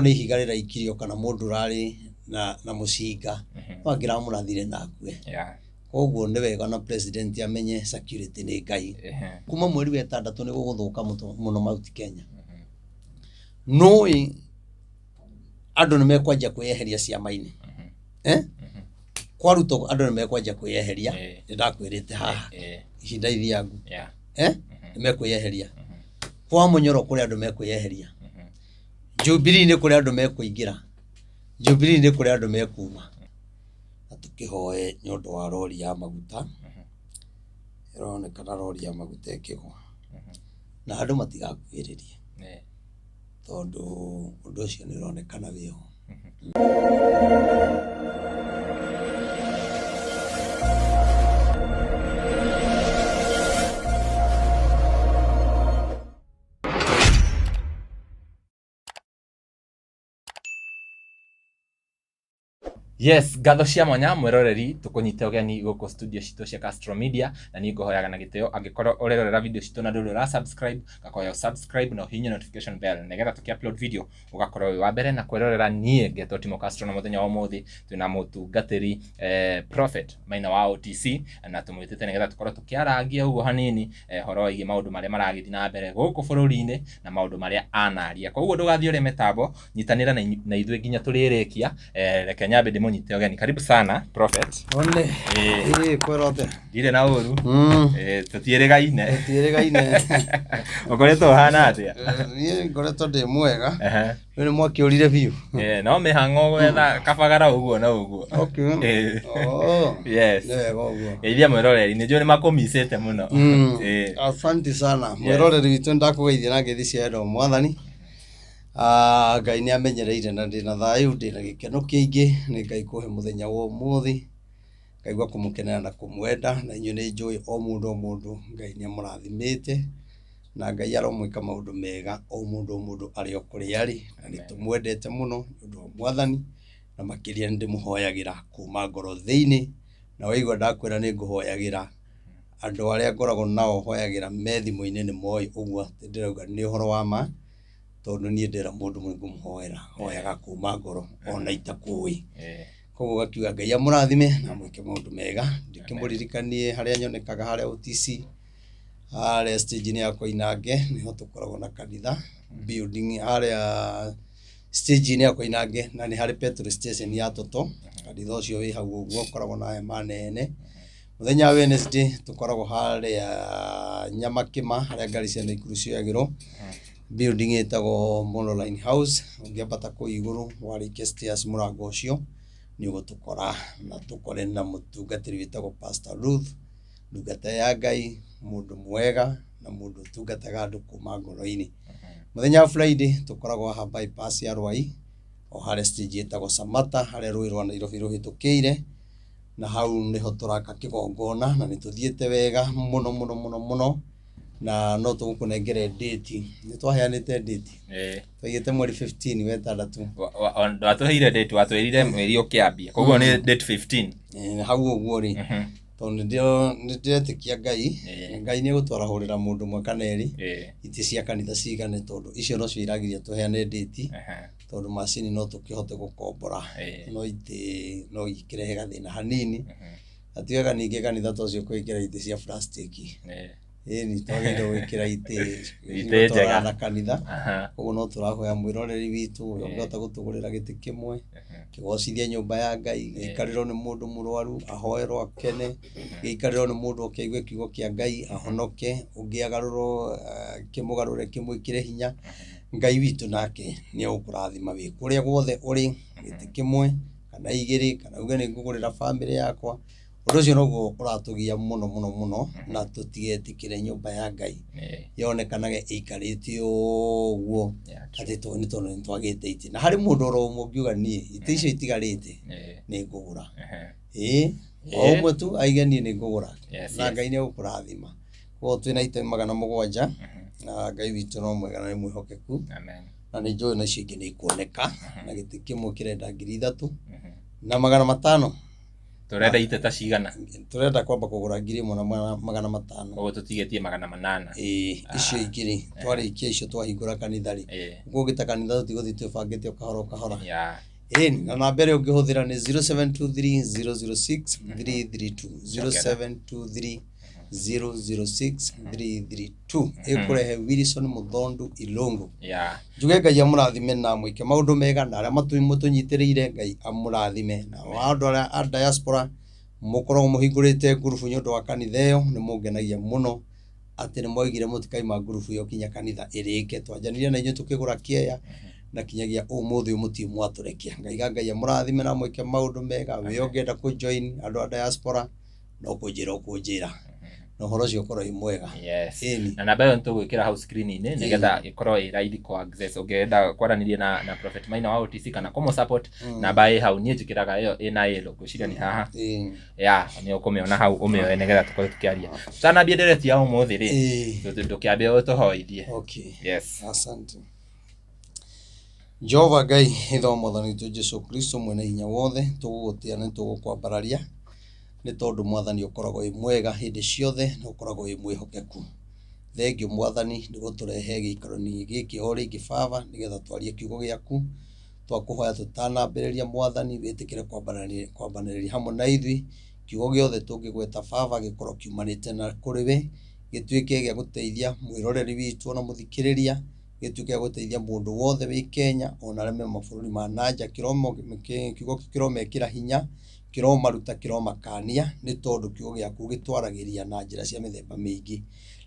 nĩ ihiga rĩraikirio kana mũndũ ũrarĩ na mũcinga, no angĩramũrathire na akue. Koguo nĩ wega na president amenye security nĩ Ngai. Kuma mweri wa ĩtandatũ nĩ gũgũthũka mũno Mount Kenya. Nũĩ andũ nĩ mekwanjia kwĩyeheria ciama-inĩ. Eh? Kwa Ruto andũ nĩ mekwanjia kwĩyeheria, nĩ ndakwĩrĩte haha ihinda ithiangu. Eh? Nĩ mekwĩyeheria. Kwa Mũnyoro kũrĩ andũ mekwĩyeheria. Jubilee nĩ kũrĩ andũ mekũingĩra. Jubilee nĩ kũrĩ andũ mekuma. Na tũkĩhoe nĩ ũndũ wa rori ya maguta, ĩronekana rori ya maguta ĩkĩgwa. Na andũ matigakuhĩrĩrie tondũ ũndũ ũcio nĩ ũronekana wĩho. Yes, ngatho cia mwanya mwĩroreri tũkũnyite ũgeni gũkũ studio citũ cia Castro Media, na niĩ ngũhoyaga na gĩtĩo angĩkorwo ũrerorera video citũ na ndũrĩ ũra subscribe, ngakoya subscribe na ũhihinye notification bell nĩgetha tũkĩ upload video ũgakorwo wĩ wa mbere na kwĩrorera. Niĩ ngetwo Timo Castro, na mũthenya wa ũmũthĩ twĩna mũtungatĩri Prophet Maina wa OTC, na tũmwĩtĩte nĩgetha tũkorwo tũkĩarangia ũguo hanini horo wĩgiĩ maũndũ marĩa maragĩthiĩ na mbere gũkũ bũrũri-inĩ na maũndũ marĩa anaria. Koguo ndũgathiĩ ũrĩ mĩtambo, nyitanĩra na ithuĩ nginya tũrĩrĩkia. Reke nyambe ndĩmũnyite ũgeni. Karibu sana, Prophet. One. Ĩĩ, kwĩrote. Ndirĩ na ũru. Tũtiĩrĩgaine. Tũtiĩrĩgaine. Ũkoretwo ũhana atĩa? Niĩ ngoretwo ndĩ mwega. Rĩu nĩ mwakĩũrire biũ. No mĩhang'o gwetha kabagara ũguo na ũguo. Oh. Yes. Nĩ wega ũguo. Geithia mwĩroreri, nĩ njũĩ nĩ makũmicĩte mũno. Asante sana. Mwĩroreri witũ, nĩndakũgeithia na ngeithi cia wendo wa Mwathani. Ngai nĩ amenyereire na ndĩna thayũ, ndĩna gĩkeno kĩingĩ nĩ Ngai kũhe mũthenya wa ũmũthĩ. Ngaigua kũmũkenera na kũmwenda, na inyuĩ nĩ njũĩ o mũndũ o mũndũ Ngai nĩ amũrathimĩte, na Ngai aromwĩka maũndũ mega o mũndũ o mũndũ arĩ o kũrĩa arĩ, na nĩ tũmwendete mũno nĩ ũndũ wa Mwathani, na makĩria nĩ ndĩmũhoyagĩra kuma ngoro thĩinĩ, na waigua ndakwĩra nĩ ngũhoyagĩra, andũ arĩa ngoragwo nao hoyagĩra me thimũ-inĩ nĩ moĩ ũguo atĩ ndĩrauga nĩ ũhoro wa ma, tondũ niĩ ndĩra mũndũ nĩ ngũmũhoera, hoyaga kuma ngoro ona itakũĩ. Koguo gakiuga Ngai amũrathime na amwĩke maũndũ mega. Ndĩkĩmũririkanie harĩa nyonekaga harĩa OTC, harĩa stage-inĩ ya Koinange, nĩho tũkoragwo na kanitha, building harĩa stage-inĩ ya Koinange, na nĩ harĩ petrol station ya Toto, kanitha ũcio wĩ hau ũguo, ũkoragwo na hema nene. Mũthenya wa Wednesday tũkoragwo harĩa Nyamakĩma, harĩa ngari cia Naikuru cioyagĩrwo, building ĩtagwo Monoline House, ũngĩambata kũu igũrũ warĩkia stairs mũrango ũcio nĩ ũgũtũkora, na tũkore na mũtungatĩri wĩtagwo Pastor Ruth, ndungata ya Ngai, mũndũ mwega na mũndũ ũtungataga andũ kuma ngoro-inĩ. Mũthenya wa Friday tũkoragwo haha bypass ya Rwai, o harĩa stage ĩtagwo Samata, harĩa rũĩ rwa Nairobi rũhĩtũkĩire, na hau nĩho tũraka kĩgongona, na nĩ tũthiĩte wega mũno mũno mũno mũno, na no tũgũkũnengere date, nĩ twaheanĩte date, twaigĩte mweri 15 wa ĩtandatũ. Ndwatũheire date, watwĩrire mweri ũkĩambia, koguo nĩ date 15. Hau ũguo rĩ, tondũ nĩ ndĩretĩkia Ngai, Ngai nĩ egũtwarahũrĩra mũndũ ũmwe kana erĩ, itĩ cia kanitha cigane, tondũ icio nocio iragiria tũheane date, tondũ macini no tũkĩhote gũkombora, no itĩ no ikĩrehe gathĩna hanini, na ti wega ningĩ kanitha ta ũcio kwĩkĩra itĩ cia plastic. Ĩni twagĩrĩirwo gwĩkĩra itĩ Itĩ njega. na kanitha. Koguo no tũrahoya mwĩroreri witũ ũrĩa ũngĩhota gũtũgũrĩra gĩtĩ kĩmwe, kĩgocithie nyũmba ya Ngai, gĩikarĩrwo nĩ mũndũ mũrwaru, ahoerwo akene, gĩikarĩrwo nĩ mũndũ oke aigue kiugo kĩa Ngai, ahonoke, ũngĩ agarũrwo, kĩmũgarũre kĩmwĩkĩre hinya. Ngai witũ nake nĩ egũkũrathima wĩ kũrĩa guothe ũrĩ, gĩtĩ kĩmwe kana igĩrĩ, kana uge nĩ ngũgũrĩra bamĩrĩ yakwa. Ũndũ ũcio noguo ũratũgia mũno mũno mũno, na tũtigetĩkĩre nyũmba ya Ngai yonekanage ĩikarĩte ũguo atĩ nĩ tondũ nĩ twagĩte itĩ. Na harĩ mũndũ oro ũmwe ũngiuga niĩ itĩ icio itigarĩte nĩ ngũgũra. Ĩĩ, o ũmwe tu aige niĩ nĩ ngũgũra, na Ngai nĩ egũkũrathima. Koguo twĩna itĩ 700, na Ngai witũ no mwega na nĩ mwĩhokeku, na nĩ njũĩ na icio ingĩ nĩ ikuoneka, na gĩtĩ kĩmwe kĩrenda 3500. Tũrenda itĩ ta cigana? Tũrenda kwamba kũgũra 1500. Koguo tũtigĩtie 800. Ĩĩ, icio igĩrĩ twarĩkia icio twahingũra kanitha rĩ, ũkũgĩta kanitha tũtigũthiĩ twĩbangĩte o kahora o kahora. Ĩni, na namba ĩrĩa ũngĩhũthĩra nĩ 0723 006 332, 0723 006 332, ĩkũrehe Wilson Muthondu Ilungu. Njuge Ngai amũrathime na mwĩke maũndũ mega, na arĩa mũtũnyitĩrĩire Ngai amũrathime, na andũ arĩa a diaspora mũkoragwo mũhingũrĩte ngurubu nĩ ũndũ wa kanitha ĩyo, nĩ mũngenagia mũno atĩ nĩ mwaigire mũtikaima ngurubu ĩyo kinya kanitha ĩrĩke. Twanjanirie na inyuĩ tũkĩgũra kĩeya na kinyagia ũmũthĩ ũyũ mũtirĩ mwatũrekia. Ngaiga Ngai amũrathime na mwĩke maũndũ mega. We ũngĩenda kũ join andũ a diaspora no kũnjĩra ũkũnjĩra, na ũhoro ũcio ũkorwo wĩ mwega. Yes. Ĩni. Na namba ĩyo nĩtũgwĩkĩra hau screen-inĩ nĩgetha ĩkorwo ĩ raithi kũ access ũngĩenda kwaranĩria na Prophet Maina wa OTC kana kũmũ support, namba ĩ hau. Niĩ njĩkĩraga ĩyo ĩna ĩlo ngwĩciria nĩ haha. Ya, nĩ ũkũmĩona hau, ũmĩoe nĩgetha tũkorwo tũkĩaria. Tũtanambia ndereti ya ũmũthĩ rĩ, ndũkĩambe ũtũhoithie. Okay. Yes. Asante. Jehova Ngai ithe wa mwathani witũ Jesu Kristo mwene hinya wothe, tũgũgũtĩa na tũgũkwambararia nĩ tondũ mwathani ũkoragwo wĩ mwega hĩndĩ ciothe na ũkoragwo wĩ mwĩhokeku. Thengio mwathani nĩ gũtũrehe gĩikaro-inĩ gĩkĩ o rĩngĩ baba, nĩgetha twarie kiugo gĩaku. Twakũhoya tũtanambĩrĩria mwathani, wĩtĩkĩre kwambanĩrĩria hamwe na ithuĩ. Kiugo gĩothe tũngĩgweta baba gĩkorwo kiumanĩte na kũrĩ we, gĩtuĩke gĩa gũteithia mwĩroreri witũ ona mũthikĩrĩria, gĩtuĩke gĩa gũteithia mũndũ wothe wĩ Kenya ona arĩa me mabũrũri ma nanja. Kiugo kĩu kĩromekĩra hinya, kĩromaruta, kĩromakania, nĩ tondũ kiugo gĩaku gĩtwaragĩria na njĩra cia mĩthemba mĩingĩ.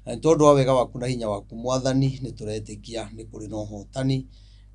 Na nĩ tondũ wa wega waku na hinya waku mwathani, nĩ tũretĩkia nĩ kũrĩ na ũhotani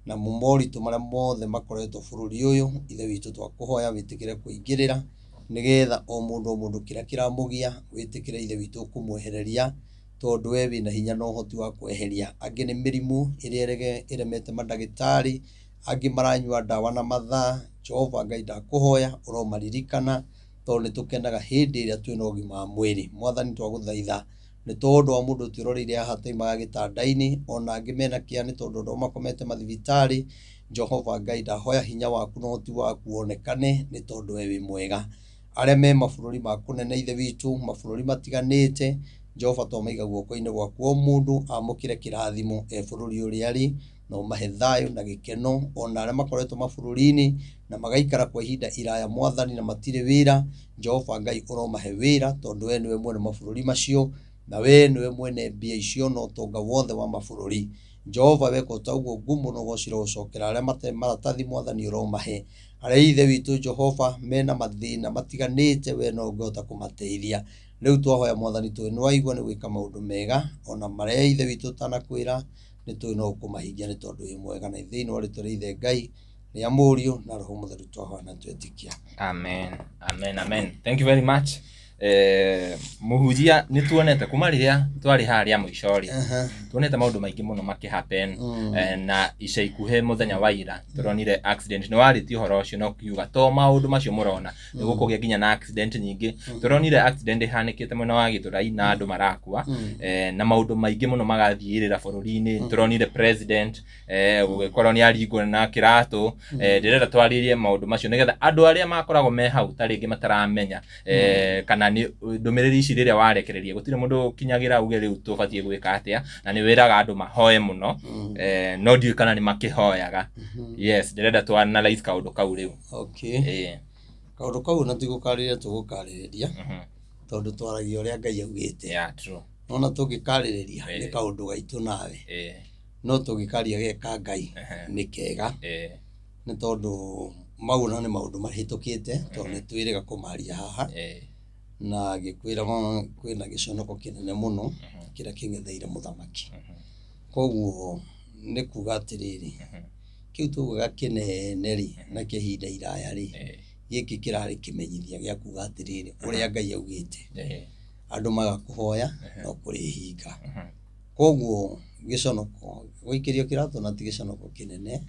na moritũ marĩa mothe makoretwo bũrũri ũyũ. Ithe witũ twakũhoya wĩtĩkĩre kũingĩrĩra nĩgetha o mũndũ o mũndũ kĩrĩa kĩramũgia wĩtĩkĩre Ithe witũ kũmwehereria, tondũ we wĩna hinya na ũhoti wa kweheria. Angĩ nĩ mĩrimũ ĩrĩa ĩremete mandagĩtarĩ, angĩ maranyua ndawa na mathaa. Jehova Ngai ndakũhoya ũromaririkana, tondũ nĩ tũkenaga hĩndĩ ĩrĩa twĩna ũgima wa mwĩrĩ. Mwathani twagũthaitha nĩ tondũ wa mũndũ twĩroreire haha taimaga gĩtanda-inĩ, ona angĩ mena kĩeha nĩ tondũ andũ makomete mathibitarĩ. Jehova Ngai ndahoya hinya waku na ũhoti waku wonekane, nĩ tondũ we wĩ mwega. Arĩa me mabũrũri ma kũnene Ithe witũ, mabũrũri matiganĩte, Jehova twamaiga guoko-inĩ gwaku, o mũndũ amũkĩre kĩrathimo e bũrũri ũrĩa arĩ, na ũmahe thayũ na gĩkeno. Ona arĩa makoretwo mabũrũri-inĩ na magaikara kwa ihinda iraya mwathani na matirĩ wĩra, Jehova Ngai ũromahe wĩra, tondũ we nĩwe mwene mabũrũri macio, na we nĩwe mwene mbia icio na ũtonga wothe wa mabũrũri. Jehova weka ta ũguo ngumo na ũgoci ũrogũcokera. Arĩa matarĩ maratathi mwathani ũromahe. Arĩa Ithe witũ Jehova mena mathĩna matiganĩte, we no ũngĩhota kũmateithia. Rĩu twahoya mwathani tũĩ nĩ waigua nĩ gwĩka maũndũ mega, ona marĩa Ithe witũ ũtanakwĩra nĩ tũĩ no ũkũmahingia, nĩ tondũ wĩ mwega. Na thĩinĩ wa rĩtwa rĩa Ithe Ngai, rĩa Mũriũ na Roho Mũtheru twahoya na twetĩkia. Amen. Amen, amen. Thank you very much. Mũhunjia, nĩ tuonete kuma rĩrĩa twarĩ harĩa mũico rĩ, tuonete maũndũ maingĩ mũno makĩ happen. Na ica ikuhĩ mũthenya wa ira tũronire accident. Nĩ warĩtie ũhoro ũcio na ũkiuga to maũndũ macio mũrona, nĩ gũkũgĩa nginya na accident nyingĩ. Tũronire accident ĩhanĩkĩte mwena wa Gĩthũrai na andũ marakua, na maũndũ maingĩ mũno magathiĩrĩra bũrũri-inĩ. Tũronire president gũgĩkorwo nĩ aringwo na kĩratũ. Ndĩrenda twarĩrie maũndũ macio nĩgetha andũ arĩa makoragwo me hau ta rĩngĩ mataramenya, kana nĩ ndũmĩrĩri ici rĩrĩa warekereria gũtirĩ mũndũ ũkinyagĩra uge rĩu tũbatiĩ gwĩka atĩa, na nĩ wĩraga andũ mahoe mũno, no ndiũĩ kana nĩ makĩhoyaga. Yes, ndĩrenda tũ analyze kaũndũ kau rĩu. Okay. Kaũndũ kau na tigũkarĩrĩria tũgũkarĩrĩria, tondũ twaragia ũrĩa Ngai augĩte. Yeah, true. Nona tũngĩkarĩrĩria nĩ kaũndũ gaitũ nawe, no tũngĩkaria ge ka Ngai nĩ kega, nĩ tondũ mau ona nĩ maũndũ mahĩtũkĩte, tondũ nĩ twĩrĩga kũmaria haha. Na ngĩkwĩra kwĩna gĩconoko kĩnene mũno kĩrĩa kĩng'etheire mũthamaki. Koguo nĩ kuga atĩrĩrĩ, kĩu tugaga kĩnene rĩ na kĩa ihinda iraya rĩ, gĩkĩ kĩrarĩ kĩmenyithia gĩa kuga atĩrĩrĩ, ũrĩa Ngai augĩte andũ magakũhoya no kũrĩhinga. Koguo gĩconoko gũikĩrio kĩratũ na ti gĩconoko kĩnene,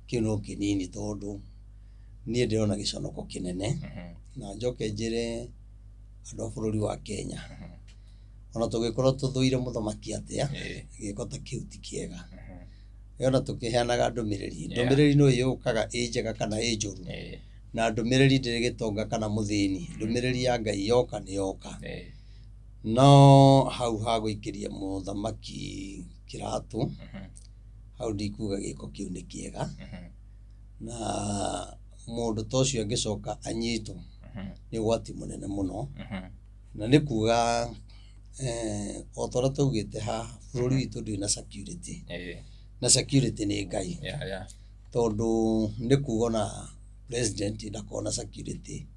kĩu no kĩnini, tondũ niĩ ndĩrona gĩconoko kĩnene. Na njoke njĩre andũ a bũrũri wa Kenya, ona tũngĩkorwo tũthũire mũthamaki atĩa, gĩko ta kĩu ti kĩega. Ona tũkĩheanaga ndũmĩrĩri, ndũmĩrĩri no yũkaga ĩ njega kana ĩ njũru, Na ndũmĩrĩri ndĩrĩ gĩtonga kana mũthĩni, ndũmĩrĩri ya Ngai yoka nĩ yoka. No hau ha gũikĩria mũthamaki kĩratũ, hau ndikuga gĩko kĩu nĩ kĩega. Na mũndũ ta ũcio angĩcoka anyitwo, nĩ ũgwati mũnene mũno. Na nĩ kuga o ta ũrĩa twaugĩte haha, bũrũri witũ ndũrĩ na security. Na security nĩ Ngai. Tondũ nĩ kuga ona president ndakoragwo na security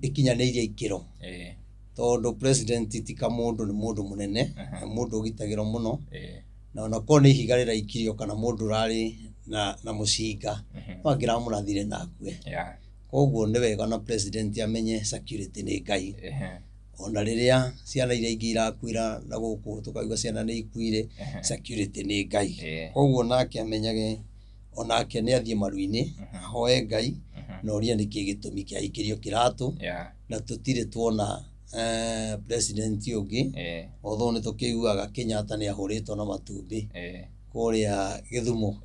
ĩkinyanĩirie ikĩro. Tondũ president ti kamũndũ, nĩ mũndũ mũnene, nĩ mũndũ ũgitagĩrwo mũno. Na onakorwo nĩ ihiga rĩraikirio kana mũndũ ũrarĩ na mũcinga, no angĩramũrathire na akue. Koguo nĩ wega na president amenye security nĩ Ngai. Ona rĩrĩa ciana iria ingĩ irakuĩra na gũkũ tũkaigua ciana nĩ ikuire, security nĩ Ngai. Koguo nake amenyage onake nĩ athiĩ maru-inĩ, ahoe Ngai, na orie nĩkĩ gĩtũmi kĩa aikĩrio kĩratũ. Na tũtirĩ tuona president ũngĩ, although nĩ tũkĩiguaga Kenyatta nĩ ahũrĩtwo na matumbĩ kũrĩa Gĩthumo.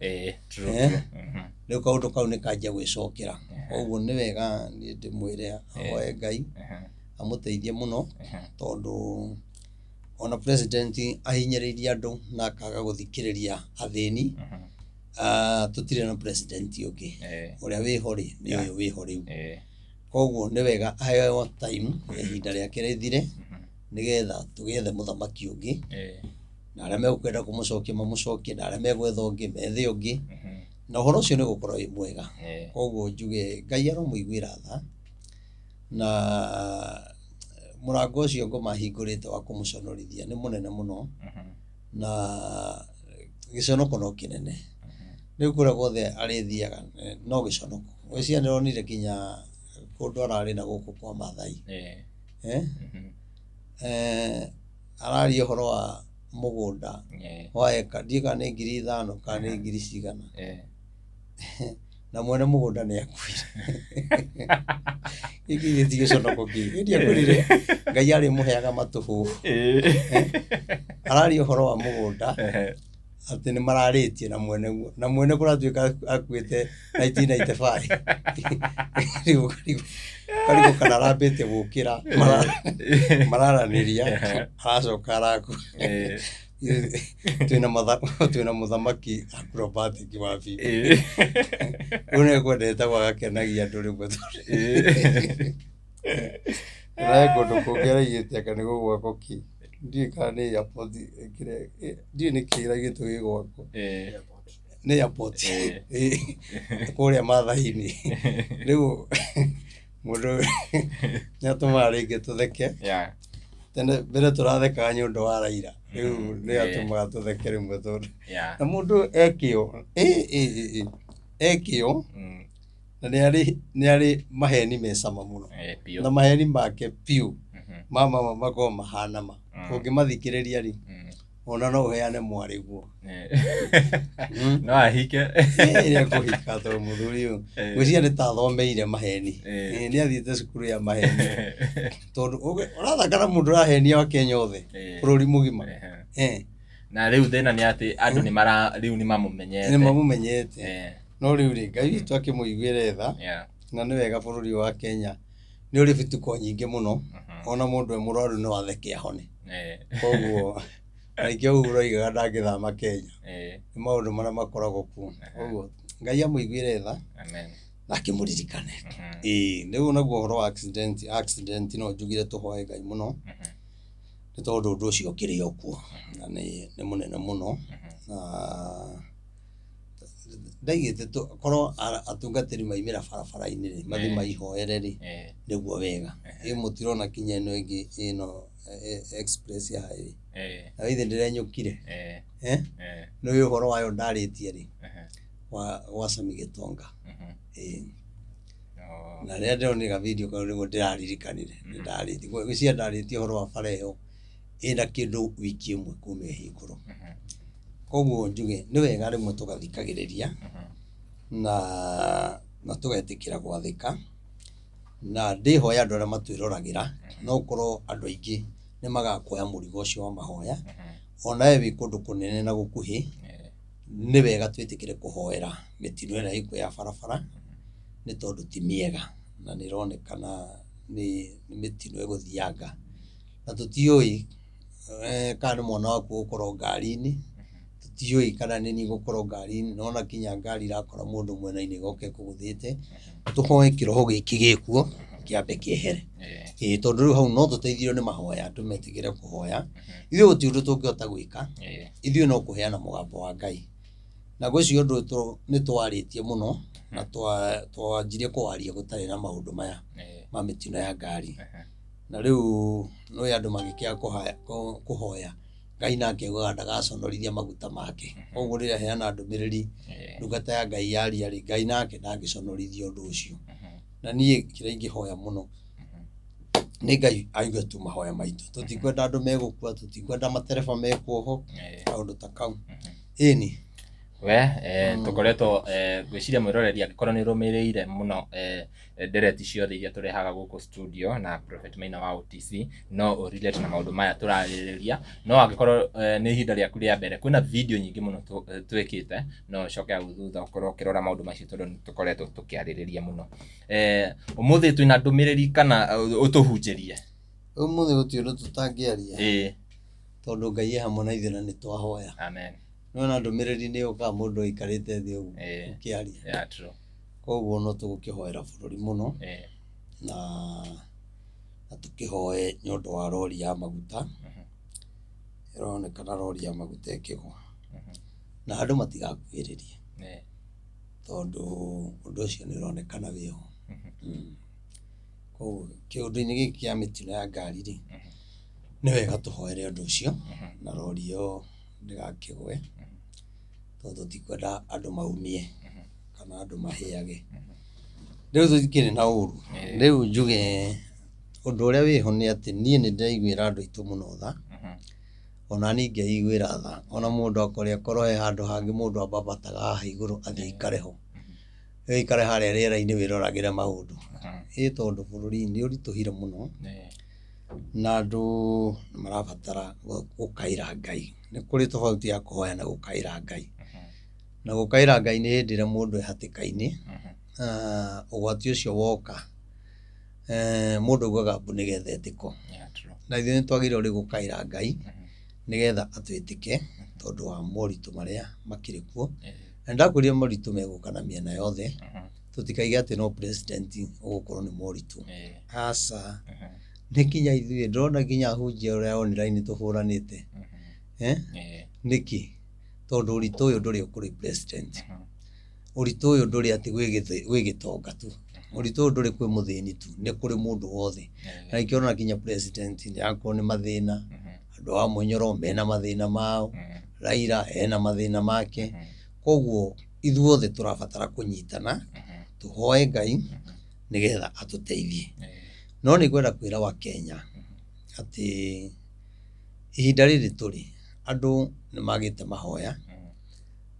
Rĩu kaũndũ kau nĩ kanjia gwĩcokera. Koguo nĩ wega niĩ ndĩmwĩre ahoe Ngai amũteithie mũno, tondũ ona president ahinyĩrĩirie andũ na akaga gũthikĩrĩria athĩni, tũtirĩ na president ũngĩ. Ũrĩa wĩho rĩ, nĩ ũyũ wĩho rĩu. Koguo nĩ wega aheo time, ihinda rĩake rĩthire, nĩgetha tũgĩethe mũthamaki ũngĩ, na arĩa megũkwenda kũmũcokia mamũcokie, na arĩa megwetha ũngĩ methe ũngĩ, na ũhoro ũcio nĩ ũgũkorwo wĩ mwega. Koguo njuge Ngai aromũiguĩra tha, na mũrango ũcio ngoma ahingũrĩte wa kũmũconorithia nĩ mũnene mũno, na gĩconoko no kĩnene. Rĩu kũrĩa guothe arĩthiaga no gĩconoko. Ngwĩciria nĩronire kinya kũndũ ararĩ na gũkũ kwa Maathai. Araria ũhoro wa mũgũnda wa eka, ndiũĩ kana nĩ 5,000 kana nĩ ngiri cigana. Na mwene mũgũnda nĩ akuire. Gĩkĩ githĩ ti gĩconoko kĩ? Ĩndĩ akwĩrire Ngai arĩmũheaga matũhũhũ. Araria ũhoro wa mũgũnda atĩ nĩ mararĩtie na mwene guo, na mwene kũratuĩka akuĩte 1995. Rĩu karigũ kana arambĩtie gũkĩra, mararanĩria, aracoka arakua. Twĩna mũthamaki acrobatic wa biũ. Ũyũ nĩ ekwendete agakenagia andũ rĩmwe tondũ na he kũndũ kũngĩ araigĩte anga nĩ gũgwakwo kĩ, ndiũĩ kana nĩ airport kĩrĩa, ndiũĩ nĩ kĩ ĩraigĩtwo gĩgwakwo. Nĩ airport. Kũrĩa Maathai-inĩ. Rĩu mũndũ nĩ atũmaga rĩngĩ tũtheke. Tene mbere tũrathekaga nĩ ũndũ wa Raila, rĩu nĩ atũmaga tũtheke rĩmwe tondũ na mũndũ ekĩo ekĩo na nĩ arĩ maheni me cama mũno. Na maheni make piũ ma mama makoragwo mahana ma. Ũngĩmathikĩrĩria rĩ, ona no ũheane mwarĩ guo. No ahike. Ĩrĩa kũhika tondũ mũthuri ũyũ ngwĩciria nĩ ta athomeire maheni. Nĩ athiĩte cukuru ya maheni. Tondũ ũrathaka na mũndũ ũrahenia Wakenya othe, bũrũri mũgima. Na rĩu thĩna nĩ atĩ andũ nĩ mara rĩu nĩ mamũmenyete. Nĩ mamũmenyete. No rĩu rĩ, Ngai witũ akĩmũiguĩre tha, na nĩ wega bũrũri wa Kenya nĩ ũrĩ bituko nyingĩ mũno, ona mũndũ e mũrwaru no atheke ahone. Koguo na nĩkĩo Uhuru oigaga ndangĩthama Kenya. Nĩ maũndũ marĩa makoragwo kuo. Koguo Ngai amũiguĩre tha na akĩmũririkane. Rĩu naguo ũhoro wa accident no njugire tũhoe Ngai mũno, nĩ tondũ ũndũ ũcio ũkĩrĩ o kuo na nĩ mũnene mũno. Na ndaigĩte korwo atungatĩri maimĩra barabara-inĩ rĩ, mathiĩ maihoere rĩ, nĩguo wega. Ĩ mũtirona kinya ĩno ĩngĩ ĩno express ya highway. Na githĩ ndĩrenyũkire. Nĩ ũĩ ũhoro wayo ndarĩtie rĩ, wa Sami Gĩtonga. Na rĩrĩa ndĩronire ga video kau nĩguo ndĩraririkanire. Nĩndarĩtie, ngwĩciria ndarĩtie ũhoro wa bara ĩyo ĩna kĩndũ wiki ĩmwe kuma ĩhingũrwo. Koguo njuge nĩ wega rĩmwe tũgathikagĩrĩria na tũgetĩkĩra gwathĩka, na ndĩhoya andũ arĩa matwĩroragĩra, no ũkorwo andũ aingĩ nĩ magakuoya mũrigo ũcio wa mahoya, ona we wĩ kũndũ kũnene na gũkuhĩ, Nĩ wega twĩtĩkĩre kũhoera mĩtino ĩrĩa ĩkuo ya barabara, nĩ tondũ ti mĩega na nĩ ĩronekana nĩ mĩtino ĩgũthianga. Na tũtiũĩ kana nĩ mwana waku ũgũkorwo ngari-inĩ, tũtiũĩ kana nĩ niĩ ngũkorwo ngari-inĩ, nona kinya ngari irakora mũndũ mwena-inĩ ĩgoka ĩkũgũthĩte. Tũhoe kĩroho gĩkĩ gĩkuo kĩambe kĩehere. Ĩĩ, tondũ rĩu hau no tũteithio nĩ mahoya, andũ metĩkĩre kũhoya. Ithuĩ gũtirĩ ũndũ tũngĩhota gwĩka, ithuĩ no kũheana mũgambo wa Ngai. Na ngwĩciria ũndũ ũyũ nĩ twarĩtie mũno na twanjirie kũwaria gũtarĩ na maũndũ maya ma mĩtino ya ngari. Na rĩu nĩ andũ magĩkĩaga kũhoya, Ngai nake augaga ndagaconorithia maguta make. Koguo rĩrĩa aheana ndũmĩrĩri, ndungata ya Ngai yaria rĩ, Ngai nake ndangĩconorithia ũndũ ũcio. Na niĩ kĩrĩa ingĩhoya mũno nĩ Ngai aigue tu mahoya maitũ. Tũtikwenda andũ megũkua, tũtikwenda matereba mekuohwo, kaũndũ ta kau. Ĩni. We tũkoretwo ngwĩciria mwĩroreri angĩkorwo nĩ ũrũmĩrĩire mũno ndereti ciothe iria tũrehaga gũkũ studio na Prophet Maina wa OTC, no ũ relate na maũndũ maya tũrarĩrĩria. No angĩkorwo nĩ ihinda rĩaku rĩa mbere, kwĩna video nyingĩ mũno twĩkĩte, no ũcoke hau thutha ũkorwo ũkĩrora maũndũ macio tondũ nĩ tũkoretwo tũkĩarĩrĩria mũno. Ũmũthĩ twĩna ndũmĩrĩri kana ũtũhunjĩrie? Ũmũthĩ gũtirĩ ũndũ tũtangĩaria. Tondũ Ngai e hamwe na ithuĩ na nĩ twahoya. Amen. Nĩwona ndũmĩrĩri nĩ yũkaga mũndũ aikarĩte thĩ ũguo ũkĩaria. Yeah, true. Koguo no tũgũkĩhoera bũrũri mũno na tũkĩhoe nĩ ũndũ wa rori ya maguta. Ĩronekana rori ya maguta ĩkĩgwa. Na andũ matigakuhĩrĩrie. Tondũ ũndũ ũcio nĩ ũronekana wĩho. Koguo kĩũndũ-inĩ gĩkĩ kĩa mĩtino ya ngari rĩ, nĩ wega tũhoere ũndũ ũcio na rori ĩyo ndĩgakĩgwe, tondũ tũtikwenda andũ maumie kana andũ mahĩage. Rĩu tũtikĩrĩ na ũru. Rĩu njuge ũndũ ũrĩa wĩho nĩ atĩ niĩ nĩ ndĩraiguĩra andũ aitũ mũno tha, ona niĩ ngeiguĩra tha. Ona mũndũ akorĩa akorwo he handũ hangĩ mũndũ ambambataga haha igũrũ athiĩ aikare ho, aikare harĩa rĩera-inĩ wĩroragĩre maũndũ. Ĩ tondũ bũrũri nĩ ũritũhire mũno na andũ marabatara gũkaĩra Ngai. Nĩ kũrĩ tofauti ya kũhoya na gũkaĩra Ngai. Na gũkaĩra Ngai nĩ hĩndĩ ĩrĩa mũndũ e hatĩka-inĩ, ũgwati ũcio woka, mũndũ augaga mbu nĩgetha etĩkwo. Na ithuĩ nĩ twagĩrĩirwo nĩ gũkaĩra Ngai nĩgetha atwĩtĩke tondũ wa moritũ marĩa makĩrĩ kuo. Na nĩndakwĩrire moritũ megũka na mĩena yothe, tũtikaige atĩ no president ũgũkorwo nĩ moritũ. Aca, nĩ kinya ithuĩ, ndĩrona nginya ahunjia ũrĩa online tũhũranĩte. Nĩkĩ? Tondũ ũritũ ũyũ ndũrĩ kũrĩ president. Ũritũ ũyũ ndũrĩ atĩ gwĩ gĩtonga tu. Ũritũ ũyũ ndũrĩ kwĩ mũthĩni tu, nĩ kũrĩ mũndũ wothe. Na nĩkĩo ũrona nginya president nĩ arakorwo nĩ mathĩna, andũ a Mũnyoro mena mathĩna mao, Raila ena mathĩna make. Koguo ithuothe tũrabatara kũnyitana, tũhoe Ngai nĩgetha atũteithie. No nĩ ngwenda kwĩra Wakenya atĩ ihinda rĩrĩ tũrĩ, andũ nĩ magĩte mahoya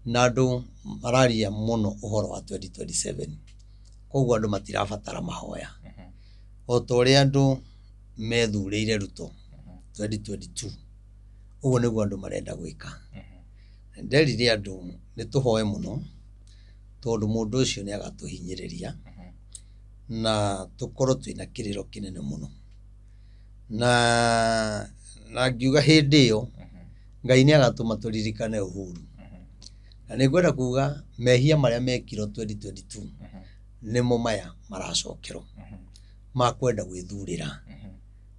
na andũ mararia mũno ũhoro wa 2027. Koguo andũ matirabatara mahoya. O ta ũrĩa andũ methurĩire Ruto 2022, ũguo nĩguo andũ marenda gwĩka. Nderire andũ nĩ tũhoe mũno tondũ mũndũ ũcio nĩ agatũhinyĩrĩria na tũkorwo twĩna kĩrĩro kĩnene mũno. Na ngiuga hĩndĩ ĩyo Ngai nĩ agatũma tũririkane Uhuru. Na nĩ ngwenda kuga mehia marĩa mekirwo 2022 nĩmo maya maracokerwo ma kwenda gwĩthurĩra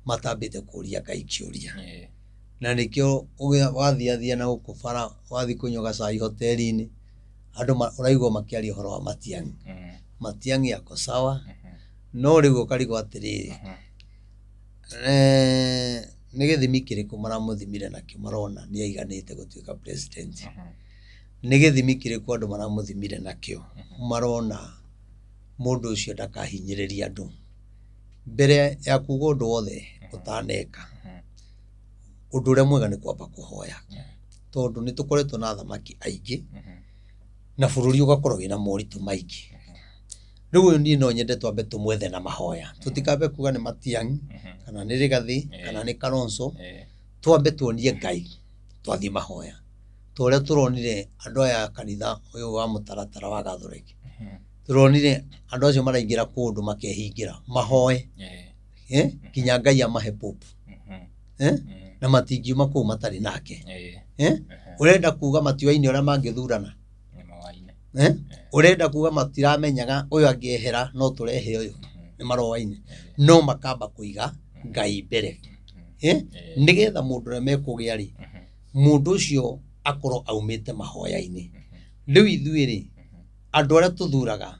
matambĩte kũria Ngai kĩũria. Na nĩkĩo wathiathia na gũkũ bara, wathiĩ kũnyua gacai hoteri-inĩ, andũ ũraigua makĩaria ũhoro wa Matiang'i. Matiang'i ako sawa, no rĩu ũkarigwo atĩrĩrĩ, nĩ gĩthimi kĩrĩkũ maramũthimire nakĩo marona nĩ aiganĩte gũtuĩka president? Nĩ gĩthimi kĩrĩkũ andũ maramũthimire nakĩo marona mũndũ ũcio ndakahinyĩrĩria andũ? Mbere ya kuga ũndũ wothe ũtaneka, ũndũ ũrĩa mwega nĩ kwamba kũhoya, tondũ nĩ tũkoretwo na athamaki aingĩ na bũrũri ũgakorwo wĩna moritũ maingĩ. Rĩu ũyũ niĩ no nyende twambe tũmwethe na mahoya, tũtikambe kuga nĩ Matiang'i kana nĩ Rigathĩ kana nĩ Kalonzo, twambe tuonie Ngai twathiĩ mahoya. Ta ũrĩa tũronire andũ aya a kanitha ũyũ wa mũtaratara wa Catholic, tũronire andũ acio maraingĩra kũndũ makehingĩra mahoe, nginya Ngai amahe pope, na matingiuma kũu matarĩ nake. Ũrenda kuga matiũaine ũrĩa mangĩthurana? Ũrenda kuga matiramenyaga ũyũ angĩehera no tũrehe ũyũ? Nĩ maroaine, no makamba kũiga Ngai mbere, nĩgetha mũndũ ũrĩa mekũgĩa rĩ, mũndũ ũcio akorwo aumĩte mahoya-inĩ. Rĩu ithuĩ rĩ, andũ arĩa tũthuraga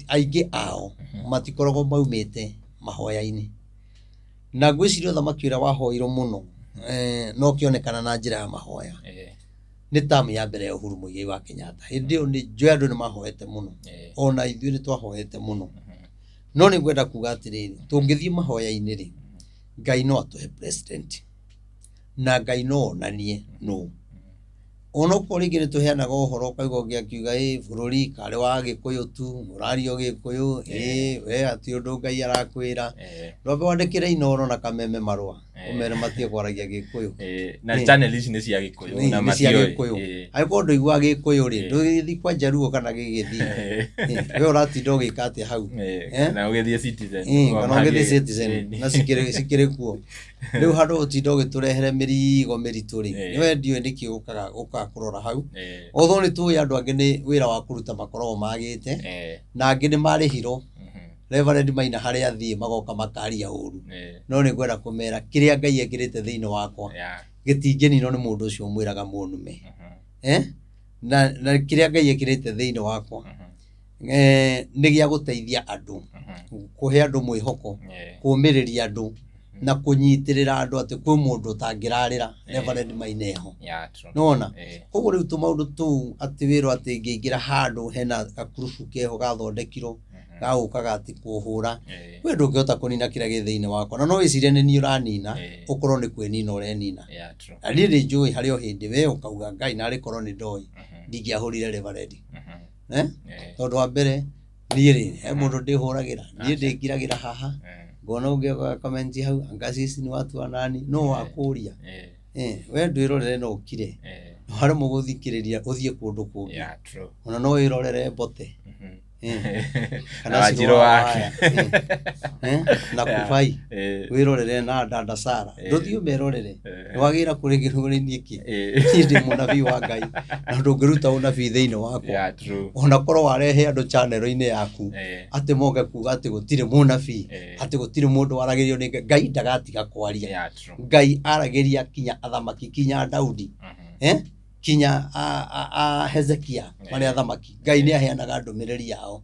aingĩ ao matikoragwo maumĩte mahoya-inĩ. Na ngwĩciria ũthamaki ũrĩa wahoirwo mũno, no ũkĩonekana na njĩra ya mahoya, nĩ tamu ya mbere ya Uhuru Muigai wa Kenyatta. Hĩndĩ ĩyo nĩ njũĩ andũ nĩ mahoete mũno, ona ithuĩ nĩ twahoete mũno. No nĩ ngwenda kuga atĩrĩrĩ, tũngĩthiĩ mahoya-inĩ rĩ, Ngai no atũhe president, na Ngai no onanie nũ. Onokorwo rĩngĩ nĩ tũheanaga ũhoro ũkaigua ũngĩ akiuga ĩ bũrũri karĩ wa Gĩkũyũ tu, mũrario Gĩkũyũ, ĩ we hatirĩ ũndũ Ngai arakwĩra. Ndwambe wandĩkĩre Inooro na Kameme marũa, ũmere matige kwaragia Gĩkũyũ. Na channel ici nĩ cia Gĩkũyũ na nĩ cia matiũĩ. Gĩkũyũ. Angĩkorwo ndũiguaga Gĩkũyũ rĩ, ndũgĩthiĩ kwa Njaruo kana Gĩgĩthii. We ũratinda ũgĩka atĩa hau? Kana ũgĩthiĩ Citizen. Kana ũgĩthiĩ Citizen, na cikĩrĩ kuo. Rĩu handũ ũtinda ũgĩtũrehere mĩrigo mĩritũ rĩ, nĩwe ndiũĩ nĩkĩ ũkaga kũrora hau. Although nĩ tũĩ andũ angĩ nĩ wĩra wa kũruta makoragwo magĩte, na angĩ nĩ marĩhirwo. Reverend Maina harĩa athiĩ magoka makaria ũru. No nĩ ngwenda kũmera kĩrĩa Ngai ekĩrĩte thĩinĩ wakwa gĩtingĩninwo nĩ mũndũ ũcio ũmwĩraga mũnume. Na kĩrĩa Ngai ekĩrĩte thĩinĩ wakwa, nĩ gĩa gũteithia andũ, kũhe andũ mwĩhoko, kũũmĩrĩria andũ, na kũnyitĩrĩra andũ atĩ kwĩ mũndũ ũtangĩrarĩra Reverend Maina eho. Nĩwona? Koguo rĩu tũmaũndũ tũu atĩ wĩrwo atĩ ngĩingĩra handũ hena gakurubu keho gathondekirwo, gagũkaga atĩ kũhũra, we ndũngĩhota kũnina kĩrĩa gĩ thĩinĩ wakwa. Na no wĩcirie nĩ niĩ ũranina, ũkorwo nĩ kwĩnina ũrenina. Na niĩ nĩ njũĩ harĩ o hĩndĩ we ũkauga Ngai narĩ korwo nĩ ndoĩ, ndingĩahũrire Reverend. Tondũ wa mbere, niĩ rĩ, he mũndũ ndĩhũragĩra, niĩ ndĩngiragĩra haha, ngona ũngĩ oka comment hau, anga sisi ni watu wa nani, no wakũria. We ndwĩrorere no ũkire. Waremwo gũthikĩrĩria ũthiĩ kũndũ kũngĩ. Ona no wĩrorere mbote. Kana Na Wanjiru Wanjiru wake. Na Kubai. Wĩrorere na Dada Sara. Ndũthiĩ ũmerorere. Nĩwagĩra kũrĩgĩrwo nĩ niĩ kĩ? Niĩ ndĩ mũnabii wa Ngai. Na ndũngĩruta ũnabii thĩinĩ wakwa. Ona korwo warehe andũ channel-inĩ yaku, atĩ moke kuga atĩ gũtirĩ mũnabii, atĩ gũtirĩ mũndũ waragĩrio nĩ Ngai. Ngai ndagatiga kwaria. Ngai aragĩria kinya athamaki, kinya Daudi. Kinya a Hezekia marĩa athamaki. Ngai nĩ aheanaga ndũmĩrĩri yao.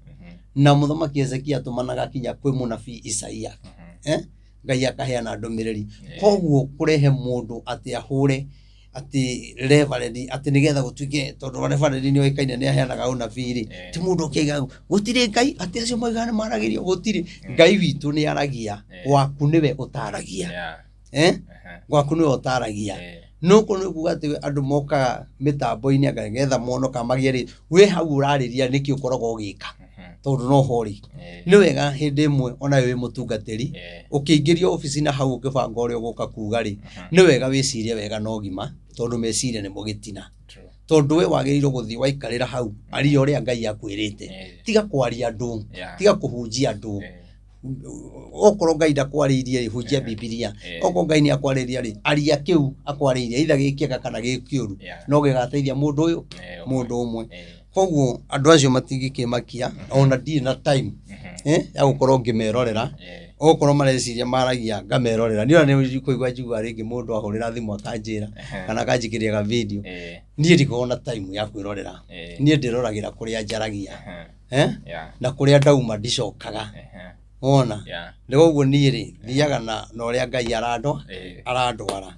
Na mũthamaki Hezekia atũmanaga kinya kwĩ mũnabii Isaia. Ngai akaheana ndũmĩrĩri. Koguo kũrehe mũndũ atĩ ahũre atĩ Reverend atĩ nĩgetha gũtuĩke tondũ Reverend nĩ oĩkaine nĩ aheanaga ũnabii rĩ, ti mũndũ ũkĩiga gũtirĩ Ngai atĩ acio moigaga nĩ maragĩrio, gũtirĩ. Ngai witũ nĩ aragia, waku nĩwe ũtaragia. Gwaku nĩwe ũtaragia. No korwo nĩ kuga atĩ andũ mokaga mĩtambo-inĩ anga nĩgetha mono kana magĩe rĩ, we hau ũrarĩria nĩkĩ ũkoragwo ũgĩka? Tondũ no ho rĩ, nĩ wega hĩndĩ ĩmwe ona we wĩ mũtungatĩri, ũkĩingĩrio obici na hau ũkĩbanga ũrĩa ũgũka kuga rĩ, nĩ wega wĩcirie wega na ũgima, tondũ meciria nĩmo gĩtina. Tondũ we wagĩrĩirwo gũthiĩ waikarĩra hau, aria ũrĩa Ngai akwĩrĩte. Tiga kwaria andũ, tiga kũhunjia andũ. Okorwo Ngai ndakwarĩirie rĩ, hunjia Bibilia. Okorwo Ngai nĩ akwarĩria rĩ, aria kĩu akwarĩirie, either gĩ kĩega kana gĩ kĩũru. No gĩgateithia mũndũ ũyũ, mũndũ ũmwe. Koguo andũ acio matingĩkĩmakia, ona ndirĩ na time, ya gũkorwo ngĩmerorera. Okorwo mareciria maragia ngamerorera. Niĩ ona nĩ kũigua njiguaga rĩngĩ mũndũ ahũrĩra thimũ akanjĩra, kana akanjikĩria ga video. Niĩ ndikoragwo na time ya kwĩrorera. Niĩ ndĩroragĩra kũrĩa njaragia. Na kũrĩa ndauma ndicokaga. Wona? Nĩ koguo niĩ rĩ, thiaga na ũrĩa Ngai arandwara.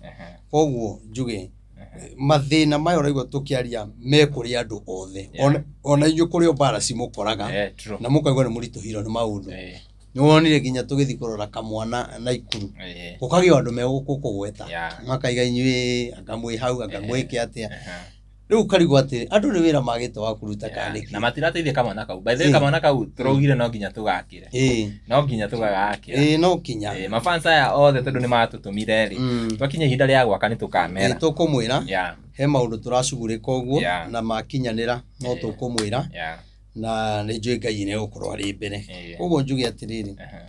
Koguo njuge, mathĩna maya ũraigua tũkĩaria me kũrĩ andũ othe. Ona inyuĩ kũrĩ o mbara cimũkoraga, na mũkaigua nĩ mũritũhĩirwo nĩ maũndũ. Nĩ wonire nginya tũgĩthiĩ kũrora kamwana Naikuru. Gũkagĩa andũ megũkũgweta. Makaiga inyuĩ, anga mwĩ hau, anga mwĩke atĩa. Rĩu ũkarigwo atĩrĩ, andũ nĩ wĩra magĩte wa kũruta kana nĩkĩ? Na matirateithia kamwana kau. By the way, Ĩĩ. kamwana kau tũraugire no nginya tũgakĩre. Ĩĩ. No nginya tũgagakĩra. Ĩĩ, no kinya. Ĩĩ, mafans aya othe tondũ nĩ matũtũmire rĩ, twakinya ihinda rĩa gwaka nĩ tũkamera. Ĩĩ, tũkũmwĩra Yeah. he maũndũ tũracugurĩka ũguo Yeah. na makinyanĩra no tũkũmwĩra Yeah. na nĩ njũĩ Ngai nĩ egũkorwo arĩ mbere. Ĩĩ. Koguo njuge atĩrĩrĩ, Aha.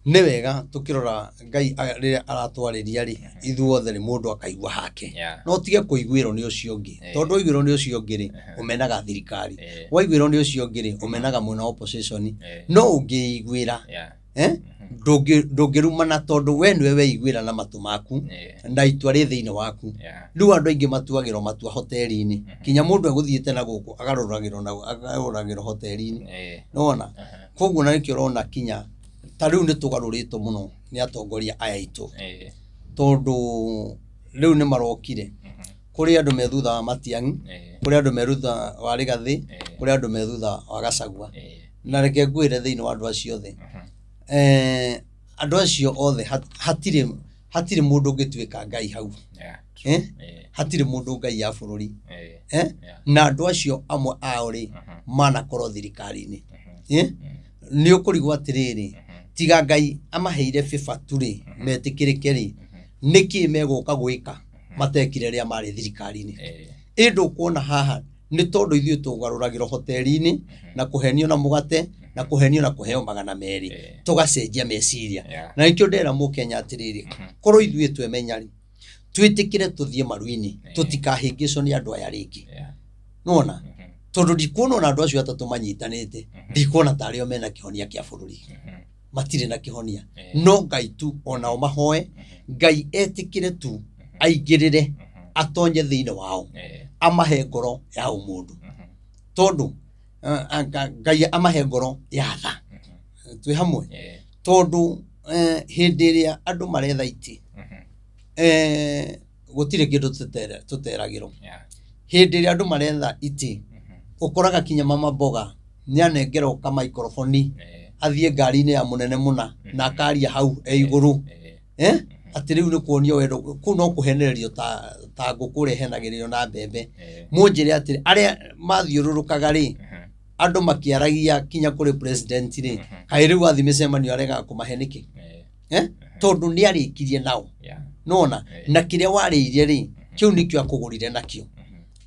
nĩ wega tũkĩrora Ngai rĩrĩa aratwarĩria rĩ, ithuothe rĩ, mũndũ akaigua hake. Yeah. No tige kũiguĩrwo nĩ ũcio ũngĩ. Ĩĩ. Tondũ waiguĩrwo nĩ ũcio ũngĩ rĩ, ũmenaga thirikari. Ĩĩ. Waiguĩrwo nĩ ũcio ũngĩ rĩ, ũmenaga mwena wa opposition. Ĩĩ. No ũngĩiguĩra, Yeah. eh? Ndũngĩrumana tondũ we nĩwe weiguĩra na matũ maku Ĩĩ. na itua rĩ thĩinĩ waku. Yeah. Rĩu andũ aingĩ matuagĩrwo matua hoteri-inĩ, kinya mũndũ egũthiĩte na gũkũ agarũragĩrwo na agarũragĩrwo hoteri-inĩ. Ĩĩ. Nĩwona? Aha. Koguo na nĩkĩo ũrona kinya ta rĩu nĩ tũgarũrĩtwo mũno nĩ atongoria aya aitũ, Ĩĩ. tondũ rĩu nĩ marokire. Kũrĩ andũ me thutha wa Matiang'i, Ĩĩ. kũrĩ andũ me thutha wa Rigathĩ, Ĩĩ. kũrĩ andũ me thutha wa Gachagua. Ĩĩ. Na reke ngwĩre thĩinĩ wa andũ acio othe, andũ acio othe hatirĩ mũndũ ũngĩtuĩka Ngai hau. Yeah. Eh? Ĩĩ. Hatirĩ mũndũ Ngai ya bũrũri. Ĩĩ. Eh? Yeah. Na andũ acio amwe ao rĩ, manakorwo thirikari-inĩ. Eh? Nĩ ũkũrigwo atĩrĩrĩ, tiga Ngai amaheire bĩba tu rĩ, metĩkĩrĩke rĩ, nĩkĩ megũka gwĩka matekire rĩrĩa marĩ thirikari-inĩ? Ĩĩ. Ĩ ndũkuona haha nĩ tondũ ithuĩ tũgarũragĩrwo hoteri-inĩ na kũhenio na mũgate na kũhenio na kũheo 200, Ĩĩ. tũgacenjia meciria. Yeah. Na nĩkĩo ndera mũkenya atĩrĩrĩ, korwo ithuĩ twemenya rĩ, twĩtĩkĩre tũthiĩ maru-inĩ, tũtikahĩngĩcwo nĩ andũ aya rĩngĩ. Yeah. Nĩwona? Tondũ ndikuona ona andũ acio atatũ manyitanĩte, ndikuona tarĩ o mena kĩhonia kĩa bũrũri. Matirĩ na kĩhonia. Ĩĩ. No Ngai tu onao mahoe, Ngai etĩkĩre tu aingĩrĩre, atonye thĩinĩ wao, Ĩĩ. amahe ngoro ya ũmũndũ. Tondũ Ngai amahe ngoro ya tha. Twĩ hamwe. Ĩĩ. Tondũ hĩndĩ ĩrĩa andũ maretha itĩ, gũtirĩ kĩndũ tũteragĩrwo. Yeah. Hĩndĩ ĩrĩa andũ maretha itĩ, ũkoraga kinya mama mboga nĩanengerwo ka microphone Ĩĩ. athiĩ ngari-inĩ ya mũnene mũna na akaria hau e igũrũ. Ĩĩ. Eh? Atĩ rĩu nĩ kuonio wendo, kũu no kũhenererio ta ngũkũ ũrĩa ĩhenagĩrĩrio na mbembe. Ĩĩ. Mũnjĩre atĩrĩ, arĩa mathiũrũrũkaga rĩ, andũ makĩaragia kinya kũrĩ president rĩ, kaĩ rĩu athiĩ mĩcemanio aregaga kũmahe nĩkĩ? Ĩĩ. Eh? Tondũ nĩarĩkirie nao. Yeah. Nĩwona? Na kĩrĩa warĩirie rĩ, kĩu nĩkĩo akũgũrire nakĩo.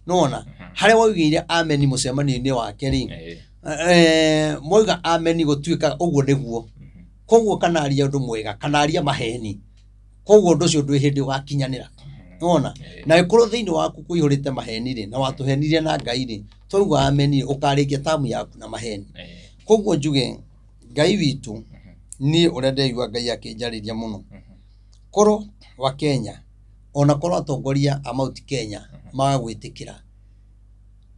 Nĩwona? Harĩa waugĩire ameni mũcemanio-inĩ wake rĩ, Ĩĩ. mwauga ameni gũtuĩka ũguo nĩguo. Koguo kana aria ũndũ mwega, kana aria maheni. Koguo ũndũ ũcio ndwĩ hĩndĩ ũgakinyanĩra. Nĩwona? Na ĩkorwo thĩinĩ waku kũihũrĩte maheni rĩ, na watũhenirie na Ngai rĩ, twauga ameni rĩ, ũkarĩkia tamu yaku na maheni. Ĩĩ. Koguo njuge Ngai witũ, niĩ ũrĩa ndĩraigua Ngai akĩnjarĩria mũno, korwo wa Kenya, ona korwo atongoria a Mount Kenya maga gwĩtĩkĩra,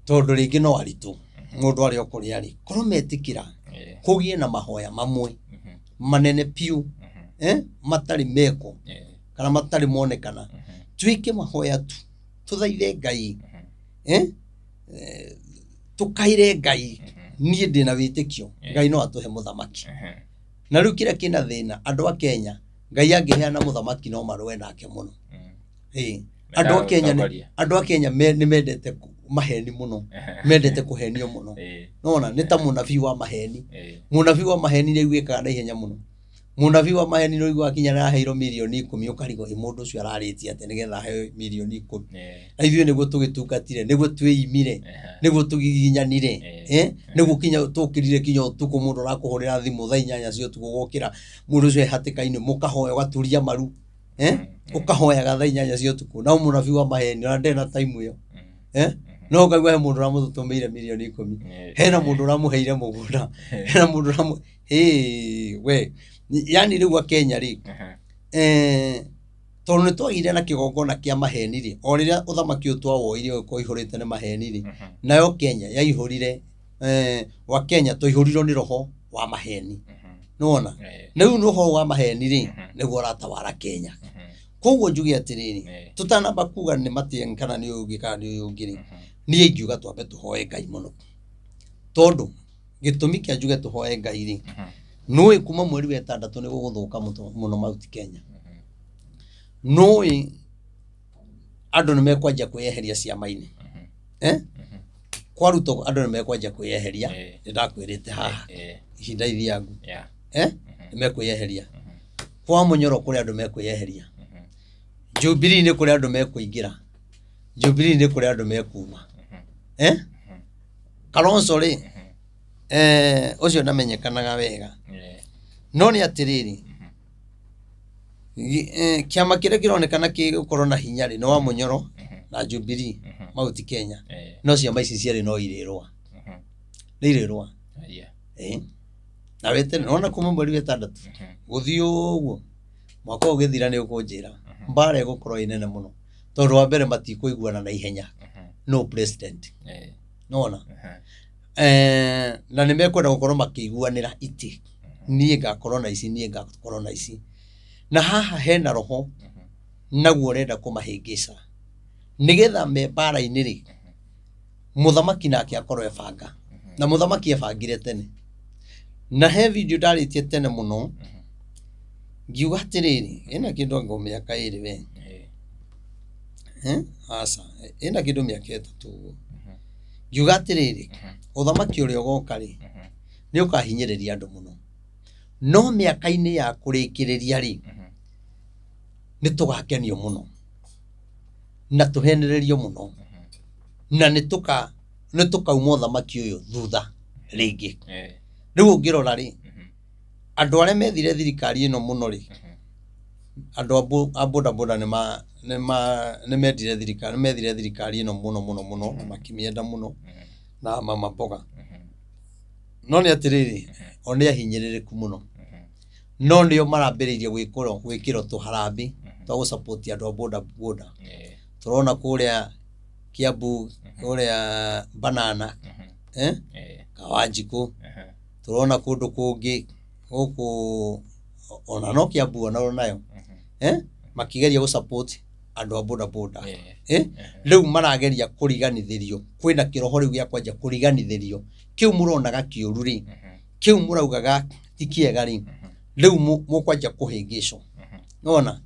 tondũ rĩngĩ no aritũ mũndũ arĩ o kũrĩa arĩ, korwo metĩkĩra Ĩĩ. kũgĩe na mahoya mamwe manene piũ, matarĩ mekwo Ĩĩ. kana matarĩ monekana, twĩke mahoya tu, tũthaithe Ngai, tũkaire Ngai. Niĩ ndĩna wĩtĩkio Ngai no atũhe mũthamaki. Na rĩu kĩrĩa kĩna thĩna, andũ a Kenya, Ngai angĩheana mũthamaki no marũe nake mũno. Ĩĩ. Andũ a Kenya nĩ- Gũtongoria. andũ a Kenya nĩ mendete maheni mũno, mendete kũhenio mũno. Ĩĩ. Nĩwona? Nĩ ta mũnabii wa maheni. Ĩĩ. Mũnabii wa maheni nĩ aiguĩkaga na ihenya mũno. Mũnabii wa maheni nĩ ũiguaga kinya nĩaraheirwo mirioni 10 ũkarigwo ĩ mũndũ ũcio ararĩtie atĩa nĩgetha aheo mirioni 10. Ĩĩ. Na ithuĩ nĩguo tũgĩtungatire, nĩguo twĩimire, nĩguo tũgiginyanire, nĩguo kinya tũkĩrire kinya ũtukũ mũndũ arakũhũrĩra thimũ thaa 8 cia ũtukũ ũgokĩra mũndũ ũcio e hatĩka-inĩ, mũkahoya ũgaturia maru, ũkahoyaga thaa 8 cia ũtukũ. Na mũnabii wa maheni ona ndarĩ na time ĩyo. No ũkaigua he mũndũ ũramũtũmĩire mirioni 10. Hena mũndũ ũramũheire mũgũnda, hena mũndũ ũramũ-, hĩ, we. Yaani rĩu a Kenya rĩ, tondũ nĩ twagĩire na kĩgongona kĩa maheni rĩ, o rĩrĩa ũthamaki ũyũ twawoire ũgĩkorwo ũihũrĩte nĩ maheni rĩ, nayo Kenya yaihũrire, wa Kenya twaihũrirwo nĩ roho wa maheni. Nĩwona? Na rĩu roho wa maheni rĩ, nĩguo ũratawara Kenya. Koguo njuge atĩrĩrĩ, tũtanamba kuga nĩ Matiang'i kana nĩ ũyũ ũngĩ kana nĩ ũyũ ũngĩ rĩ, niĩ ingiuga twambe tũhoe Ngai mũno. Tondũ gĩtũmi kĩa njuge tũhoe Ngai rĩ, nũĩ kuma mweri wa 6 nĩ gũgũthũka mũno Mount Kenya. Nũĩ andũ nĩ mekwanjia kwĩyeheria ciama-inĩ. Eh? Kwa Ruto andũ nĩ mekwanjia kwĩyeheria. Eh. Nĩ ndakwĩrĩte haha ihinda ithiangu. Yeah. Eh? Nĩ mekwĩyeheria. Kwa Munyoro kũrĩ andũ mekwĩyeheria. Jubilee nĩ kũrĩ andũ mekũingĩra. Jubilee nĩ kũrĩ andũ mekuma. Eh? Kalonzo rĩ, ũcio ndamenyekanaga wega. No nĩ atĩrĩrĩ, kĩama kĩrĩa kĩronekana gĩgũkorwo na hinya rĩ, nĩ wa Munyoro na Jubilee, Mount Kenya. No ciama ici cierĩ no irĩrũa. Nĩ irĩrũa. Yeah. Eh. Na wete nona kuma mweri wa ĩtandatũ gũthiĩ ũguo mwaka ũyũ ũgĩthira nĩ ũkũnjĩra mbara ĩgũkorwo ĩ nene mũno tondũ wa mbere matikũiguana na ihenya no president nona na nĩ mekwenda gũkorwo makĩiguanĩra itĩ, niĩ ngakorwo na ici, niĩ ngakorwo na ici, na haha hena roho naguo ũrenda kũmahĩngĩca nĩgetha me mbara-inĩ rĩ, mũthamaki nake akorwo ebanga, na mũthamaki ebangire tene. Na he video ndarĩtie tene mũno ngiuga atĩrĩrĩ, ĩna kĩndũ anga mĩaka 2 we. Aca, ĩna kĩndũ mĩaka 3 ũguo. Ngiuga atĩrĩrĩ, ũthamaki ũrĩa ũgoka rĩ, nĩ ũkahinyĩrĩria andũ mũno, no mĩaka-inĩ ya kũrĩkĩrĩria rĩ, nĩ tũgakenio mũno na tũhenererio mũno, na nĩ tũkauma ũthamaki ũyũ thutha rĩngĩ. Rĩu ũngĩrora rĩ, andũ arĩa methire thirikari ĩno mũno rĩ, andũ a boda boda nĩ mendire thirikari, nĩ methire thirikari ĩno mũno mũno mũno, na makĩmĩenda mũno, na mama mboga. No nĩ atĩrĩrĩ, o nĩ ahinyĩrĩrĩku mũno, no nĩo marambĩrĩirie gwĩkĩrwo tũharambĩ twa gũsupport andũ a boda boda. Tũrona kũrĩa Kiambu, kũrĩa Banana, Kawanjikũ, tũrona kũndũ kũngĩ gũkũ ona no Kiambu ona nayo, makĩgeria gũsupport andũ a boda boda. Rĩu marageria kũriganithĩrio, kwĩna kĩroho rĩu gĩa kwanja kũriganithĩrio kĩu mũronaga kĩũru rĩ, kĩu mũraugaga ti kĩega rĩ, rĩu mũkwanja kũhĩngĩcwo. Nĩwona?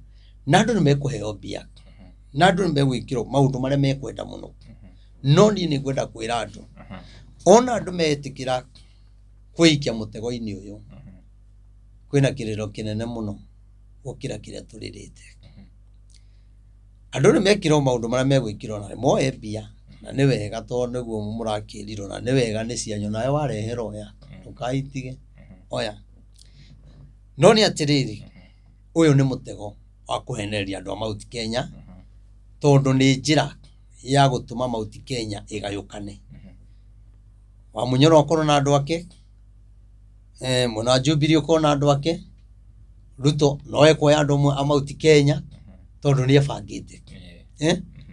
Na andũ nĩ mekũheo mbia, na andũ nĩ megwĩkĩrwo maũndũ marĩa mekwenda mũno. No niĩ nĩ ngwenda kwĩra andũ, ona andũ metĩkĩra kwĩikia mũtego-inĩ ũyũ, kwĩna kĩrĩro kĩnene mũno gũkĩra kĩrĩa tũrĩrĩte. Andũ nĩ mekĩrwo maũndũ marĩa megwĩkĩrwo na moe mbia, na nĩ wega tondũ nĩguo mũrakĩrirwo, na nĩ wega nĩ cianyu, nawe wareherwo oya, ndũkaitige, oya. No nĩ atĩrĩrĩ, ũyũ nĩ mũtego wa kũhenereria andũ a Mount Kenya, tondũ nĩ njĩra ya gũtũma Mount Kenya ĩgayũkane. Wa Munyoro akorwo na andũ ake, mwena wa Jubilee ũkorwo na andũ ake, Ruto no ekuoya andũ amwe a Mount Kenya tondũ nĩ ebangĩte.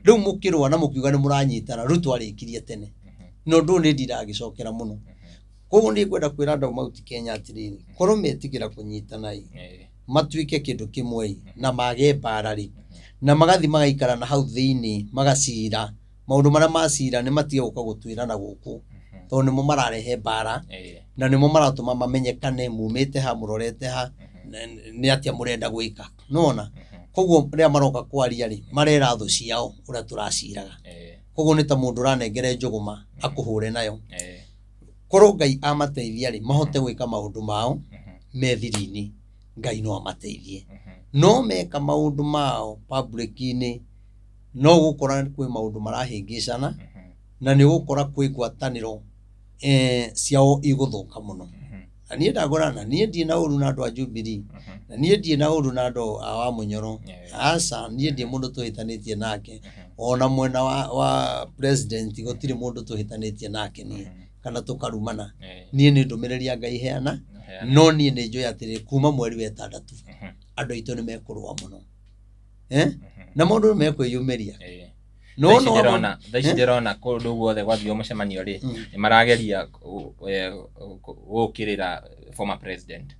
Rĩu mũkĩrũa na mũkiuga nĩ mũranyitana, Ruto arĩkirie tene. Na ũndũ ũyũ nĩ ndiragĩcokera mũno. Koguo nĩ ngwenda kwĩra andũ a Mount Kenya atĩrĩrĩ, korwo metĩkĩra kũnyitana ĩ, matuĩke kĩndũ kĩmwe ĩ, na mage mbara rĩ, na magathi magaikara na hau thĩinĩ magacira maũndũ marĩa macira nĩ matige gũka gũtwĩra na gũkũ, tondũ nĩmo mararehe mbara, na nĩmo maratũma mamenyekane mumĩte ha, mũrorete ha, nĩ atĩa mũrenda gwĩka. Nĩwona? Koguo rĩrĩa maroka kwaria rĩ, marera thũ ciao ũrĩa tũraciraga. Koguo nĩ ta mũndũ ũranengere njũgũma akũhũre nayo. Korwo Ngai amateithia rĩ, mahote gwĩka maũndũ mao me thiri-inĩ, Ngai no amateithie. No meka maũndũ mao public-inĩ, no ũgũkora kwĩ maũndũ marahĩngĩcana, na nĩ ũgũkora kwĩ ngwatanĩro ciao igũthũka mũno. Na niĩ ndagũra, na niĩ ndirĩ na ũru na andũ a Jubilee, na niĩ ndirĩ na ũru na andũ a Wamunyoro. Aca, niĩ ndirĩ mũndũ tũhĩtanĩtie nake. Ona mwena wa president gũtirĩ mũndũ tũhĩtanĩtie nake niĩ, kana tũkarumana. Niĩ nĩ ndũmĩrĩri ya Ngai heana, no niĩ nĩ njũĩ atĩrĩ, kuma mweri wa 6 andũ aitũ nĩ mekũrũa mũno. Na maũndũ nĩ mekwĩyumĩria. No, no, Thaa ici ndĩrona kũndũ guothe gwathiĩ mũcemanio rĩ, nĩ marageria gũkĩrĩra former president.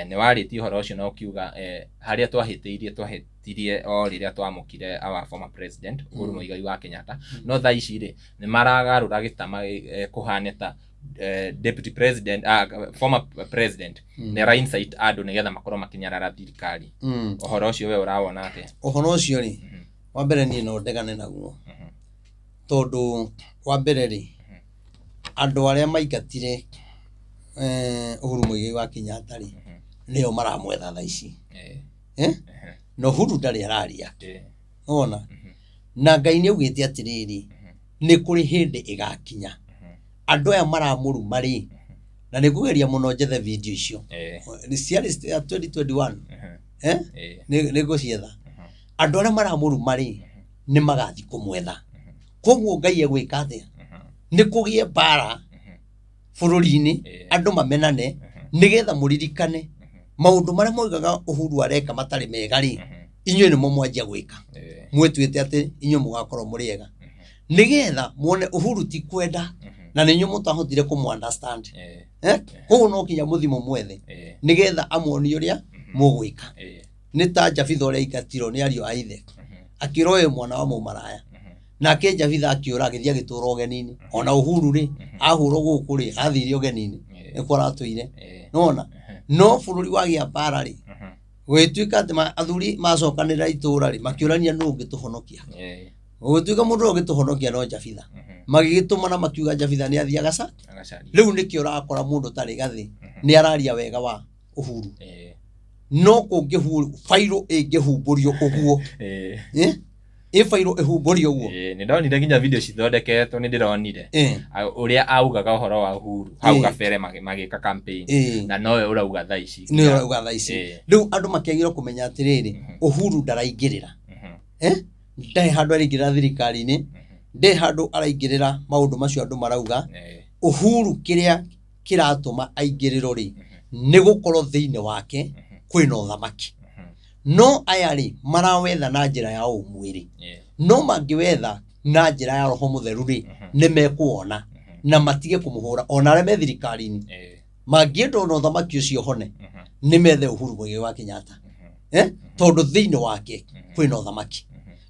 Nĩ warĩtie ũhoro ũcio na ũkiuga harĩa twahĩtirie o rĩrĩa twamũkire our former president Uhuru Muigai wa Kenyatta. No thaa ici rĩ, nĩ maragarũra gĩtama kũhane ta deputy president, former president nĩ ara incite andũ nĩgetha makorwo makĩnyarara thirikari. Ũhoro ũcio we ũrawona atĩa? Ũhoro ũcio rĩ, wa mbere niĩ no ndegane naguo. Tondũ wa mbere rĩ, andũ arĩa maingatire Uhuru Muigai wa Kenyatta rĩ, nĩo maramwetha thaa ici. Eh? Na Uhuru ndarĩ araria. Nĩwona? Na Ngai nĩ augĩte atĩrĩrĩ, nĩ kũrĩ hĩndĩ ĩgakinya andũ aya maramũruma rĩ, na nĩ ngũgeria mũno njethe video icio. Nĩ ciarĩ cia 2021. Eh? Nĩ ngũcietha. Andũ arĩa maramũruma rĩ, nĩ magathiĩ kũmwetha. Koguo Ngai egwĩka atĩa? Nĩ kũgĩe mbara bũrũri-inĩ, andũ mamenane, nĩgetha mũririkane maũndũ marĩa moigaga Uhuru areka matarĩ mega rĩ, inyuĩ nĩmo mwanjia gwĩka. Mwĩtuĩte atĩ inyuĩ mũgakorwo mũrĩ ega. Nĩgetha muone Uhuru ti kwenda, na nĩ inyuĩ mũtahotire kũmũ understand. Koguo no nginya mũthiĩ mũmwethe, nĩgetha amuonie ũrĩa mũgwĩka. Nĩ ta Jabitha ũrĩa aingatirwo nĩ ariũ a ithe, akĩrwo ũyũ mwana wa mũmaraya. Nake Jabitha akĩũra agĩthiĩ agĩtũra ũgeni-inĩ. Ona Uhuru rĩ, ahũrwo gũkũ rĩ, athire ũgeni-inĩ, nĩkuo aratũire. Nĩwona? No bũrũri wagĩa mbara rĩ, gũgĩtuĩka atĩ athuri macokanĩrĩra itũra rĩ, makĩũrania nũ ũngĩtũhonokia. Gũgĩtuĩka mũndũ ũrĩa ũngĩtũhonokia no Jabitha. Magĩgĩtũmana makiuga Jabitha nĩ athiĩ agaca. Rĩu nĩkĩo ũrakora mũndũ ũtarĩ gathĩ nĩ araria wega wa Uhuru. No kũngĩhu bairũ ĩngĩhumbũrio ũguo. Ĩ bairũ ĩhumbũrio ũguo. Nĩ ndonire nginya video cithondeketwo, nĩ ndĩronire ũrĩa augaga ũhoro wa Uhuru hau kabere magĩka campaign, na nowe ũrauga thaa ici. Nĩwe ũrauga thaa ici. Rĩu andũ makĩagĩrĩirwo kũmenya atĩrĩrĩ, Uhuru ndaraingĩrĩra. Ndarĩ handũ araingĩrĩra thirikari-inĩ, ndarĩ handũ araingĩrĩra maũndũ macio andũ marauga. Uhuru kĩrĩa kĩratũma aingĩrĩrwo rĩ, nĩ gũkorwo thĩinĩ wake kwĩna ũthamaki. No aya rĩ, marawetha na njĩra ya ũmwĩrĩ. No mangĩwetha na njĩra ya Roho Mũtheru rĩ, nĩ mekuona na matige kũmũhũra ona arĩa me thirikari-inĩ. Mangĩenda ona ũthamaki ũcio ũhone, nĩ methe Uhuru Muigai wa Kenyatta. Tondũ thĩinĩ wake kwĩna ũthamaki.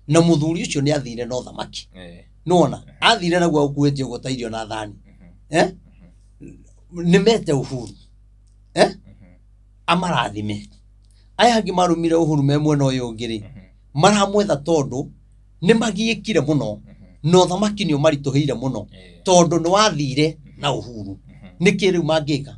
Na mũthuri ũcio nĩ athire na ũthamaki. Nĩwona? Athire naguo akuĩte ũguo ta irio na thani. Nĩ mete Uhuru. Amarathime. Aya angĩ marumire Uhuru me mwena ũyũ ũngĩ rĩ, maramwetha tondũ nĩ magiĩkire mũno, na ũthamaki nĩ ũmaritũhĩire mũno, tondũ nĩ wathire na Uhuru. Nĩkĩ rĩu mangĩka?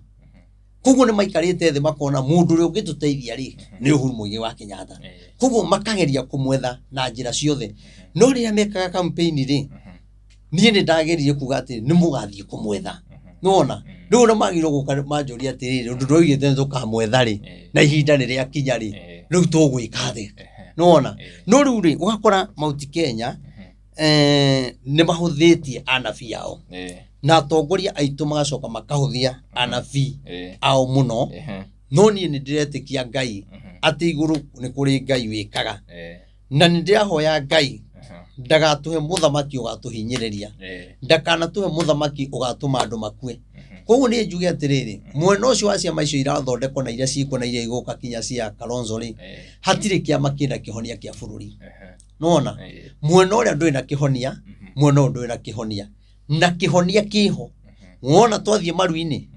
Koguo nĩ maikarĩte thĩ makona mũndũ ũrĩa ũngĩtũteithia rĩ, nĩ Uhuru Muigai wa Kenyatta. Koguo makageria kũmwetha na njĩra ciothe. No rĩrĩa mekaga campaign rĩ, niĩ nĩ ndageririe kuga atĩ nĩ mũgathiĩ kũmwetha. Nĩwona? Rĩu ona magĩrĩirwo gũka manjũrie atĩrĩrĩ, ũndũ ndwoigĩte nĩ tũkamwetha rĩ, na ihinda nĩ rĩakinya rĩ, rĩu tũgwĩka atĩa? Nĩwona? No rĩu rĩ, ũgakora Mount Kenya, nĩ mahũthĩtie anabii ao. Na atongoria aitũ magacoka makahũthia anabii ao mũno. No niĩ nĩ ndĩretĩkia Ngai atĩ igũrũ nĩ kũrĩ Ngai wĩkaga. Na nĩ ndĩrahoya Ngai ndagatũhe mũthamaki ũgatũhinyĩrĩria, ndakanatũhe mũthamaki ũgatũma andũ makue. Koguo niĩ njuge atĩrĩrĩ, mwena ũcio wa ciama icio irathondekwo na iria ciĩkuo na iria igũka kinya cia Kalonzo rĩ, hatirĩ kĩama kĩna kĩhonia kĩa bũrũri. Nĩwona? Mwena ũrĩa ndũrĩ na kĩhonia, mwena ũyũ ndũrĩ na kĩhonia. Na kĩhonia kĩho. Wona twathiĩ maru-inĩ,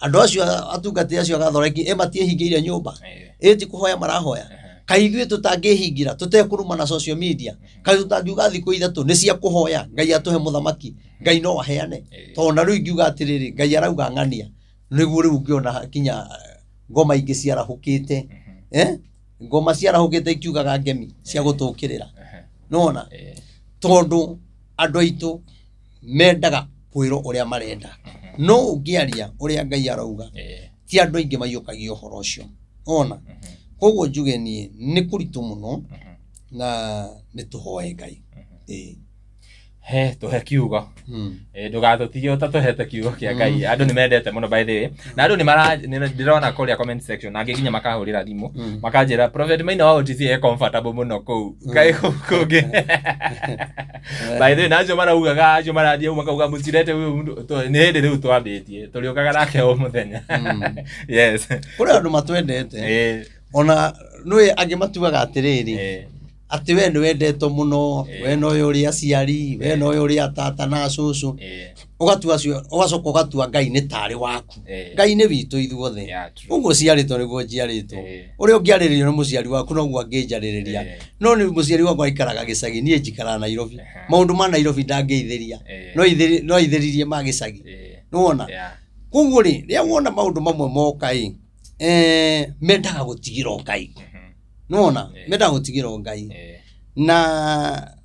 andũ acio atungatĩri acio agathoreki, ĩ matiĩhingĩire nyũmba, ĩ ti kũhoya marahoya. Kaĩ ithuĩ tũtangĩhingĩra, tũtekũruma na social media, kaĩ tũtangiuga thikũ ithatũ nĩ cia kũhoya, Ngai atũhe mũthamaki, Ngai no aheane. Tondũ na rĩu ingiuga atĩrĩrĩ, Ngai arauga ng'ania, nĩguo rĩu ũngĩona kinya ngoma ingĩ ciarahũkĩte, Ngoma ciarahũkĩte ikiugaga ngemi cia gũtũkĩrĩra. Nĩwona? Tondũ andũ aitũ mendaga kwĩrwo ũrĩa marenda. No ũngĩaria ũrĩa Ngai arauga, ti andũ aingĩ maiyũkagia ũhoro ũcio. Nĩwona? Koguo njuge niĩ nĩ kũritũ mũno na nĩ tũhoe Ngai. He, tũhe kiugo. Ndũgatũtige ũtatũhete kiugo kĩa Ngai. Andũ nĩ mendete mũno by the way. Na andũ nĩ mara, nĩ ndĩrona kũrĩa comment section, na angĩ nginya makahũrĩra thimũ, makanjĩra Prophet Maina wa OTC e comfortable mũno kũu. Kaĩ kũu kũngĩ. By the way, na acio maraugaga, acio marathiĩ hau makauga mũtirete huyu mũndũ. Nĩ hĩndĩ rĩu twambĩtie, tũrĩũkaga nake o mũthenya. Yes. Kũrĩ andũ matwendete. Ona nĩũĩ angĩ matuaga atĩrĩrĩ, atĩ we nĩ wendetwo mũno, we nowe ũrĩ aciari, we nowe ũrĩ atata na acũcũ. Ũgatua acio, ũgacoka ũgatua Ngai nĩ tarĩ waku. Eh. Ngai nĩ witũ ithuothe. Yeah, true. Ũguo ciarĩtwo nĩguo njiarĩtwo. Eh. Ũrĩa ũngĩarĩrĩrio nĩ mũciari waku noguo angĩnjarĩrĩria. Eh. No nĩ mũciari wakwa aikaraga gĩcagi, niĩ njikaraga Nairobi. Aha. Maũndũ ma Nairobi ndangĩithĩria. Eh. No no aithĩririe ma gĩcagi. Eh. Nĩwona? Yeah. Koguo rĩ, rĩrĩa wona maũndũ mamwe moka ĩ, mendaga gũtigĩrwo Ngai. Mhm. Nĩwona? Eh. Mendaga gũtigĩrwo Ngai. Eh. Na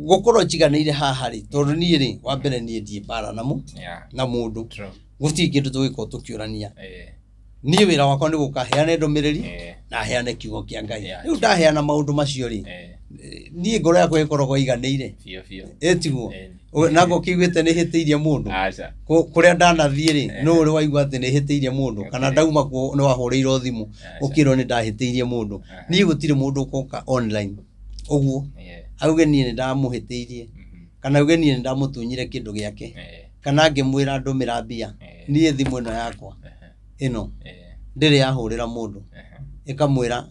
gũkorwo njiganĩire haha rĩ, tondũ niĩ rĩ, wa mbere niĩ ndiĩ mbara na Yeah. na mũndũ. True. Gũtirĩ kĩndũ tũgĩkorwo tũkĩũrania. Eh. Niĩ wĩra wakwa nĩ gũka heane ndũmĩrĩri Eh. na heane kiugo kĩa Ngai. Yeah. Rĩu ndaheana maũndũ macio rĩ, Eh. niĩ ngoro yakwa ĩkoragwo ĩiganĩire. Biũ biũ. Ĩtiguo. Eh. Na ngũkĩiguĩte nĩ hĩtĩirie mũndũ. Aca. Kũrĩa ndanathiĩ rĩ, nũ ũrĩ waigua atĩ nĩ hĩtĩirie mũndũ, kana Okay. ndauma kuo nĩ wahũrĩirwo thimũ Aca. ũkĩrwo nĩ ndahĩtĩirie mũndũ. Aha. Niĩ gũtirĩ mũndũ ũkoka online ũguo Yeah. auge niĩ nĩ ndamũhĩtĩirie, Mhm. kana auge niĩ nĩ ndamũtunyire kĩndũ gĩake, Eh. kana ngĩmwĩra ndũmĩra mbia. Eh. Niĩ thimũ ĩno yakwa Aha. ĩno Eh. ndĩrĩ yahũrĩra mũndũ Aha. ĩkamwĩra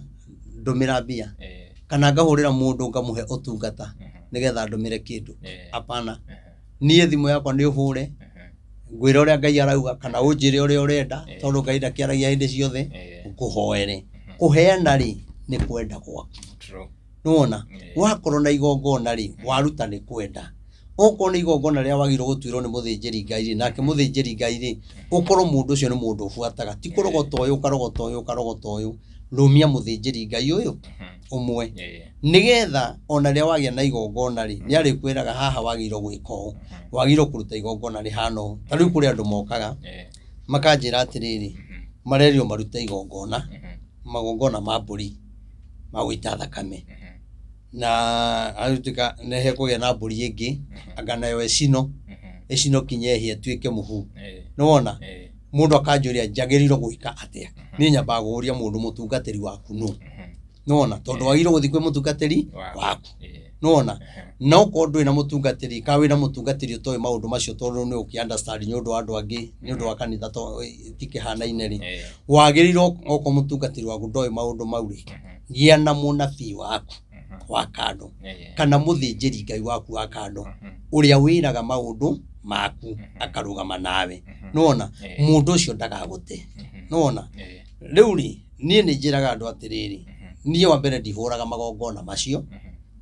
ndũmĩra mbia, Eh. kana ngahũrĩra mũndũ ngamũhe ũtungata Mhm. nĩgetha ndũmĩre kĩndũ. Eh. Hapana. Aha. Niĩ thimũ yakwa nĩ ũhũre Aha. ngwĩre ũrĩa Ngai arauga, kana ũnjĩre ũrĩa ũrenda, Eh. tondũ Ngai ndakĩaragia hĩndĩ ciothe. Eh. Ngũhoere. Kũheana rĩ nĩ kwenda gwaku. True. Nĩwona? Eh. Wakorwo na igongona rĩ, waruta nĩ kwenda. Okorwo nĩ igongona rĩrĩa wagĩrĩirwo gũtuĩrwo nĩ mũthĩnjĩri Ngai rĩ, nake mũthĩnjĩri Ngai rĩ, ũkorwo mũndũ ũcio nĩ mũndũ ũbuataga. Ti kũrogota ũyũ ũkarogota ũyũ ũkarogota ũyũ. Rũmia mũthĩnjĩri Ngai ũyũ Mhm. ũmwe. Eh. Nĩgetha ona rĩrĩa wagĩa na igongona rĩ, nĩ arĩkwĩraga haha wagĩrĩirwo gwĩka ũũ, wagĩrĩirwo kũruta igongona rĩhana ũũ. Ta rĩu kũrĩ andũ mokaga Eh. makanjĩra atĩrĩrĩ, Mhm. marerirwo marute igongona, Mhm. magongona ma mbũri ma gũita thakame. Mhm. Na agatuĩka nĩ hekũgĩa na mbũri ĩngĩ, anga nayo ĩcino, Mhm. ĩcino kinya ĩhĩe ĩtuĩke mũhu. Eh. Nĩwona? Eh. Mũndũ akanjũria njagĩrĩirwo gwĩka atĩa. Niĩ nyambaga kũũria mũndũ mũtungatĩri waku nũ. Mhm. Nĩwona? Tondũ wagĩrĩirwo gũthiĩ kwĩ mũtungatĩri waku. Eh. Nĩwona? Aha. Na okorwo ndũrĩ na mũtungatĩri, kana wĩna mũtungatĩri ũtoĩ maũndũ macio tondũ nĩ ũkĩ understand nĩ ũndũ wa andũ angĩ, nĩ ũndũ wa kanitha to itikĩhanaine rĩ. Eh. Wagĩrĩirwo okorwo mũtungatĩri waku ndoĩ maũndũ mau rĩ, Mhm. gĩa na mũnabii waku Mhm. wa kando, Eh. kana mũthĩnjĩri Ngai waku wa kando, Mhm. ũrĩa wĩraga maũndũ maku akarũgama nawe. Mhm. Nĩwona? Eh. Mũndũ ũcio ndagagũte. Mhm. Nĩwona? Eh. Rĩu rĩ, niĩ nĩ njĩraga andũ atĩrĩrĩ, Mhm. niĩ wa mbere ndihũraga magongona macio, Mhm.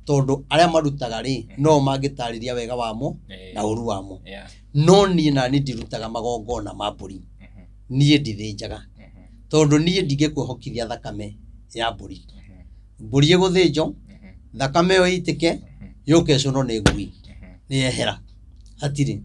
tondũ arĩa marutaga rĩ, no mangĩtarĩria wega wamo Eh. na ũru wamo. Yeah. No niĩ nani ndirutaga magongona ma mbũri. Mhm. Niĩ ndithĩnjaga. Mhm. Tondũ niĩ ndingĩkwĩhokithia thakame ya mbũri. Mhm. Mbũri ĩgũthĩnjwo, Mhm. thakame ĩyo ĩitĩke, Mhm. yũke ĩcũnwo nĩ ngui, Mhm. nĩ yehera. Hatirĩ. Mhm.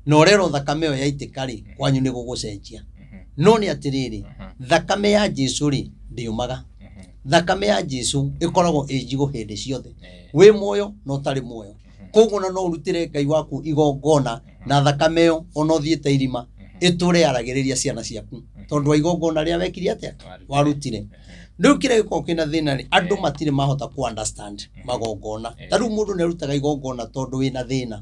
Na ũrerwo thakame ĩyo yaitĩka rĩ, kwanyu nĩ gũgũcenjia. Mhm. No nĩ atĩrĩrĩ, Mhm. thakame ya Jesũ rĩ, ndĩũmaga. Mhm. Thakame ya Jesũ ĩkoragwo ĩ njigũ hĩndĩ ciothe. Eh. Wĩ muoyo na ũtarĩ muoyo. Koguo ona no ũrutĩre Ngai waku igongona na thakame ĩyo ona ũthiĩte irima ĩtũre yaragĩrĩria ciana ciaku, tondũ wa igongona rĩrĩa wekire atĩa? Warutire. Rĩu kĩrĩa gĩkoragwo kĩna thĩna rĩ, andũ matirĩ mahota kũ understand magongona. Ta rĩu mũndũ nĩ arutaga igongona tondũ wĩna thĩna.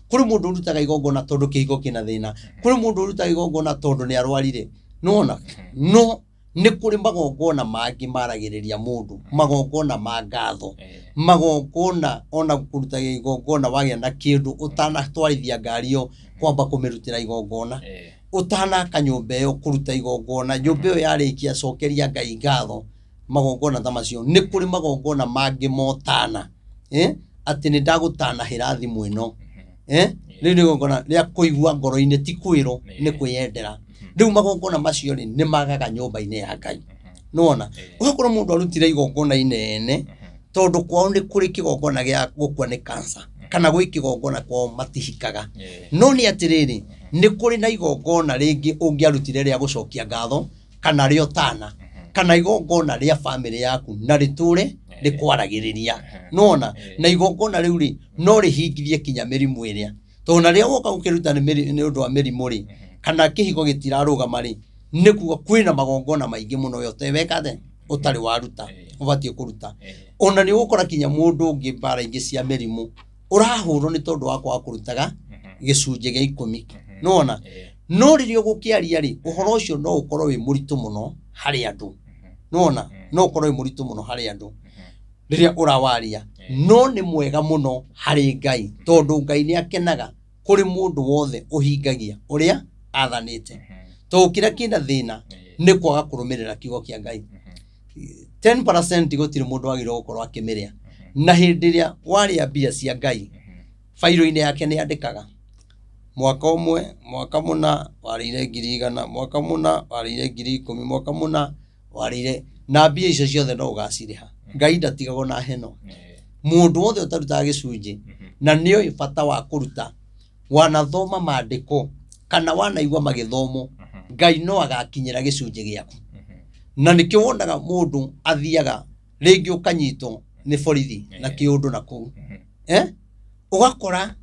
Kũrĩ mũndũ ũrutaga igongona tondũ kĩhiko kĩna thĩna. Kũrĩ mũndũ ũrutaga igongona tondũ nĩ arwarire. Nĩwona? No nĩ kũrĩ magongona mangĩ maragĩrĩria mũndũ, magongona ma ngatho, Eh. magongona ona kũruta igongona wagĩa na kĩndũ ũtanatwarithia ngari ĩyo kwamba kũmĩrutĩra igongona, Eh. ũtanaka nyũmba ĩyo kũruta igongona, nyũmba ĩyo yarĩkia cokeria Ngai ngatho, magongona ta macio. Nĩ kũrĩ magongona mangĩ motana, atĩ nĩ ndagũtanahĩra thimũ ĩno, Rĩu nĩ igongona rĩa kũigua ngoro-inĩ, ti kwĩrwo, nĩ kwĩyendera. Rĩu magongona macio rĩ, nĩ magaga nyũmba-inĩ ya Ngai. Nĩwona? Ũgakora mũndũ arutire igongona inene, tondũ kwao nĩ kũrĩ kĩgongona gĩa gũkua nĩ cancer, kana gwĩ kĩgongona kwao matihikaga. Eh. No nĩ atĩrĩrĩ, nĩ kũrĩ na igongona rĩngĩ ũngĩarutire rĩa gũcokia ngatho, kana rĩa ũtana, kana igongona rĩa bamĩrĩ yaku na rĩtũre rĩkwaragĩrĩria. Nĩwona? Na igongona rĩu rĩ, no rĩhingithie kinya mĩrimũ ĩrĩa. Tondũ na rĩrĩa woka gũkĩruta nĩ ũndũ wa mĩrimũ rĩ, kana kĩhiko gĩtirarũgama rĩ, nĩ kuga kwĩna magongona maingĩ mũno we ũteweka atĩa? Ũtarĩ waruta, ũbatiĩ kũruta. Ona nĩ ũgũkora kinya mũndũ ũngĩ mbara ingĩ cia mĩrimũ ũrahũrwo nĩ tondũ wa kwaga kũrutaga gĩcunjĩ gĩa ikũmi. Nĩwona? No rĩrĩa ũgũkĩaria rĩ, ũhoro ũcio no ũkorwo wĩ mũritũ mũno harĩ andũ. Nĩwona? No ũkorwo wĩ mũritũ mũno harĩ andũ rĩrĩa ũrawaria. No nĩ mwega mũno harĩ Ngai, tondũ Ngai nĩ akenaga Kũrĩ mũndũ wothe ũhingagia ũrĩa athanĩte. Tondũ kĩrĩa kĩna thĩna nĩ kwaga kũrũmĩrĩra kiugo kĩa Ngai. 10% gũtirĩ mũndũ wagĩrĩirwo gũkorwo akĩmĩrĩa. Na hĩndĩ ĩrĩa warĩa mbia cia Ngai, bairũ-inĩ yake nĩ andĩkaga mwaka ũmwe, mwaka mũna warĩire 100,000, mwaka mũna warĩire 10,000, mwaka mũna warĩire, na mbia icio ciothe no ũgacirĩha. Ngai ndatigagwo na heno. Mũndũ wothe ũtarutaga gĩcunjĩ na nĩoĩ bata wa kũruta, wanathoma maandĩko kana wanaigua magĩthomwo, Ngai no agakinyĩra gĩcunjĩ gĩaku. Na nĩkĩo wonaga mũndũ athiaga rĩngĩ ũkanyitwo nĩ borithi na kĩũndũ na kũu, ũgakora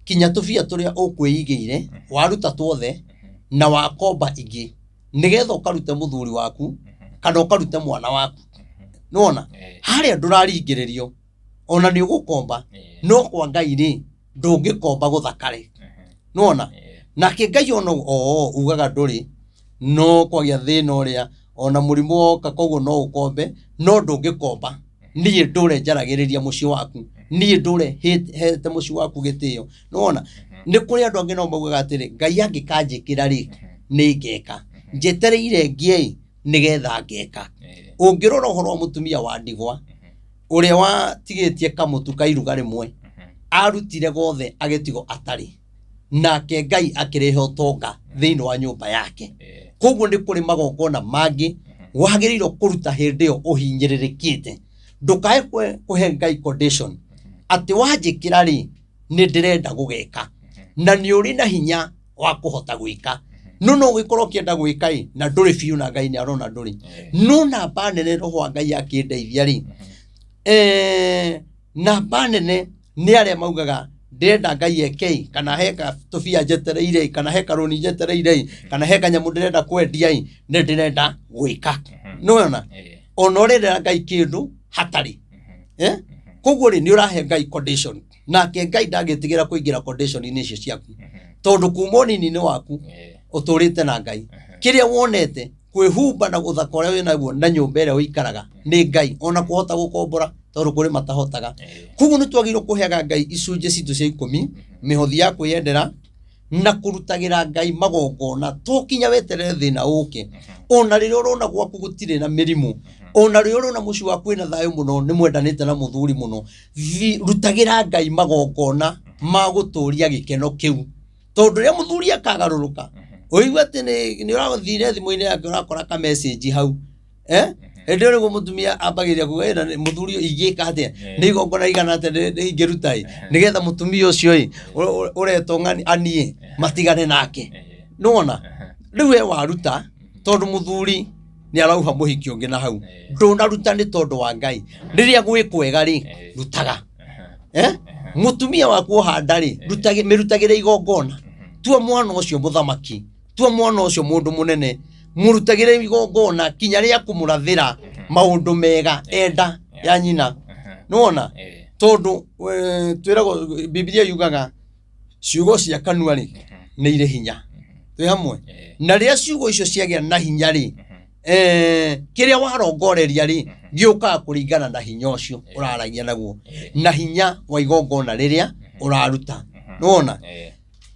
kinya tũbia tũrĩa ũkwĩigĩire waruta tuothe na wakomba ingĩ nĩgetha ũkarute mũthuri waku kana ũkarute mwana waku. Nĩwona harĩa ndũraringĩrĩrio ona nĩ ũgũkomba, no kwa Ngai rĩ ndũngĩkomba gũthakare. Nĩwona nake Ngai ona o ugaga ndũrĩ no kwagĩa thĩna ũrĩa ona mũrimũ woka, koguo no ũkombe no ndũngĩkomba niĩ ndũre njaragĩrĩria mũciĩ waku, niĩ ndũre hete mũciĩ waku gĩtĩo. Nĩwona nĩ kũrĩ andũ angĩ nao maugaga atĩrĩ, Ngai angĩkanjĩkĩra rĩ nĩ ngeka, njetereire ngĩe nĩgetha ngeka. Ũngĩrora ũhoro wa mũtumia wa ndigwa ũrĩa watigĩtie kamũtu ka iruga rĩmwe, arutire gothe agĩtigwo atarĩ, nake Ngai akĩrehe ũtonga thĩinĩ wa nyũmba yake. Koguo nĩ kũrĩ magongona mangĩ wagĩrĩirwo kũruta hĩndĩ ĩyo ũhinyĩrĩrĩkĩte. Ndũkae kũhe Ngai condition atĩ wanjĩkĩra rĩ nĩ ndĩrenda gũgeka, na nĩ ũrĩ na hinya wa kũhota gwĩka, no no ũgĩkorwo ũkĩenda gwĩka ĩ na ndũrĩ biũ, na Ngai nĩ arona ndũrĩ. No namba nene roho wa Ngai akĩndeithia rĩ, namba nene nĩ arĩa maugaga ndĩrenda Ngai eke, kana he tũbia njetereire, kana he karũni njetereire, kana he kanyamũ ndĩrenda kwendia, nĩ ndĩrenda gwĩka. Nĩwona ona ũrendera Ngai kĩndũ hatarĩ, koguo rĩ nĩ ũrahe Ngai condition, nake Ngai ndangĩtigĩra kũingĩra condition-inĩ icio ciaku, tondũ kuma ũnini-inĩ waku ũtũrĩte na Ngai. Kĩrĩa wonete kwĩhumba na ũthaka ũrĩa wĩnaguo na nyũmba ĩrĩa ũikaraga nĩ Ngai, ona kũhota gũkombora tondũ kũrĩ matahotaga. Koguo nĩ twagĩrĩirwo kũheaga Ngai icunjĩ citũ cia ikũmi, mĩhothi ya kwĩyendera na kũrutagĩra Ngai magongona, to kinya weterere thĩna ũke. Ona rĩrĩa ũrona gwaku gũtirĩ na mĩrimũ, ona rĩrĩa ũrona mũciĩ waku wĩna thayũ mũno, nĩ mwendanĩte na mũthuri mũno, rutagĩra Ngai magongona ma gũtũria gĩkeno kĩu, tondũ rĩrĩa mũthuri akagarũrũka ũigue atĩ nĩ ũrathire thimũ-inĩ yake ũrakora ka message hau, hĩndĩ ĩyo nĩguo mũtumia ambagĩrĩria kuga, "Ĩ, na mũthuri ũyũ ingĩka atĩa? Nĩ igongona igana atĩa ingĩruta ĩ nĩgetha mũtumia ũcio ĩ ũretwo ng'ani aniĩ matigane nake?" Nĩwona rĩu we waruta tondũ mũthuri nĩ arauha mũhiki ũngĩ na hau, ndũnaruta nĩ tondũ wa Ngai. Rĩrĩa gwĩ kwega rĩ, rutaga. Mũtumia waku ohanda rĩ, mĩrutagĩre igongona. Tua mwana ũcio mũthamaki, tua mwana ũcio mũndũ mũnene, mũrutagĩre igongona kinya rĩa kũmũrathĩra maũndũ mega enda ya nyina. Nĩwona tondũ twĩragwo Bibilia yugaga ciugo cia kanua rĩ nĩ irĩ hinya. Twĩ hamwe na rĩrĩa ciugo icio ciagĩa na hinya rĩ, kĩrĩa warongoreria rĩ gĩũkaga kũringana na hinya ũcio ũraragia naguo na hinya wa igongona rĩrĩa ũraruta. Nĩwona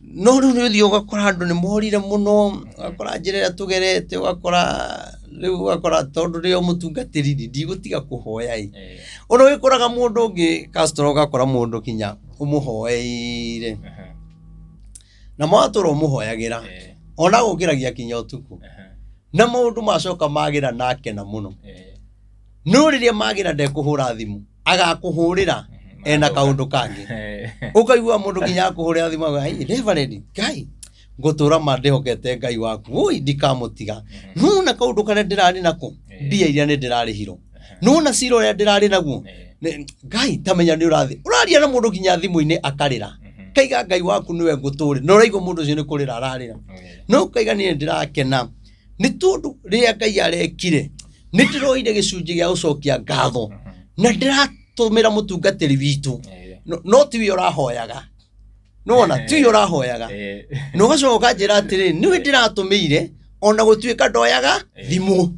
no rĩu nĩ ũthiĩ ũgakora andũ nĩ morire mũno, ũgakora njĩra ĩrĩa tũgerete, ũgakora rĩu ũgakora tondũ rĩo mũtungatĩri rĩ ndigũtiga kũhoya ĩ. Ona ũgĩkoraga mũndũ ũngĩ Castro, ũgakora mũndũ kinya ũmũhoeire na mwatũra ũmũhoyagĩra ona gũkĩragia kinya ũtukũ, na maũndũ macoka magĩra na akena mũno. No rĩrĩa magĩra ndekũhũra thimũ, agakũhũrĩra ena kaũndũ kangĩ. Ũkaigua mũndũ nginya akũhũrĩra thimũ auga, "Hey, Reverend, Ngai ngũtũra ma ndĩhokete Ngai waku, ui ndikamũtiga. Nona kaũndũ karĩa ndĩrarĩ nako, mbia iria nĩ ndĩrarĩhirwo, nona cira ũrĩa ndĩrarĩ naguo, Ngai tamenya nĩ ũrathi." Ũraria na mũndũ nginya thimũ-inĩ akarĩra, kaiga Ngai waku nĩwe ngũtũrĩ, na ũraigua mũndũ ũcio nĩ kũrĩra ararĩra. No ũkaiga niĩ ndĩrakena nĩ tondũ rĩrĩa Ngai arekire nĩ ndĩroire gĩcunjĩ gĩa gũcokia ngatho na ndĩratũmĩra mũtungatĩri witũ. No tiwe ũrahoyaga, nĩwona tiwe ũrahoyaga, na ũgacoka ũkanjĩra atĩrĩ nĩwe ndĩratũmĩire ona gũtuĩka ndoyaga thimũ.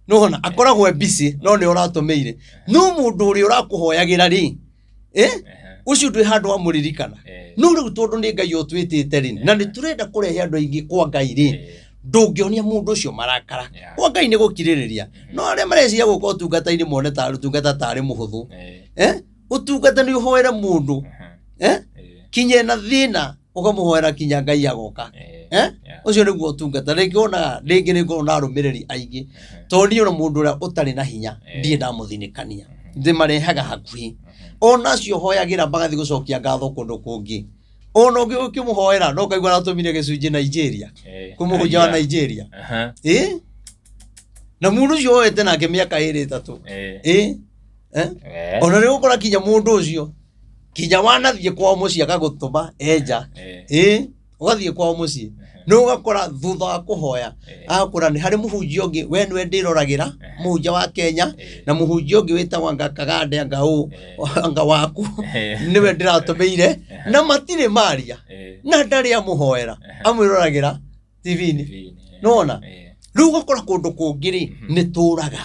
Nĩwona akoragwo e busy no nĩ ũratũmĩire. No mũndũ ũrĩa ũrakũhoyagĩra rĩ, Ũcio ndwĩ handũ wamũririkana. No rĩu tondũ nĩ Ngai ũtwĩtĩte rĩ, na nĩ tũrenda kũrehe andũ aingĩ kwa Ngai rĩ, ndũngĩonia mũndũ ũcio marakara. Kwa Ngai nĩ gũkirĩrĩria. No arĩa mareciria gũka ũtungata-inĩ mone ta ũtungata tarĩ mũhũthũ. Eh? Ũtungata nĩ ũhoere mũndũ. Eh? Kinya ena thĩna ũkamũhoera kinya Ngai agoka. Eh? Ũcio nĩguo ũtungata. Rĩngĩ wonaga rĩngĩ nĩ ngoragwo na arũmĩrĩri aingĩ. Tondũ niĩ ona mũndũ ũrĩa ũtarĩ na hinya ndirĩ ndamũthinĩkania. Ndĩmarehaga hakuhĩ. Ona acio hoyagĩra magathiĩ gũcokia ngatho kũndũ kũngĩ. Ona ũngĩ ũkĩmũhoera no ũkaigua aratũmire gĩcunjĩ Nigeria. Kwĩ mũhunjia wa Nigeria. Ĩ? Na mũndũ ũcio woete nake mĩaka ĩrĩ ĩtatũ. Ĩ? Eh? Ona nĩ ũgũkora kinya mũndũ ũcio kinya wanathiĩ kwao mũciĩ agagũtũma enja. Ĩ? Ũgathiĩ kwao mũciĩ. Nĩ ũgakora thutha wa kũhoya agakũra nĩ harĩ mũhunjia ũngĩ we nĩwe ndĩroragĩra, mũhunjia wa Kenya, na mũhunjia ũngĩ wĩtagwo anga Kagande anga ũ anga waku nĩwe ndĩratũmĩire, na matirĩ maria na ndarĩ amũhoera, amwĩroragĩra TV-inĩ. Nĩwona? Rĩu ũgakora kũndũ kũngĩ rĩ, nĩ tũraga.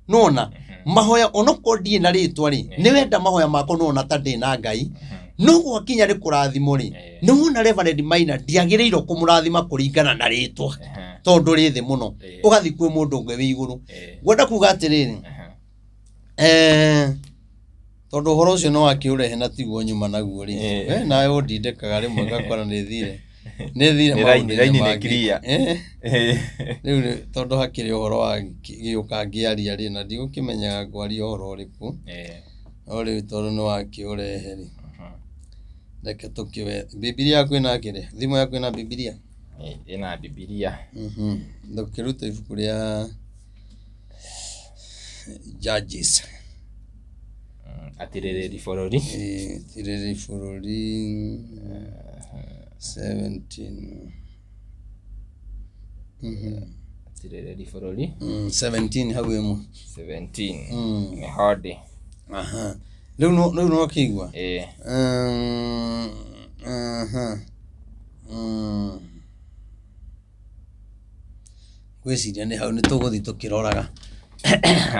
Nĩwona? Mahoya onokorwo ndirĩ na rĩtwa rĩ, nĩ wenda mahoya makwa nĩwona ta ndĩ na Ngai, no gwakinya nĩ kũrathimwo rĩ, nĩwona Reverend Maina ndiagĩrĩirwo kũmũrathima kũringana na rĩtwa tondũ rĩ thĩ mũno, ũgathiĩ kwĩ mũndũ ũngĩ wĩ igũrũ. Ngwenda kuga atĩrĩrĩ, tondũ ũhoro ũcio nĩ wakĩũrehe na tiguo nyuma naguo rĩ, we nawe ũndindĩkaga rĩmwe ngakora nĩ thire nĩ thire Nĩ raini- maũndũ-inĩ raini nĩ mangĩ. clear. Rĩu rĩ, tondũ hakĩrĩ ũhoro wa gĩũka ngĩaria rĩ, na ndigũkĩmenyaga ngwaria ũhoro ũrĩkũ, no rĩu tondũ nĩ wakĩũrehe rĩ, reke tũkĩwe. Bibilia yaku ĩna kĩrĩa? Thimũ yaku ĩna Bibilia? Ĩna Bibilia. Ndũkĩrute ibuku rĩa Judges. Atirĩrĩri bũrũri. Atirĩrĩri bũrũri 17. Atirĩrĩri bũrũri. 17 hau ĩmwe. 17. Nĩ hodi. Aha. Rĩu no rĩu no kĩigua. Aha. Ngwĩciria nĩ hau nĩ tũgũthiĩ tũkĩroraga.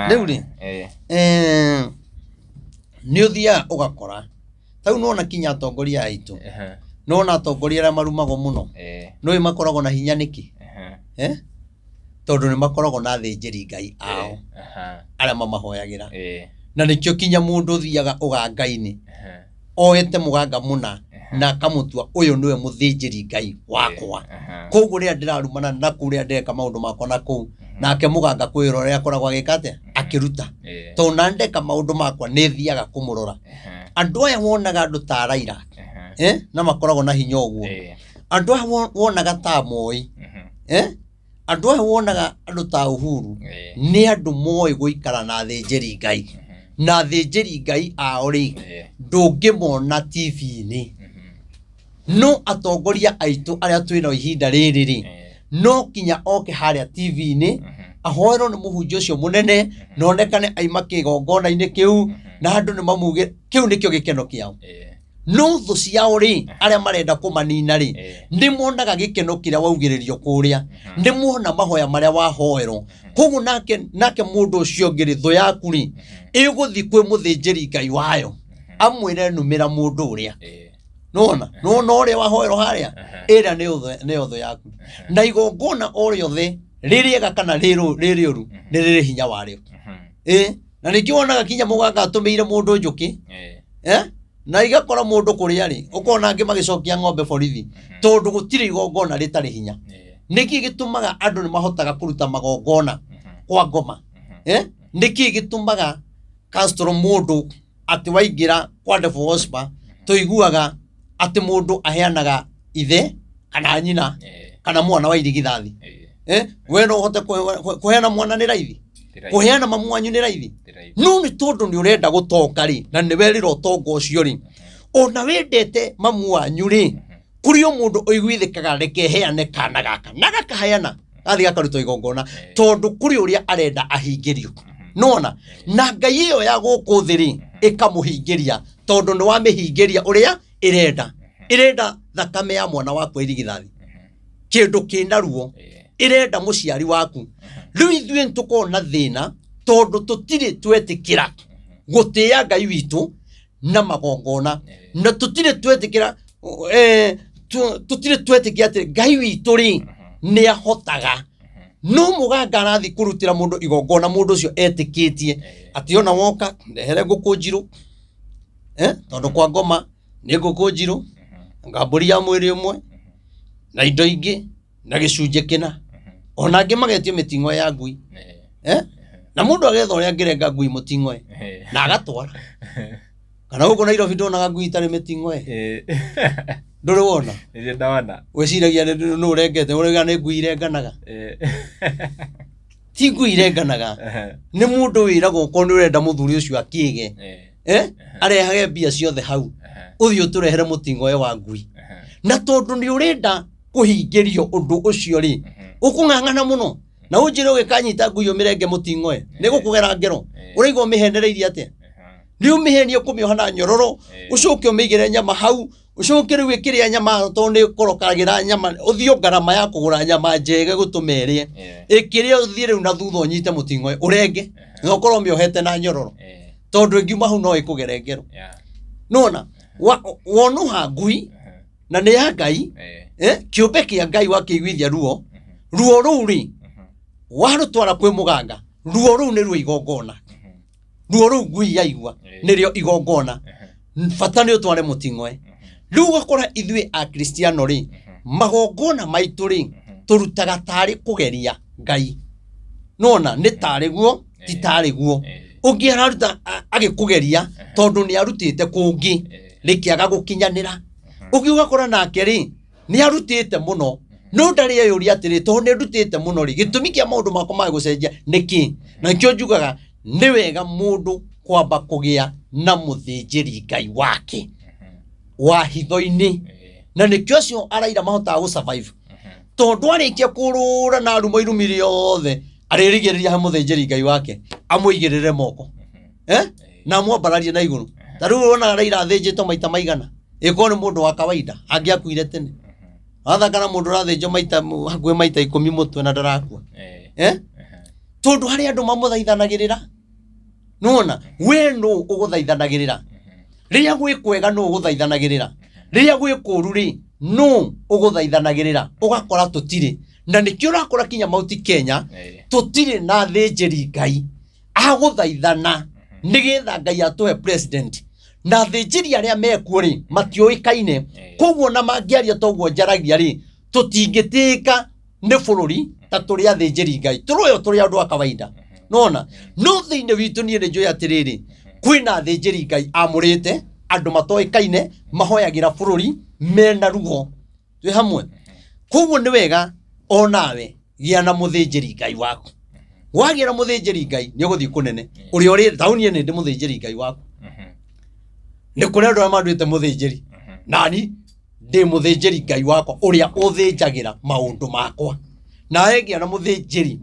Rĩu rĩ, nĩ ũthiaga ũgakora ta rĩu nĩwona kinya atongoria aitũ, nĩwona atongoria arĩa marumagwo mũno, nĩũĩ makoragwo na hinya nĩkĩ? Eh? Tondũ nĩ makoragwo na athĩnjĩri Ngai ao arĩa mamahoyagĩra. Na nĩkĩo kinya mũndũ ũthiaga ũganga-inĩ oete mũganga mũna na akamũtua ũyũ nĩwe mũthĩnjĩri Ngai wakwa. Koguo rĩrĩa ndĩrarumana na kũu, rĩrĩa ndĩreka maũndũ makwa na kũu, nake mũganga kwĩrora ũrĩa akoragwo agĩka atĩa? Akĩruta. Tondũ na ndeka maũndũ makwa nĩ thiaga kũmũrora. Andũ aya wonaga andũ ta Raila, na makoragwo na hinya ũguo. Andũ aya wonaga ta Moi, Andũ aya wonaga andũ ta Uhuru, nĩ andũ moĩ gũikara na athĩnjĩri Ngai. Na athĩnjĩri Ngai ao rĩ, ndũngĩmona TV-inĩ. No atongoria aitũ arĩa twĩnao ihinda rĩrĩ rĩ, no kinya oke harĩa TV-inĩ, ahoerwo nĩ mũhunjia ũcio mũnene, na onekane aima kĩgongona-inĩ kĩu, na andũ nĩ mamuge, kĩu nĩkĩo gĩkeno kĩao. No thũ ciao rĩ, arĩa marenda kũmanina rĩ, nĩ monaga gĩkeno kĩrĩa waugĩrĩrio kũrĩa, nĩ mona mahoya marĩa wahoerwo. Koguo nake mũndũ ũcio ũngĩ rĩ, thũ yaku rĩ, ĩgũthiĩ kwĩ mũthĩnjĩri Ngai wayo, amwĩre numĩra mũndũ ũrĩa. Nĩwona? Nĩwona ũrĩa wahoerwo harĩa? Ĩrĩa nĩyo thũ yaku. Na igongona o rĩothe, rĩrĩega kana rĩrĩũru, nĩ rĩrĩ hinya warĩo. Na nĩkĩo wonaga kinya mũganga atũmĩire mũndũ njũkĩ, Na igakora mũndũ kũrĩa rĩ, ũkona angĩ magĩcokia ng'ombe borithi, tondũ gũtirĩ igongona rĩtarĩ hinya. Nĩkĩ gĩtũmaga andũ nĩ mahotaga kũruta magongona kwa ngoma? Nĩkĩ gĩtũmaga Castro mũndũ atĩ waingĩra kwa Devil Worshiper, tũiguaga atĩ mũndũ aheanaga ithe kana nyina kana mwana wa irigithathi? We no ũhote kũheana mwana nĩ raithi, kũheana mamu wanyu nĩ raithi, no nĩ tondũ nĩ ũrenda gũtonga rĩ, na nĩ werĩra ũtonga ũcio rĩ, ona wendete mamu wanyu rĩ, kũrĩ o mũndũ ũiguithĩkaga reke heane kana gaka, na gakaheana gathiĩ gakarutwo igongona, tondũ kũrĩ ũrĩa arenda ahingĩrio. Nona na Ngai ĩyo ya gũkũ thĩ rĩ, ĩkamũhingĩria, tondũ nĩ wamĩhingĩria ũrĩa ĩrenda. Ĩrenda thakame ya mwana waku wa irigithathi, kĩndũ kĩna ruo, ĩrenda mũciari waku. Rĩu ithuĩ nĩtũkoragwo na thĩna tondũ tũtirĩ twetĩkĩra gũtĩĩa Ngai witũ. Na magongona na tũtirĩ twetĩkĩra tũtirĩ twetĩkia atĩ Ngai witũ rĩ nĩ ahotaga. No mũganga arathiĩ kũrutĩra mũndũ igongona, mũndũ ũcio etĩkĩtie atĩ ona woka ndehere ngũkũ njirũ, tondũ kwa ngoma nĩ ngũkũ njirũ, nga mbũri ya mwĩrĩ ũmwe na indo ingĩ na gĩcunjĩ kĩna, ona angĩ magetio mĩting'oe ya ngui, na mũndũ agetha ũrĩa angĩrenga ngui mũting'oe na agatwara. Kana gũkũ Nairobi ndonaga ngui itarĩ mĩting'oe? Ndũrĩ wona? Nĩ ndona. Wĩciragia nĩ ũrengete, ũrauga nĩ ngui irenganaga. Ti ngui irenganaga, nĩ mũndũ wĩragwo okorwo nĩ ũrenda mũthuri ũcio akĩge, arehage mbia ciothe hau, ũthiĩ ũtũrehere mũting'oe wa ngui. Na tondũ nĩ ũrenda kũhingĩrio ũndũ ũcio rĩ, ũkũng'ang'ana mũno na ũnjĩre ũgĩkanyita ngui ũmĩrenge mũting'oe nĩ gũkũgera ngero. Ũraigua ũmĩhenereirie atĩa? Nĩ ũmĩhenie kũmĩoha na nyororo, ũcoke ũmĩigĩre nyama hau, ũcoke rĩu ĩkĩrĩa nyama, tondũ nĩ ĩkorokagĩra nyama, ũthiĩ ngarama ya kũgũra nyama njega gũtũma ĩrĩe. Ĩkĩrĩa ũthiĩ rĩu na thutha ũnyite mũting'oe ũrenge na ũkorwo ũmĩohete na nyororo, tondũ ĩngiuma hau no ĩkũgere ngero. Nona wonuha ngui na nĩ ya Ngai, kĩũmbe kĩa Ngai, wakĩiguithia ruo, ruo rũu rĩ warũtwara kwĩ mũganga, ruo rũu nĩruo igongona. Ruo rũu ngui yaigua nĩrĩo igongona, bata nĩ ũtware mũting'oe. Rĩu ũgakora ithuĩ akristiano rĩ, magongona maitũ rĩ tũrutaga tarĩ kũgeria Ngai, nona nĩ tarĩ guo ti tarĩ guo. Ũngĩ araruta agĩkũgeria tondũ nĩ arutĩte kũngĩ rĩkĩaga gũkinyanĩra. Ũngĩ ũgakora nake rĩ nĩ arutĩte mũno no ndarĩ eyũria atĩrĩ, tondũ nĩ ndutĩte mũno rĩ, gĩtũmi kĩa maũndũ makwa mage gũcenjia nĩ kĩ? Na nĩkĩo njugaga nĩ wega mũndũ kwamba kũgĩa na mũthĩnjĩri Ngai wake wa hitho-inĩ, na nĩkĩo acio araira mahotaga gũ survive, tondũ arĩkia kũrũra na arumo irumi rĩothe arĩrigĩrĩria he mũthĩnjĩri Ngai wake amũigĩrĩre moko, na amwambararie na igũrũ. Ta rĩu wonaga Raila athĩnjĩtwo maita maigana? Ĩkorwo nĩ mũndũ wa kawaida angĩakuire tene. Wathaka na mũndũ ũrathĩnjwo maita hakuhĩ maita 10 mũtwe na ndarakua, tondũ harĩ andũ mamũthaithanagĩrĩra. Nĩwona we nũ ũgũthaithanagĩrĩra rĩrĩa gwĩ kwega? Nũ ũgũthaithanagĩrĩra rĩrĩa gwĩ kũũru rĩ? Nũ ũgũthaithanagĩrĩra? Ũgakora tũtirĩ na nĩkĩo ũrakora kinya Mount Kenya tũtirĩ na thĩnjĩri Ngai agũthaithana nĩgetha Ngai atũhe president, na thĩnjĩri arĩa mekuo rĩ matiũĩkaine. Koguo na mangĩaria toguo njaragia rĩ, tũtingĩtĩĩka nĩ bũrũri ta tũrĩ athĩnjĩri Ngai, tũroyo tũrĩ andũ a kawaida. Nona no thĩinĩ witũ niĩ nĩ njũĩ atĩrĩrĩ, kwĩna athĩnjĩri Ngai amũrĩte andũ matoĩkaine mahoyagĩra bũrũri mena ruo. Twĩ hamwe? Koguo nĩ wega onawe gĩa na mũthĩnjĩri Ngai waku. Wagĩa na mũthĩnjĩri Ngai nĩ ũgũthiĩ kũnene. Ũrĩa ũrĩ taũni nĩ ndĩ mũthĩnjĩri Ngai waku. Nĩ kũrĩ andũ arĩa manduĩte mũthĩnjĩri, nani ndĩ mũthĩnjĩri Ngai wakwa ũrĩa ũthĩnjagĩra maũndũ makwa. Nawe gĩa na mũthĩnjĩri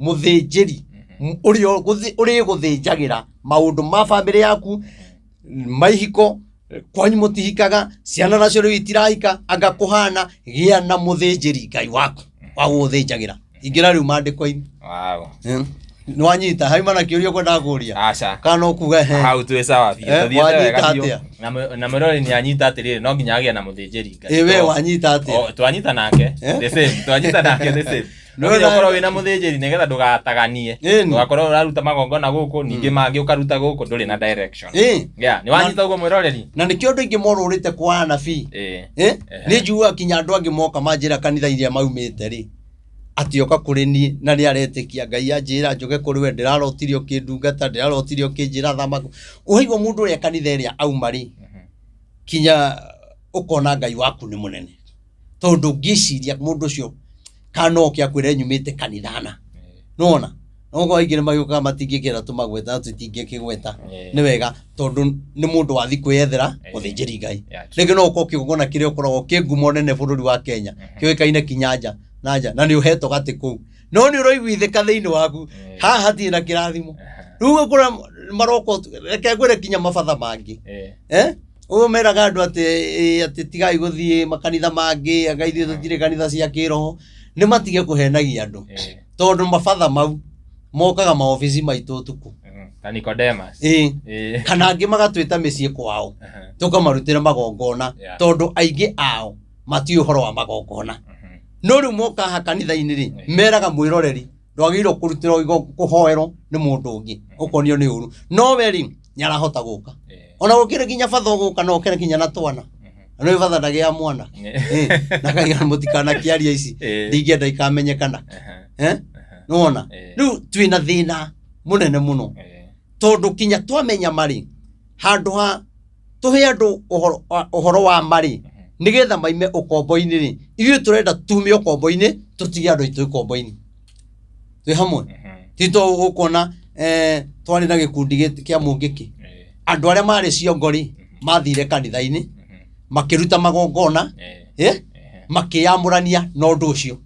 ũrĩa ũrĩgũthĩnjagĩra maũndũ ma bamĩrĩ yaku, maihiko kwanyu mũtihikaga, ciana nacio rĩu itirahika, anga kũhana. Gĩa na mũthĩnjĩri Ngai waku wa gũgũthĩnjagĩra. Ingĩra rĩu maandĩko-inĩ. Nĩ wanyita haima na kĩũria kwendaga kũria? Aca. Kana no kuga he? Hau twĩ sawa biũ. Tũthiĩte Wanyita wega biũ. atĩa? Na mwĩroreri nĩ anyita atĩrĩrĩ, no nginya agĩe na mũthĩnjĩri Ngai. Ĩ we wanyita atĩa? O, twanyita nake the same, twanyita nake the same. No nginya ũkorwo wĩna mũthĩnjĩri nĩgetha ndũgataganie, ndũgakorwo ũraruta magongona gũkũ, ningĩ mangĩ ũkaruta gũkũ, ndũrĩ na direction. Yeah, nĩ wanyita ũguo mwĩroreri? Na nĩkĩo andũ aingĩ morũrĩte kwa anabii. Nĩ njugaga kinya andũ angĩ moka manjĩra kanitha iria maumĩte rĩ, atĩ oka kũrĩ niĩ na nĩ aretĩkia Ngai anjĩra njũke kũrĩ we, ndĩrarotire ũkĩndungata, ndĩrarotire ũkĩnjĩra thamako. Ũraigua mũndũ ũrĩa kanitha ĩrĩa auma rĩ, kinya ũkona Ngai waku nĩ mũnene, tondũ ngĩciria mũndũ ũcio kana no oke akwĩre nyumĩte kanithana nona nokorwo aingĩ nĩ magĩũkaga matingĩkĩra tũmagweta, tũtingĩkĩgweta. Nĩ wega tondũ nĩ mũndũ wathi kwĩyethera mũthĩnjĩri Ngai. Rĩngĩ no ũkorwo kĩgongona kĩrĩa ũkoragwo kĩ ngumo nene bũrũri wa Kenya, kĩũĩkaine kinya nja na nja, na nĩ ũhetwo gatĩ kũu, no nĩ ũraiguithĩka thĩinĩ waku haha hatirĩ na kĩrathimo. Rĩu ũgakora maroka, reke ngwĩre, kinya mabatha mangĩ, ũguo meraga andũ atĩ atĩ tigai gũthiĩ makanitha mangĩ, anga ithuĩ tũtirĩ kanitha cia kĩroho. Nĩ matige kũhenagia andũ, tondũ mabatha mau mokaga maobici maitũ ũtukũ. Ta Nicodemus. Ĩĩ. Ĩĩ. Kana angĩ magatwĩta mĩciĩ kwao, Aha. tũkamarutĩra magongona, Yeah. tondũ aingĩ ao matiũĩ ũhoro wa magongona. No rĩu moka haha kanitha-inĩ rĩ, meraga mwĩroreri ndwagĩrĩirwo kũrutĩrwo kũhoerwo nĩ mũndũ ũngĩ, ũkonio nĩ ũru. No we rĩ, nĩ arahota gũka. Ona gũkĩrĩ nginya batha ũgũka na ũkĩrĩ nginya na twana. Na nĩ batha ndagĩa mwana. Na kaiga mũtikanakĩaria ici. Ndingĩenda ikamenyekana. Nĩwona? Rĩu twĩna thĩna mũnene mũno. Tondũ kinya twamenya marĩ, handũ ha tũhe andũ ũhoro wa marĩ, nĩgetha maime ũkombo-inĩ rĩ, ithuĩ tũrenda tume ũkombo-inĩ, tũtige andũ aitũ ũkombo-inĩ. Twĩ hamwe? Ti to ũkuona twarĩ na gĩkundi kĩa Mũngĩkĩ. Andũ arĩa marĩ ciongo rĩ, mathire kanitha-inĩ, makĩruta magongona, makĩyamũrania na ũndũ ũcio.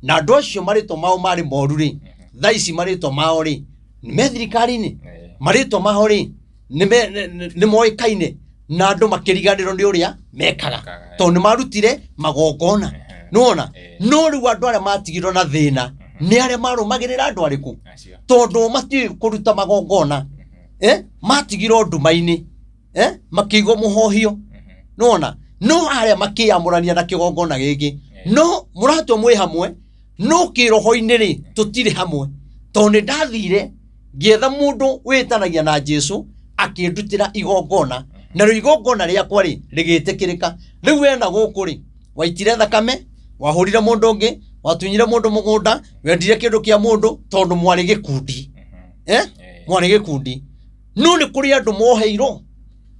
Na andũ acio marĩtwa mao marĩ moru rĩ, thaa ici marĩtwa mao rĩ, nĩ me thirikari-inĩ. Marĩtwa mao rĩ, nĩ moĩkaine na andũ makĩriganĩrwo nĩ ũrĩa mekaga. Tondũ nĩ marutire magongona. Nĩwona? No rĩu andũ arĩa matigirwo na thĩna nĩ arĩa marũmagĩrĩra andũ arĩkũ? Tondũ matiũĩ kũruta magongona. Matigirwo nduma-inĩ. Makĩigwo mũhohio. Nĩwona? No arĩa makĩyamũrania na kĩgongona gĩkĩ. No mũratua mwĩ hamwe, no kĩroho-inĩ rĩ, tũtirĩ hamwe. Tondũ nĩ ndathire ngĩetha mũndũ wĩtanagia na Jesu akĩndutĩra igongona, na rĩu igongona rĩakwa rĩ rĩgĩtĩkĩrĩka. Rĩu we na gũkũ rĩ, waitire thakame, wahũrire mũndũ ũngĩ, watunyire mũndũ mũgũnda, wendire kĩndũ kĩa mũndũ, tondũ mwarĩ gĩkundi. Mwarĩ gĩkundi. No nĩ kũrĩ andũ moheirwo.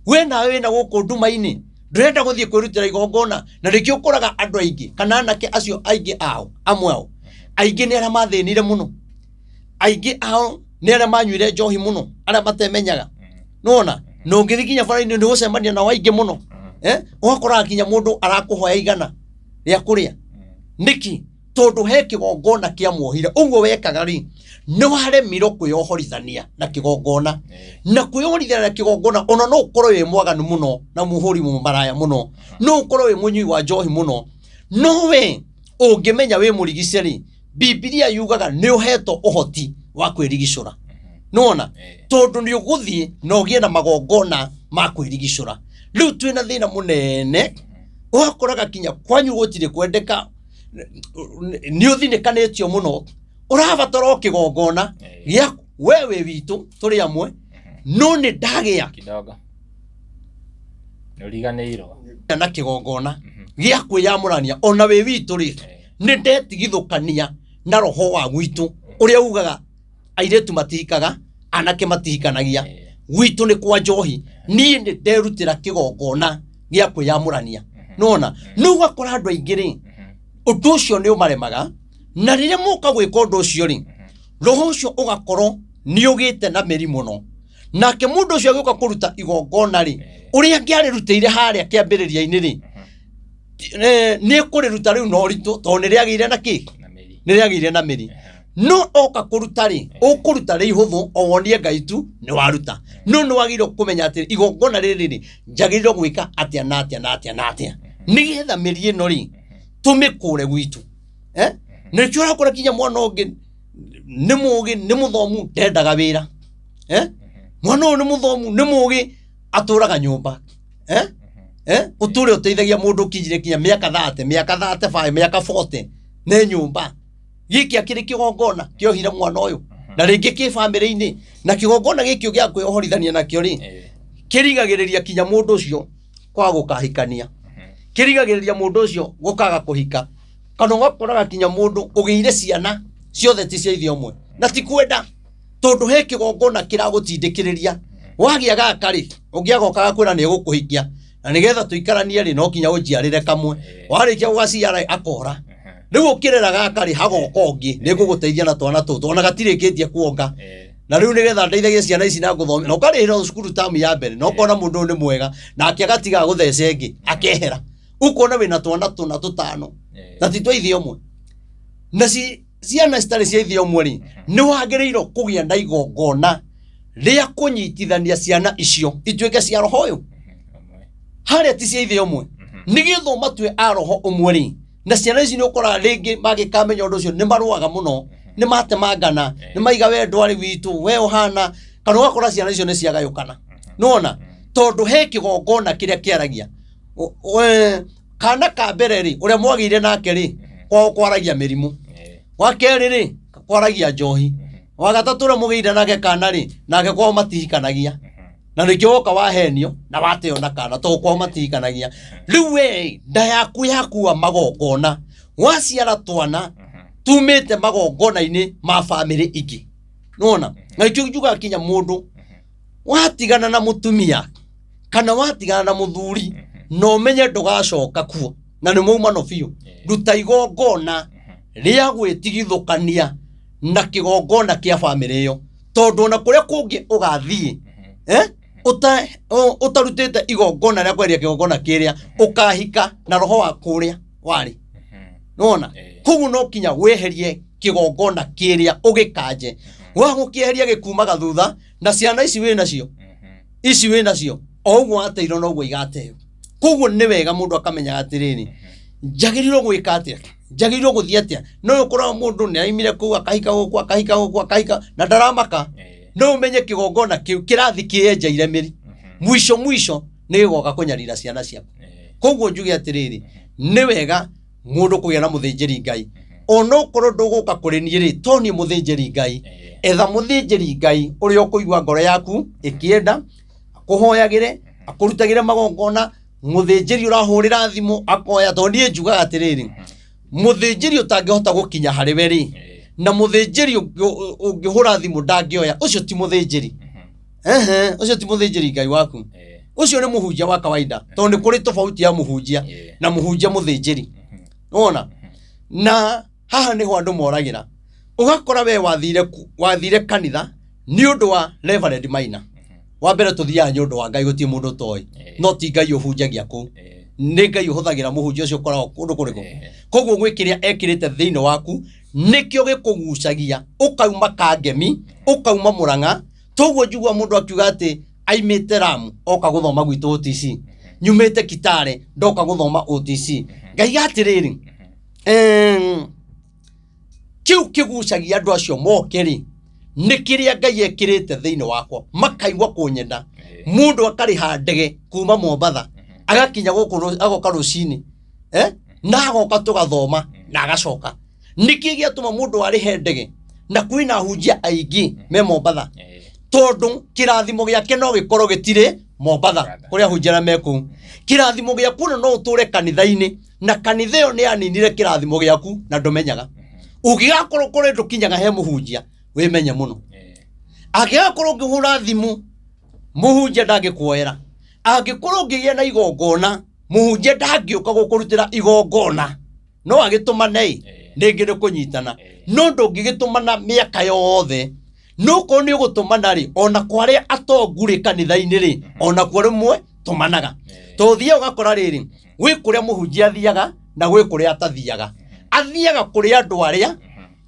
We nawe wĩna gũkũ nduma-inĩ, ndũrenda gũthiĩ kwĩrutĩra igongona, na nĩkĩo ũkoraga andũ aingĩ kana anake acio aingĩ ao, amwe ao, aingĩ nĩ arĩa mathĩnire mũno. Aingĩ ao nĩ arĩa manyuire njohi mũno, arĩa matemenyaga. Nĩwona? Na ũngĩthiĩ nginya bara-inĩ nĩ ũgũcemania nao aingĩ mũno. Ũgakoraga nginya mũndũ arakũhoya igana rĩa kũrĩa. Nĩkĩ? Tondũ he kĩgongona kĩamuohire. Ũguo wekaga rĩ, nĩ waremirwo kwĩyohorithania na kĩgongona. Na kwĩyohorithania na kĩgongona, ona no ũkorwo wĩ mwaganu mũno na mũhũri maraya mũno, no ũkorwo wĩ mũnyui wa njohi mũno, no we ũngĩmenya wĩ mũrigice rĩ, Bibilia yugaga nĩ ũhetwo ũhoti wa kwĩrigicũra. Nĩwona? Tondũ nĩ ũgũthiĩ na ũgĩe na magongona ma kwĩrigicũra. Rĩu twĩna thĩna mũnene, ũgakoraga kinya kwanyu gũtirĩ kwendeka, nĩ ũthinĩkanĩtio mũno, ũrabatara o kĩgongona gĩa we wĩ witũ tũrĩ amwe, no nĩ ndagĩa kidogo. Nĩ ũriganĩirwo. Na kĩgongona gĩa kwĩyamũrania ona wĩ witũ rĩ, nĩ ndetigithũkania na roho wa gwitũ ũrĩa ugaga airĩtu matihikaga, anake matihikanagia, gwitũ nĩ kwa njohi. Niĩ nĩ nderutĩra kĩgongona gĩa kwĩyamũrania. Nĩwona? Nĩ ũgakora andũ aingĩ rĩ, ũndũ ũcio nĩ ũmaremaga, na rĩrĩa moka gwĩka ũndũ ũcio rĩ, roho ũcio ũgakorwo nĩ ũgĩte na mĩri mũno. Nake mũndũ ũcio agĩũka kũruta igongona rĩ, ũrĩa angĩarĩrutĩire harĩa kĩambĩrĩria-inĩ rĩ, nĩ ekũrĩruta rĩu na ũritũ, tondũ nĩ rĩagĩire na kĩ? Nĩ rĩagĩire na mĩri. No oka kũruta rĩ, ũkũruta rĩ ihũthũ, o wonie Ngai tu nĩ waruta. No nĩ wagĩrĩirwo kũmenya atĩ igongona rĩrĩ rĩ, njagĩrĩirwo gwĩka atĩa na atĩa na atĩa na atĩa, nĩgetha mĩri ĩno rĩ, tũmĩkũre gwitũ. Nĩkĩo ũrakora kinya mwana ũngĩ nĩ mũgĩ, nĩ mũthomu, ndendaga wĩra. Mwana ũyũ nĩ mũthomu, nĩ mũgĩ, atũraga nyũmba. Ũtũre ũteithagia mũndũ ũkinyire kinya mĩaka 30, mĩaka 35, mĩaka 40, nĩ nyũmba. Gĩkĩ akĩrĩ kĩgongona kĩohire mwana ũyũ, na rĩngĩ kĩ bamĩrĩ-inĩ, na kĩgongona gĩkĩ gĩa kwĩohorithania nakĩo rĩ, kĩrigagĩrĩria kinya mũndũ ũcio kwaga gũkahikania, kĩrigagĩrĩria mũndũ ũcio gũkaga kũhika, kana ũgakoraga kinya mũndũ ũgĩire ciana ciothe ti cia ithe ũmwe, na ti kwenda, tondũ he kĩgongona kĩragũtindĩkĩrĩria. Wagĩa gaka rĩ, ũngĩ agoka agakwĩra nĩ egũkũhikia, na nĩgetha tũikaranie rĩ, no nginya ũnjiarĩre kamwe. Warĩkia gũgaciara akora. Rĩu ũkĩrera gaka rĩ, hagoka ũngĩ, nĩ ngũgũteithia na twana tũtũ, ona gatirĩkĩtie kuonga. Na rĩu nĩgetha ndeithagie ciana ici na ngũthomithia, na ũkarĩhĩra cukuru tamu ya mbere, na ũkona mũndũ ũyũ nĩ mwega, nake agatiga gũtheca ĩngĩ, akehera. Ũkona wĩna twana tũna tũtano, na ti twa ithe ũmwe. Na ciana citarĩ cia ithe ũmwe rĩ, nĩ wagĩrĩirwo kũgĩa na igongona rĩa kũnyitithania ciana icio ituĩke cia roho ũyũ. Harĩa ti cia ithe ũmwe, nĩgetha ũmatue a roho ũmwe rĩ, na ciana ici nĩ ũkoraga rĩngĩ mangĩkamenya ũndũ ũcio nĩ marũaga mũno, nĩ matemangana, nĩ maiga we ndwarĩ witũ, we ũhana. Kana ũgakora ciana icio nĩ ciagayũkana. Nĩwona? Tondũ he kĩgongona kĩrĩa kĩaragia. Kana ka mbere rĩ, ũrĩa mwagĩire nake rĩ, kwao kwaragia mĩrimũ. Wa kerĩ rĩ, kwaragia njohi. Wa gatatũ ũrĩa mũgĩire nake kana rĩ, nake kwao matihikanagia. Na nĩkĩo woka wahenio na wateo na kana tondũ kwao matihikanagia. Rĩu we nda yaku yakua magongona, waciara twana tumĩte magongona-inĩ ma bamĩrĩ ingĩ. Nĩwona? Na nĩkĩo njugaga kinya mũndũ watigana na mũtumia kana watigana na mũthuri na ũmenye ndũgacoka kuo na nĩ maumano biũ, ruta igongona rĩa gwĩtigithũkania na kĩgongona kĩa bamĩrĩ ĩyo, tondũ ona kũrĩa kũngĩ ũgathiĩ ũtarutĩte igongona rĩa kweheria kĩgongona kĩrĩa, ũkahika na roho wa kũrĩa warĩ. Nĩwona? Koguo no kinya weherie kĩgongona kĩrĩa ũgĩkanje. Wagũkĩeheria gĩkumaga thutha na ciana ici wĩ nacio, ici wĩ nacio, o ũguo wateirwo noguo igateo. Koguo nĩ wega mũndũ akamenyaga atĩrĩrĩ, njagĩrĩirwo gwĩka atĩa, njagĩrĩirwo gũthiĩ atĩa. No ũkoraga mũndũ nĩ aimire kũu akahika gũkũ, akahika gũkũ, akahika na ndaramaka. No ũmenye kĩgongona kĩu kĩrathi kĩenjeire mĩri, mwisho mwisho nĩ gĩgoka kũnyarira ciana ciaku. Koguo njuge atĩrĩrĩ, nĩ wega mũndũ kũgĩa na mũthĩnjĩri Ngai. Onokorwo ndũgũka kũrĩ niĩ rĩ, to niĩ mũthĩnjĩri Ngai, etha mũthĩnjĩri Ngai ũrĩa ũkũigua ngoro yaku ĩkĩenda, akũhoyagĩre, akũrutagĩre magongona. Mũthĩnjĩri ũrahũrĩra thimũ akoya, tondũ niĩ njugaga atĩrĩrĩ, mũthĩnjĩri ũtangĩhota gũkinya harĩ we rĩ, na mũthĩnjĩri ũngĩhũra thimũ ndangĩoya, ũcio ti mũthĩnjĩri. Ehe, ũcio ti mũthĩnjĩri Ngai waku, ũcio nĩ mũhunjia wa kawaida, tondũ nĩ kũrĩ tofauti ya mũhunjia na mũhunjia mũthĩnjĩri. Nĩwona? Na haha nĩho andũ moragĩra. Ũgakora we wathire kanitha nĩ ũndũ wa Reverend Maina. Wa mbere tũthiaga nĩ ũndũ wa Ngai, gũtirĩ mũndũ ũtoĩ, no ti Ngai ũhunjagia kũu, nĩ Ngai ũhũthagĩra mũhunjia ũcio ũkoragwo kũndũ kũrĩkũ. Koguo gwĩ kĩrĩa ekĩrĩte thĩinĩ waku nĩkĩo gĩkũgucagia, ũkauma Kangemi, ũkauma Mũrang'a. Toguo njigua mũndũ akiuga atĩ aimĩte Ramu oka gũthoma gwitũ OTC, nyumĩte Kitale ndoka gũthoma OTC. Ngaiga atĩrĩrĩ, kĩu kĩgucagia andũ acio moke rĩ, nĩ kĩrĩa Ngai ekĩrĩte thĩinĩ wakwa, makaigua kũnyenda. Mũndũ akarĩha ndege kuma Mombatha agakinya gũkũ, agoka rũcinĩ, na agoka tũgathoma na agacoka. Nĩkĩ gĩatũma mũndũ arĩhe ndege na kwĩna ahunjia aingĩ me Mombatha? Tondũ kĩrathimo gĩake no gĩkorwo gĩtirĩ Mombatha kũrĩa ahunjia arĩa me kũu. Kĩrathimo gĩaku ona no ũtũre kanitha-inĩ, na kanitha ĩyo nĩ yaninire kĩrathimo gĩaku na ndũmenyaga. Ũngĩgakorwo kũrĩ ndũkinyaga he mũhunjia, wĩmenye mũno. Angĩgakorwo ũngĩhũra thimũ, mũhunjia ndangĩkuoera. Angĩkorwo ũngĩgĩa na igongona, mũhunjia ndangĩũka gũkũrutĩra igongona. No agĩtũmane-ĩ, rĩngĩ nĩ kũnyitana. No ndũngĩgĩtũmana mĩaka yothe. No korwo nĩ ũgũtũmana rĩ, ona kwa arĩa atongu rĩ kanitha-inĩ rĩ, ona kuo rĩmwe tũmanaga. Tondũ ũthiaga ũgakora rĩrĩ, gwĩ kũrĩa mũhunjia athiaga na gwĩ kũrĩa atathiaga. Athiaga kũrĩ andũ arĩa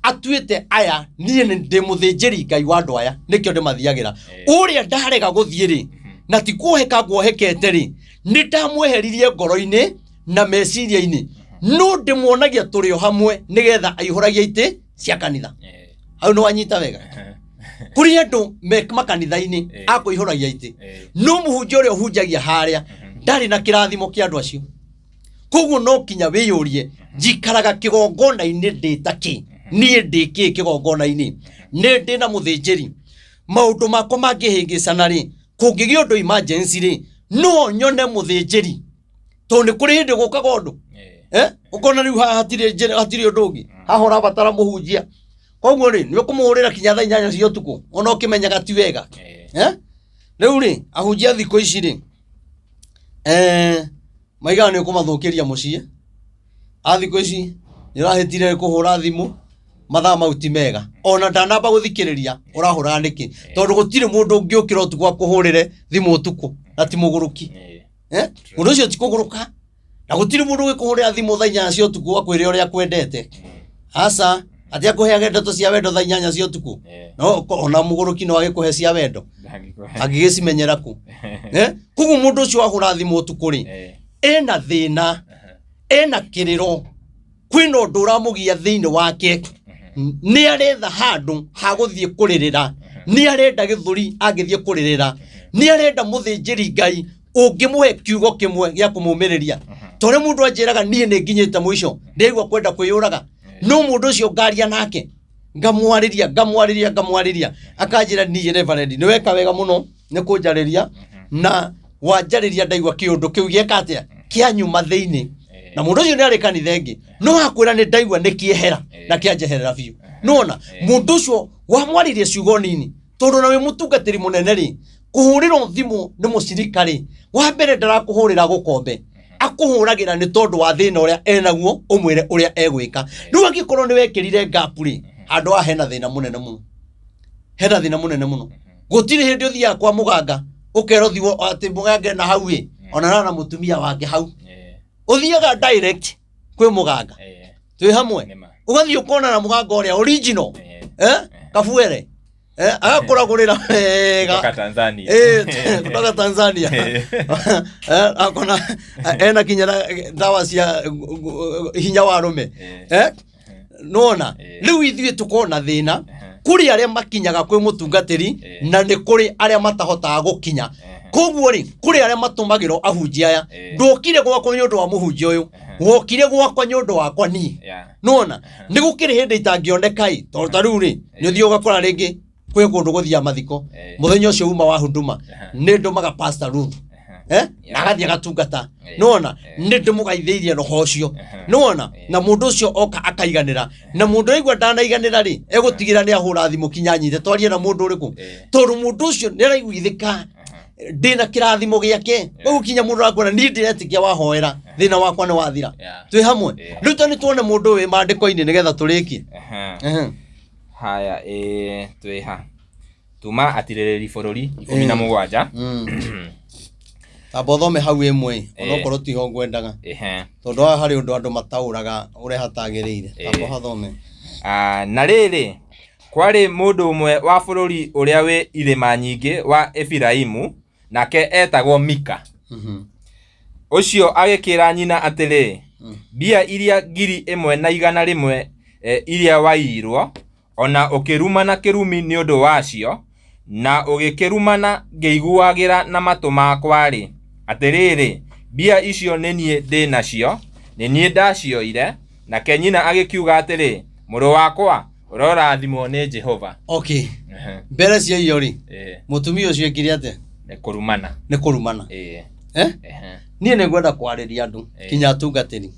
atuĩte aya, niĩ nĩ ndĩ mũthĩnjĩri Ngai wa andũ aya, nĩkĩo ndĩmathiagĩra. Ũrĩa ndarega gũthiĩ rĩ, na ti kuoheka nguohekete rĩ, nĩ ndamweheririe ngoro-inĩ na meciria-inĩ, no ndĩmuonagia tũrĩ o hamwe nĩgetha aihũragie itĩ cia kanitha. Hau nĩ wanyita wega? Kũrĩ andũ me makanitha-inĩ akũihũragia itĩ, no mũhunjia ũrĩa ũhunjagia harĩa ndarĩ na kĩrathimo kĩa andũ acio. Koguo no kinya wĩyũrie, njikaraga kĩgongona-inĩ ndĩ ta kĩ? Niĩ ndĩ kĩ kĩgongona-inĩ? Nĩ ndĩ na mũthĩnjĩri? Maũndũ makwa mangĩhĩngĩcana rĩ, kũngĩgĩa ũndũ emergency rĩ, no nyone mũthĩnjĩri? Tondũ nĩ kũrĩ hĩndĩ gũkaga ũndũ, ũkona rĩu haha hatirĩ njĩra, hatirĩ ũndũ ũngĩ, haha ũrabatara mũhunjia. Koguo rĩ, nĩ ũkũmũhũrĩra kinya thaa 8 cia ũtukũ, ona ũkĩmenyaga ti wega. Rĩu rĩ, ahunjia thikũ ici rĩ, maigaga nĩ ũkũmathũkĩria mũciĩ. A thikũ ici nĩ ũrahĩtire kũhũra thimũ mathaa mau ti mega, ona ndanamba gũthikĩrĩria ũrahũraga nĩkĩ, tondũ gũtirĩ mũndũ ũngĩũkĩra ũtukũ akũhũrĩre thimũ ũtukũ na ti mũgũrũki. Mũndũ ũcio ti kũgũrũka, na gũtirĩ mũndũ ũgĩkũhũrĩra thimũ thaa 8 cia ũtukũ akwĩre ũrĩa akwendete. Aca, atĩ akũheage ndeto cia wendo thaa 8 cia ũtukũ. No ona mũgũrũki no agĩkũhe cia wendo, angĩgĩcimenyera kũ? Koguo mũndũ ũcio wahũra thimũ ũtukũ rĩ, ena thĩna, ena kĩrĩro, kwĩna ũndũ ũramũgia thĩinĩ wake, nĩ aretha handũ ha gũthiĩ kũrĩrĩra. Nĩ arenda gĩthũri angĩthiĩ kũrĩrĩra, nĩ arenda mũthĩnjĩri Ngai ũngĩmũhe kiugo kĩmwe gĩa kũmũmĩrĩria. Ta ũrĩa mũndũ anjĩraga niĩ nĩ nginyĩte mũico, ndĩraigua kwenda kwĩyũraga, no mũndũ ũcio ngaria nake, ngamwarĩria, ngamwarĩria, ngamwarĩria, akanjĩra niĩ Reverend nĩ weka wega mũno nĩ kũnjarĩria, na wanjarĩria ndaigua kĩũndũ kĩu gĩeka atĩa, kĩanyuma thĩinĩ. Na mũndũ ũcio nĩ arĩ kanitha ĩngĩ, no akwĩra nĩ ndaigua nĩ kĩehera na kĩanjeherera biũ. Nĩwona mũndũ ũcio wamwarĩria ciugo nini, tondũ na wĩ mũtungatĩri mũnene rĩ, kũhũrĩrwo thimũ nĩ mũcirika rĩ, wa mbere ndarakũhũrĩra gũkombe, akũhũragĩra nĩ tondũ wa thĩna ũrĩa enaguo, ũmwĩre ũrĩa egwĩka. Rĩu angĩkorwo nĩ wekĩrire gap rĩ, handũ haha hena thĩna mũnene mũno, hena thĩna mũnene mũno. Gũtirĩ hĩndĩ ũthiaga kwa mũganga ũkerwo thiwo atĩ mũganga ena hau ĩ, onana na mũtumia wake hau. Ũthiaga direct kwĩ mũganga, twĩ hamwe, ũgathiĩ ũkona na mũganga ũrĩa original, kabuere, agakũragũrĩra wega Kutoka Tanzania. Kutoka Tanzania. Akona ena kinya na ndawa cia hinya wa arũme. Nona rĩu ithuĩ tũkona thĩna kũrĩ arĩa makinyaga kwĩ mũtungatĩri na nĩ kũrĩ arĩa matahotaga gũkinya. Koguo rĩ, kũrĩ arĩa matũmagĩrwo ahunjia aya. Ndũkire gwakwa nĩ ũndũ wa mũhunjia ũyũ, wokire gwakwa nĩ ũndũ wakwa niĩ. Nona nĩ gũkĩrĩ hĩndĩ itangĩoneka ĩ, tondũ ta rĩu rĩ, nĩ ũthiĩ ũgakora rĩngĩ kwĩ kũndũ gũthiaga mathiko, mũthenya ũcio uma wa huduma nĩ ndũmaga Pastor Ruth, na agathiĩ agatungata. Nĩwona nĩ ndĩmũgaithĩirie roho ũcio, nĩwona na mũndũ ũcio oka akaiganĩra, na mũndũ aigua ndanaiganĩra rĩ, egũtigĩra nĩ ahũra thimũ kinya anyite twarie na mũndũ ũrĩkũ, tondũ mũndũ ũcio nĩ araiguithĩka ndĩna kĩrathimo gĩake. Koguo kinya mũndũ arakuona niĩ ndĩretĩkia wahoera thĩna wakwa nĩ wathira. Twĩ hamwe. Rĩu ta nĩ tuone mũndũ wĩ maandĩko-inĩ nĩgetha tũrĩkie. Haya, twĩ ha tuma atirĩrĩri bũrũri 17. Tamba ũthome hau ĩmwe, onokorwo tiho ngwendaga, tondũ haha harĩ ũndũ andũ mataũraga ũrĩa hatagĩrĩire. Tamba ũhathome. Na rĩrĩ, kwarĩ mũndũ ũmwe wa bũrũri ũrĩa wĩ irĩma nyingĩ wa Efiraimu, nake etagwo Mika. Ũcio agĩkĩra nyina atĩrĩ, mbia iria 1,100 iria waiyirwo, ona ũkĩrumana kĩrumi nĩ ũndũ wacio, na ũgĩkĩrumana ngĩiguagĩra na matũ makwa-rĩ, atĩrĩrĩ, mbia icio nĩ niĩ ndĩ nacio, nĩ niĩ ndacioire. Nake nyina agĩkiuga atĩrĩ, mũrũ wakwa, ũrorathimwo nĩ Jehova. Okay. Mbere cia iyo rĩ, mũtumia ũcio ekire atĩa? Nĩ kũrumana. Nĩ kũrumana. Niĩ nĩ ngwenda kwarĩria andũ kinya atungatĩri.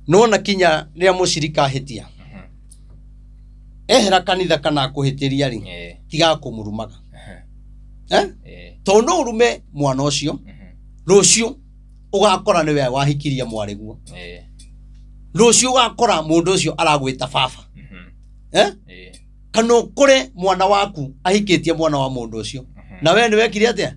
Nona kinya rĩrĩa mũcirika ahĩtia, ehera kanitha kana akũhĩtĩria rĩ, tigaga kũmũrumaga. Tondũ no ũrume mwana ũcio, rũciũ ũgakora nĩwe wahikirie mwarĩguo. Rũciũ ũgakora mũndũ ũcio aragwĩta baba. Kana ũkore mwana waku ahikĩtie mwana wa mũndũ ũcio. Na we nĩ wekire atĩa?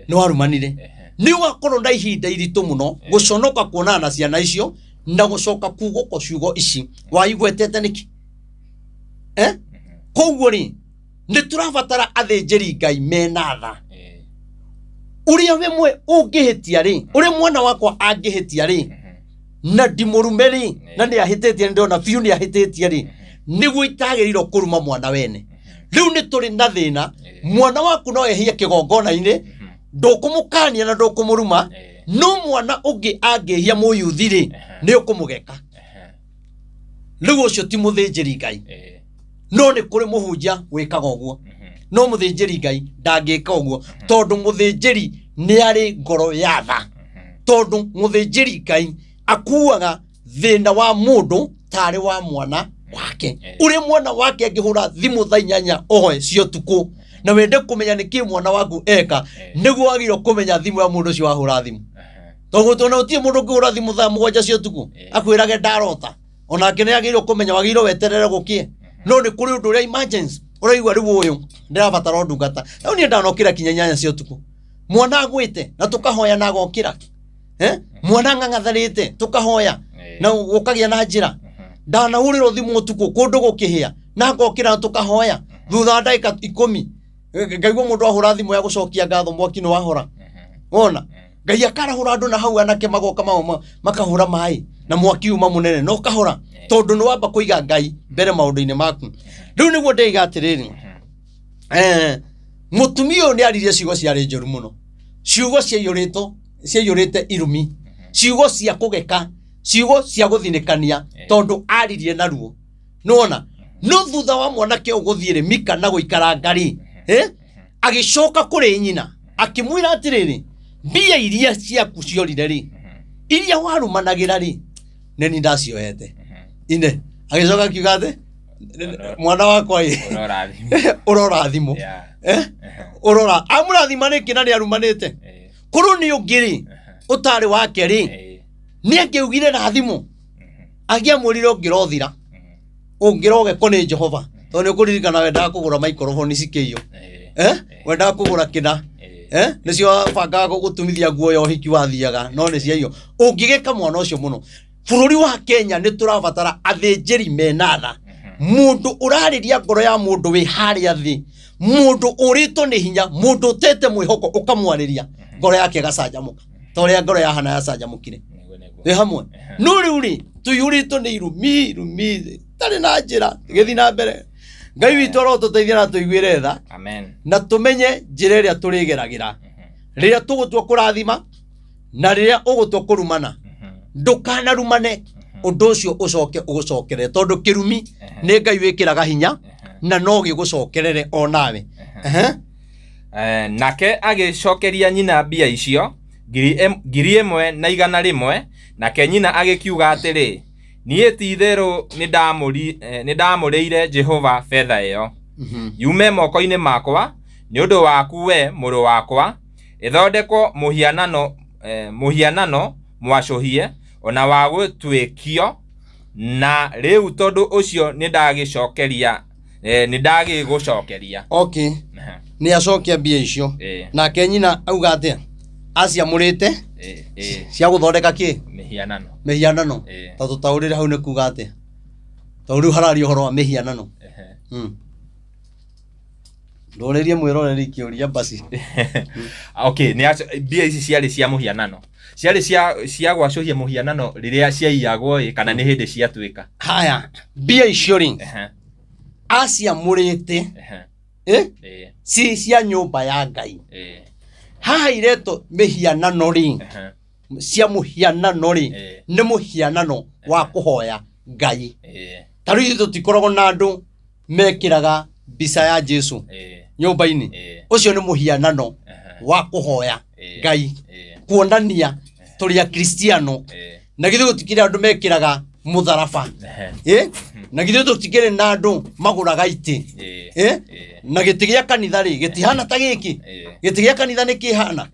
Nĩ warumanire. Nĩ ũgakorwo na ihinda iritũ mũno gũconoka kuonana na ciana icio na gũcoka kugũko ciugo ici waigwetete nĩkĩ? Koguo rĩ, nĩ tũrabatara athĩnjĩri Ngai mena tha. Ũrĩa wĩmwe ũngĩhĩtia rĩ, ũrĩa mwana wakwa angĩhĩtia rĩ, na ndimũrume rĩ, na nĩ ahĩtĩtie, nĩ ndĩrona biũ nĩ ahĩtĩtie rĩ, nĩguo itagĩrĩirwo kũruma mwana wene. Rĩu nĩ tũrĩ na thĩna, mwana waku no ehie kĩgongona-inĩ, ndũkũmũkania na ndũkũmũruma, no mwana ũngĩ angĩhia mũyuthi rĩ, nĩ ũkũmũgeka. Rĩu ũcio ti mũthĩnjĩri Ngai, no nĩ kũrĩ mũhunjia wĩkaga ũguo, no mũthĩnjĩri Ngai ndangĩka ũguo, tondũ mũthĩnjĩri nĩ arĩ ngoro ya tha. Tondũ mũthĩnjĩri Ngai akuaga thĩna wa mũndũ tarĩ wa mwana wake. Ũrĩa mwana wake angĩhũra thimũ thaa inyanya oe cia ũtukũ na wende kũmenya nĩkĩ mwana waku eka, nĩguo wagĩrĩirwo kũmenya thimũ ya mũndũ ũcio wahũra thimũ. Tondũ tondũ gũtirĩ mũndũ ũngĩhũra thimũ thaa 7 cia ũtukũ akwĩrage ndarota, onake nĩ agĩrĩirwo kũmenya, wagĩrĩirwo weterere gũkĩe. No nĩ kũrĩ ũndũ ũrĩa emergency ũraigua rĩu ũyũ ndĩrabatara ũndungata. Rĩu niĩ ndanokĩra kinya 8 cia ũtukũ, mwana agwĩte na tũkahoya na agokĩra. Mwana ng'ang'atharĩte tũkahoya na gũkagĩa na njĩra. Ndanahũrĩrwo thimũ ũtukũ kũndũ gũkĩhĩa na ngokĩra na tũkahoya. Thutha wa ndagĩka 10 ngaigua mũndũ ahũra thimũ ya gũcokia ngatho, mwaki nĩ wahora. Wona Ngai akarahũra andũ na hau anake magoka makahũra maĩ na mwaki uma mũnene na ũkahora, tondũ nĩ wamba kũiga Ngai mbere maũndũ-inĩ maku. Rĩu nĩguo ndĩiga atĩrĩrĩ, Mũtumia ũyũ nĩ aririe ciugo ciarĩ njũru mũno, ciugo ciaiyũrĩte irumi, ciugo cia kũgeka, ciugo cia gũthinĩkania, tondũ aririe na ruo. Nĩwona? No thutha wa mwanake ũyũ gũthiĩ rĩ, Mika na gũikaranga rĩ, agĩcoka kũrĩ nyina akĩmwĩra atĩrĩrĩ, mbia iria ciaku ciorire rĩ, iria warumanagĩra rĩ, nĩ niĩ ndacioete. Ine agĩcoka akiuga atĩ mwana wakwa ĩ, ũrorathimwo. Ũrora amũrathima nĩkĩ na nĩ arumanĩte? Korwo nĩ ũngĩ rĩ, ũtarĩ wake rĩ, nĩ angĩaugire rathimwo, angĩamwĩrire ũngĩrothira, ũngĩrogekwo nĩ Jehova, tondũ nĩ ũkũririkana wendaga kũgũra maikoroboni cikĩiywo, wendaga kũgũra kĩna, nĩcio wabangaga gũtumithia nguo ya ũhiki wathiaga, no nĩ ciaiywo. Ũngĩgeka mwana ũcio mũno. Bũrũri wa Kenya nĩ tũrabatara athĩnjĩri mena tha, mũndũ ũrarĩria ngoro ya mũndũ wĩ harĩa thĩ, mũndũ ũrĩtwo nĩ hinya, mũndũ ũtete mwĩhoko, ũkamwarĩria ngoro yake ĩgacanjamũka ta ũrĩa ngoro ya Hana yacanjamũkire. Wĩ hamwe? No rĩu rĩ, tũiyũrĩtwo nĩ irumi, irumi tarĩ na njĩra gĩthiĩ na mbere. Ngai witũ arotũteithia na tũiguĩre tha. Amen. Na tũmenye njĩra ĩrĩa tũrĩgeragĩra rĩrĩa tũgũtua kũrathima na rĩrĩa ũgũtua kũrumana. Ndũkanarumane, ũndũ ũcio ũcoke ũgũcokerere, tondũ kĩrumi nĩ Ngai wĩkĩraga hinya na no gĩgũcokerere o nawe. Nake agĩcokeria nyina mbia icio 1,100, nake nyina agĩkiuga atĩrĩ, niĩ ti-itherũ nĩndamũrĩire Jehova betha ĩyo yume moko-inĩ makwa nĩ ũndũ waku we mũrũ wakwa, ĩthondekwo mũhianano mwacũhie ona wa gũtuĩkio, na rĩu tondũ ũcio nĩndagĩgũcokeria. Okay. Nĩ acokia mbia icio. Nake nyina auga atĩa? Aciamũrĩte cia gũthondeka kĩ? Mĩhianano. Mĩhianano. Ta tũtaũrĩre hau nĩ kuga atĩa? Tondũ rĩu hararia ũhoro wa mĩhianano. Ndũrĩrie mwĩroreri kĩũria basi. Okay, nĩ mbia ici ciarĩ cia mũhianano. Ciarĩ cia gwacũhia mũhianano rĩrĩa ciaiyagwo ĩ, kana nĩ hĩndĩ ciatuĩka? Haya, mbia icio rĩ, aciamũrĩte, ci cia nyũmba ya Ngai. Haha iretwo mĩhianano rĩ, cia mũhianano rĩ, nĩ mũhianano wa kũhoya Ngai. Ta rĩu ithuĩ tũtikoragwo na andũ mekĩraga mbica ya Jesu nyũmba-inĩ. Ũcio nĩ mũhianano wa kũhoya Ngai, kuonania tũrĩ Akristiano. Na githĩ gũtikĩrĩ andũ mekĩraga mũtharaba? Na githĩ tũtikĩrĩ na andũ magũraga itĩ? Na gĩtĩ gĩa kanitha rĩ, gĩtihana ta gĩkĩ? Gĩtĩ gĩa kanitha nĩ kĩhana?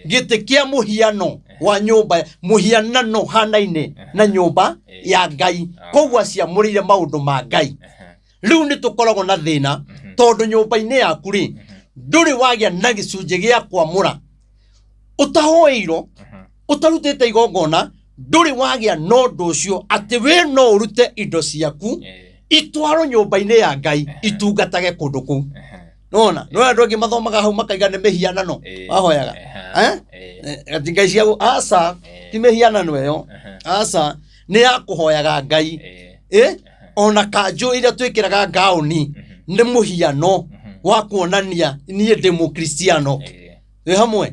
Gĩtĩ kĩa mũhiano wa nyũmba, mũhianano hanaine na nyũmba ya Ngai. Koguo aciamũrĩire maũndũ ma Ngai. Rĩu nĩ tũkoragwo na thĩna tondũ nyũmba-inĩ yaku rĩ, ndũrĩ wagĩa na gĩcunjĩ gĩa kwamũra, ũtahoeirwo, ũtarutĩte igongona, ndũrĩ wagĩa na ũndũ ũcio atĩ we no ũrute indo ciaku itwarwo nyũmba-inĩ ya Ngai itungatage kũndũ kũu. Nona no andũ angĩ mathomaga hau makaiga nĩ mĩhianano mahoyaga. Ati Ngai cia aca, ti mĩhianano ĩyo, aca, nĩ ya kũhoyaga Ngai. Ona kanjũ iria twĩkĩraga ngaũni nĩ mũhiano wa kuonania niĩ ndĩ mũkristiano. Wĩ hamwe?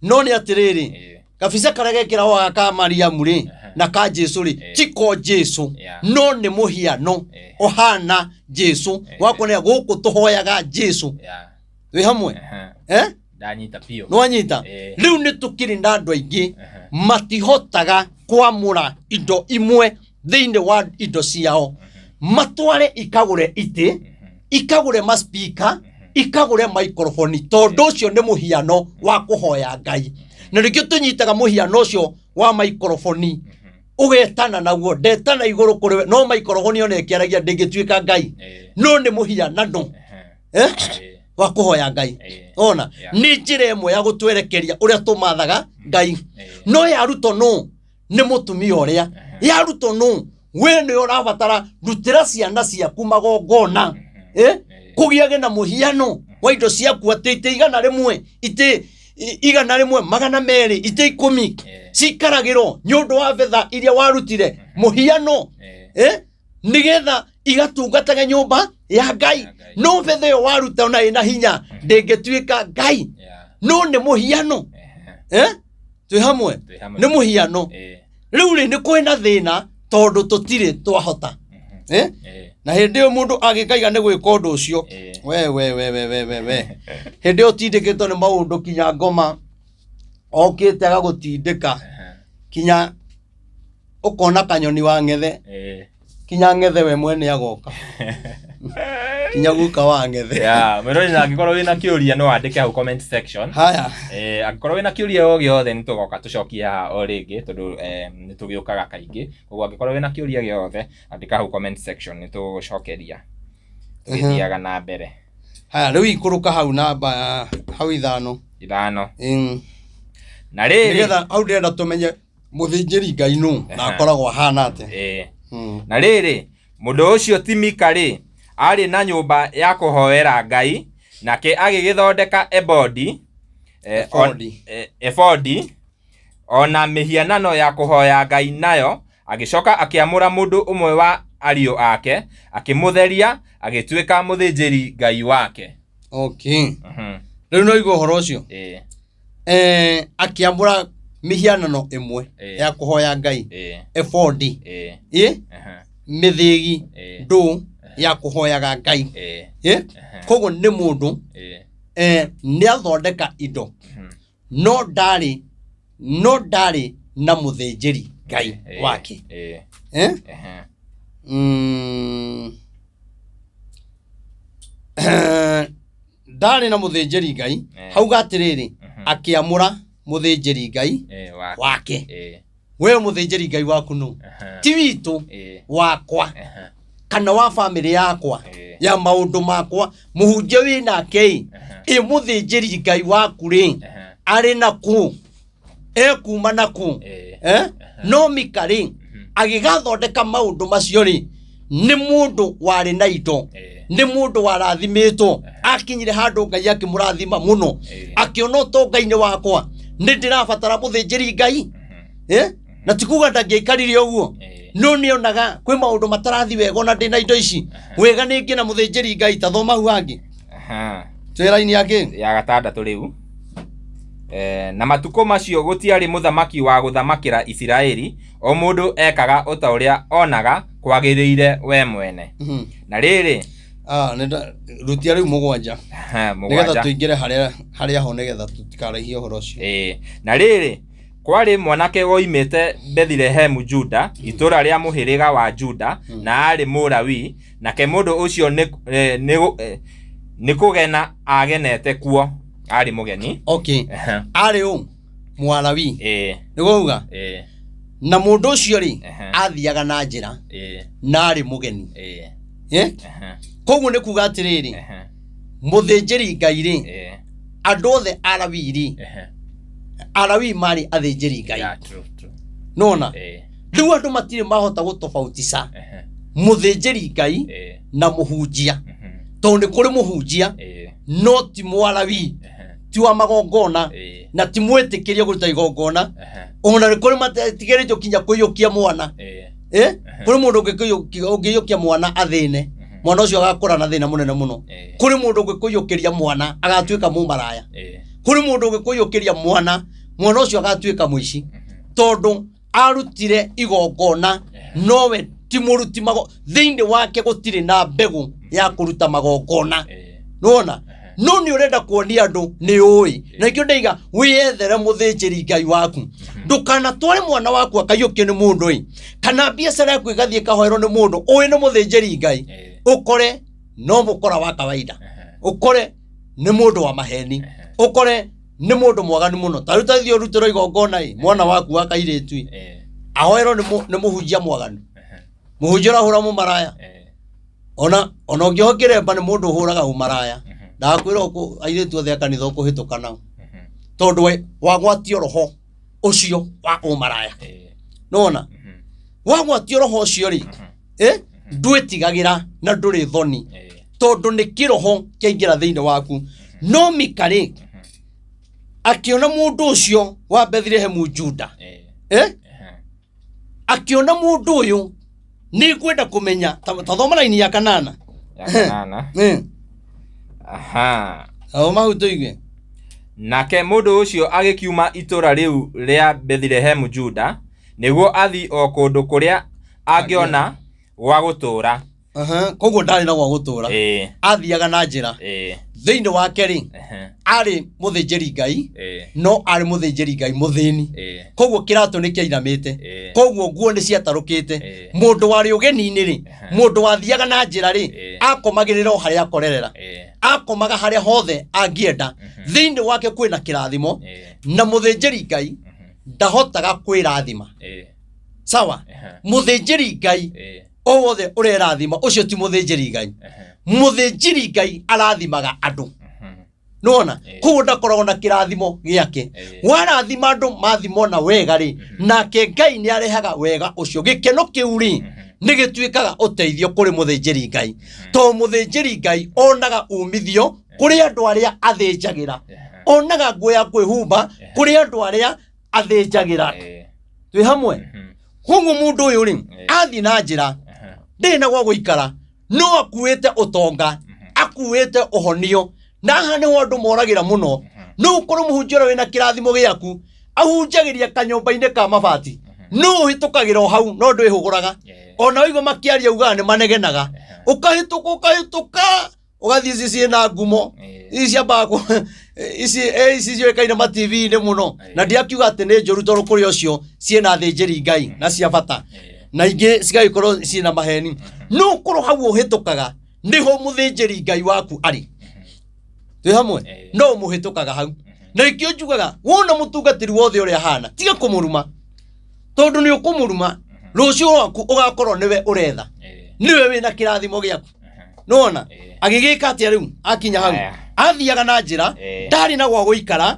No nĩ atĩrĩrĩ, kabica karĩa gekĩragwo ka Mariamu rĩ na ka Jesu rĩ, ti ko Jesu, no nĩ mũhiano ũhana Jesu wa kuonania gũkũ tũhoyaga Jesu. Wĩ hamwe? Ndanyita biũ. Nĩwanyita? Rĩu nĩ tũkĩrĩ na andũ aingĩ matihotaga kwamũra indo imwe thĩinĩ wa indo ciao, matware ikagũre itĩ, ikagũre maspika, ikagũre maikoroboni, tondũ ũcio nĩ mũhiano wa kũhoya Ngai. Na nĩkĩo tũnyitaga mũhiano ũcio wa maikoroboni ũgetana naguo, ndetana igũrũ kũrĩ we, no maikoroboni ona ĩkĩaragia ndĩngĩtuĩka Ngai, no nĩ mũhianano wa kũhoya Ngai. Ona nĩ njĩra ĩmwe ya gũtwerekeria ũrĩa tũmathaga Ngai. No yarutwo nũ? Nĩ mũtumia ũrĩa. Yarutwo nũ? We nĩ ũrabatara rutĩra ciana ciaku magongona, kũgĩage na mũhiano wa indo ciaku, atĩ itĩ 100, itĩ 100, 200, itĩ 10 cikaragĩrwo nĩ ũndũ wa betha iria warutire mũhiano. Nĩgetha igatungatage nyũmba ya Ngai. Ya Ngai. No betha ĩyo waruta ona ĩna hinya ndĩngĩtuĩka Ngai. No nĩ mũhiano. Eh? Twĩ hamwe? Twĩ hamwe. Nĩ mũhiano. Rĩu rĩ, nĩ kwĩ na thĩna tondũ tũtirĩ twahota. Eh? Na hĩndĩ ĩyo mũndũ agĩkaiga nĩ gwĩka ũndũ ũcio, we we we we we we we, hĩndĩ ĩyo ũtindĩkĩtwo nĩ maũndũ kinya ngoma okĩte agagũtindĩka kinya ũkona kanyoni wa ng'ethe, kinya ng'ethe we mwene agoka, kinya guka wa ng'ethe. Yeah, mwĩroreri, na angĩkorwo wĩna kĩũria no wandĩke hau comment section. Haya. Angĩkorwo wĩna kĩũria o gĩothe, nĩ tũgoka tũcokie haha o rĩngĩ, tondũ nĩ tũgĩũkaga kaingĩ. Koguo angĩkorwo wĩna kĩũria gĩothe, andĩka hau comment section, nĩ tũgũcokeria tũgĩthiaga na mbere. Haya, rĩu ikũrũka hau namba ya hau 5. 5. Na rĩrĩ, Nĩgetha hau ndĩrenda tũmenye mũthĩnjĩri Ngai nũ na akoragwo ahana atĩa. Na rĩrĩ, mũndũ ũcio ti Mika rĩ, arĩ na nyũmba ya kũhoera Ngai, nake agĩgĩthondeka ebodi, Ebodi. Ebodi ona mĩhianano ya kũhoya Ngai nayo, agĩcoka akĩamũra mũndũ ũmwe wa ariũ ake, akĩmũtheria, agĩtuĩka mũthĩnjĩri Ngai wake. Okay. Rĩu no igua ũhoro ũcio. Akĩamũra mĩhianano ĩmwe ya kũhoya Ngai, ebodi, ĩ mĩthĩgi ndũ ya kũhoyaga Ngai. Ĩ koguo nĩ mũndũ nĩ athondeka indo, no ndarĩ na mũthĩnjĩri Ngai wake. Eh? Ndarĩ na mũthĩnjĩri Ngai. Hauga atĩrĩrĩ, akĩamũra mũthĩnjĩri Ngai wake. Wake. We mũthĩnjĩri Ngai waku nũ? Ti witũ, wakwa kana wa bamĩrĩ yakwa, ya maũndũ makwa. Mũhunjia wĩ nake ĩ, ĩ mũthĩnjĩri Ngai waku rĩ, arĩ naku, ekuma naku? Eh? No Mika rĩ, agĩgathondeka maũndũ macio rĩ, nĩ mũndũ warĩ na indo, nĩ mũndũ warathimĩtwo, akinyire handũ Ngai akĩmũrathima mũno, akĩona ũtonga-inĩ wakwa nĩ ndĩrabatara mũthĩnjĩri Ngai. Eh? Na ti kuga ndangĩaikarire ũguo, no nĩonaga kwĩ maũndũ matarathi wega ona ndĩna indo ici wega nĩ ngĩ na mũthĩnjĩri Ngai. Ta thoma hau hangĩ. Twĩ raini ya kĩ? Ya 6 rĩu. Na matukũ macio gũtiarĩ mũthamaki wa gũthamakĩra Isiraeli, o mũndũ ekaga o ta ũrĩa onaga kwagĩrĩire we mwene. Na rĩrĩ, Ah, rutia rĩu 7, nĩgetha 7. Tũingĩre harĩa harĩa ho nĩgetha tũtikaraihie ũhoro ũcio. Na rĩrĩ, kwarĩ mwanake woimĩte Bethilehemu Juda, itũũra rĩa mũhĩrĩga wa Juda, na aarĩ Mũlawii, nake mũndũ ũcio nĩ kũgena aagenete kuo, aarĩ mũgeni. Okay. Arĩ ũ? Mwarawi? Nĩguo uga? Ĩĩ. Na mũndũ ũcio rĩ, athiaga na njĩra na arĩ mũgeni. Eh? Koguo nĩ kuga atĩrĩrĩ, mũthĩnjĩri Ngai rĩ, andũ othe Alawii rĩ, Alawii marĩ athĩnjĩri Ngai. Yeah, true, true. Nona rĩu andũ matirĩ mahota gũtofautisha mũthĩnjĩri Ngai na mũhunjia, tondũ nĩ kũrĩ mũhunjia no ti Mwalawii, ti wa magongona, na ti mwĩtĩkĩrie kũruta igongona. Ona nĩ kũrĩ matetigĩrĩtio kinya kũiyũkia mwana. Eh? Kũrĩ mũndũ ũngĩiyũkia mwana athĩne, mwana ũcio agakũra na thĩna mũnene mũno. Kũrĩ mũndũ ũngĩkũiyũkĩria mwana agatuĩka mũmaraya. Kũrĩ mũndũ ũngĩkũiyũkĩria mwana, mwana ũcio agatuĩka mũici, tondũ arutire igongona nowe ti mũruti mago thĩinĩ wake gũtirĩ na mbegũ ya kũruta magongona. Nĩwona? No nĩ ũrenda kuonia andũ nĩ ũĩ, na ikĩo ndaiga wĩyethere mũthĩnjĩri Ngai waku. Ndũkanatware mwana waku akaiyũkio nĩ mũndũ ĩ, kana biacara yaku ĩgathiĩ ĩkahoerwo nĩ mũndũ ũĩ nĩ mũthĩnjĩri Ngai, ũkore no mũkora wa kawaida, ũkore nĩ mũndũ wa maheni, ũkore nĩ mũndũ mwaganu mũno. Ta rĩu tathiĩ ũrutĩrwo igongona ĩ, mwana waku wa kairĩtu ĩ, ahoerwo nĩ mũhunjia mwaganu, mũhunjia ũrahũra mũmaraya. Ona ũngĩohwo kĩremba nĩ mũndũ ũhũraga ũmaraya, ndakwĩra airĩtu othe a kanitha ũkũhĩtũka nao, tondũ wagwatio roho ũcio wa ũmaraya. Nona wagwatio roho ũcio rĩ, ndwĩtigagĩra na ndũrĩ thoni, tondũ nĩ kĩroho kĩaingĩra thĩinĩ waku. No Mika rĩ, akĩona mũndũ ũcio wa Bethilehemu Juda, akĩona mũndũ ũyũ Nĩ ngwenda kũmenya ta thoma raini ya kanana. Ya kanana. Aha. Thoma hau tũigue. Nake mũndũ ũcio agĩkiuma itũũra rĩu rĩa Bethilehemu Juda, nĩguo athiĩ o kũndũ kũrĩa angĩona gwa gũtũũra. Aha, koguo ndarĩ na gwa gũtũũra. Athiaga na njĩra. Thĩinĩ wake rĩ, arĩ mũthĩnjĩri Ngai, no arĩ mũthĩnjĩri Ngai mũthĩni. Koguo kĩratũ nĩ kĩainamĩte. Koguo nguo nĩ ciatarũkĩte. Mũndũ warĩ ũgeni-inĩ rĩ, mũndũ wathiaga na njĩra rĩ, akomagĩrĩra o harĩa akorerera. Akomaga harĩa hothe angĩenda. Thĩinĩ wake kwĩna kĩrathimo, na mũthĩnjĩri Ngai ndahotaga kwĩrathima. Sawa? Mũthĩnjĩri Ngai o wothe ũrerathima ũcio ti mũthĩnjĩri Ngai. Mũthĩnjĩri Ngai arathimaga andũ. Nĩwona? Koguo ndakoragwo na kĩrathimo gĩake. Warathima andũ mathimwo na wega rĩ, nake Ngai nĩ arehaga wega ũcio. Gĩkeno kĩu rĩ, nĩ gĩtuĩkaga ũteithio kũrĩ mũthĩnjĩri Ngai. Tondũ mũthĩnjĩri Ngai onaga umithio kũrĩ andũ arĩa athĩnjagĩra. Onaga nguo ya kwĩhumba kũrĩ andũ arĩa athĩnjagĩra. Twĩ hamwe? Koguo mũndũ ũyũ rĩ, athiĩ na njĩra, ndarĩ na gwa gũikara, no akuĩte ũtonga, akuĩte ũhonio. Na haha nĩho andũ moragĩra mũno. No ũkorwo mũhunjia ũrĩa wĩna kĩrathimo gĩaku, ahunjagĩria kanyũmba-inĩ ka mabati. No ũhĩtũkagĩra o hau, no ndwĩhũgũraga. Ona waigua makĩaria ugaga nĩ manegenaga. Ũkahĩtũka, ũkahĩtũka, ũgathiĩ ici ciĩna ngumo. Ici ciambaga ici, ici ciũĩkaine ma TV-inĩ mũno. Na ndiakiuga atĩ nĩ njũru tondũ kũrĩ ũcio ciĩna athĩnjĩri Ngai na cia bata. Na ingĩ cigagĩkorwo ciĩna maheni. No ũkorwo hau ũhĩtũkaga nĩho mũthĩnjĩri Ngai waku arĩ. Twĩ hamwe? No ũmũhĩtũkaga hau. Na nĩkĩo njugaga wona mũtungatĩri wothe ũrĩa ahana, tiga kũmũruma. Tondũ nĩ ũkũmũruma, rũciũ rwaku ũgakorwo nĩwe ũretha. Nĩwe wĩna kĩrathimo gĩaku. Nĩwona? Agĩgĩka atĩa rĩu akinya hau? Athiaga na njĩra, ndarĩ na gwa gũikara,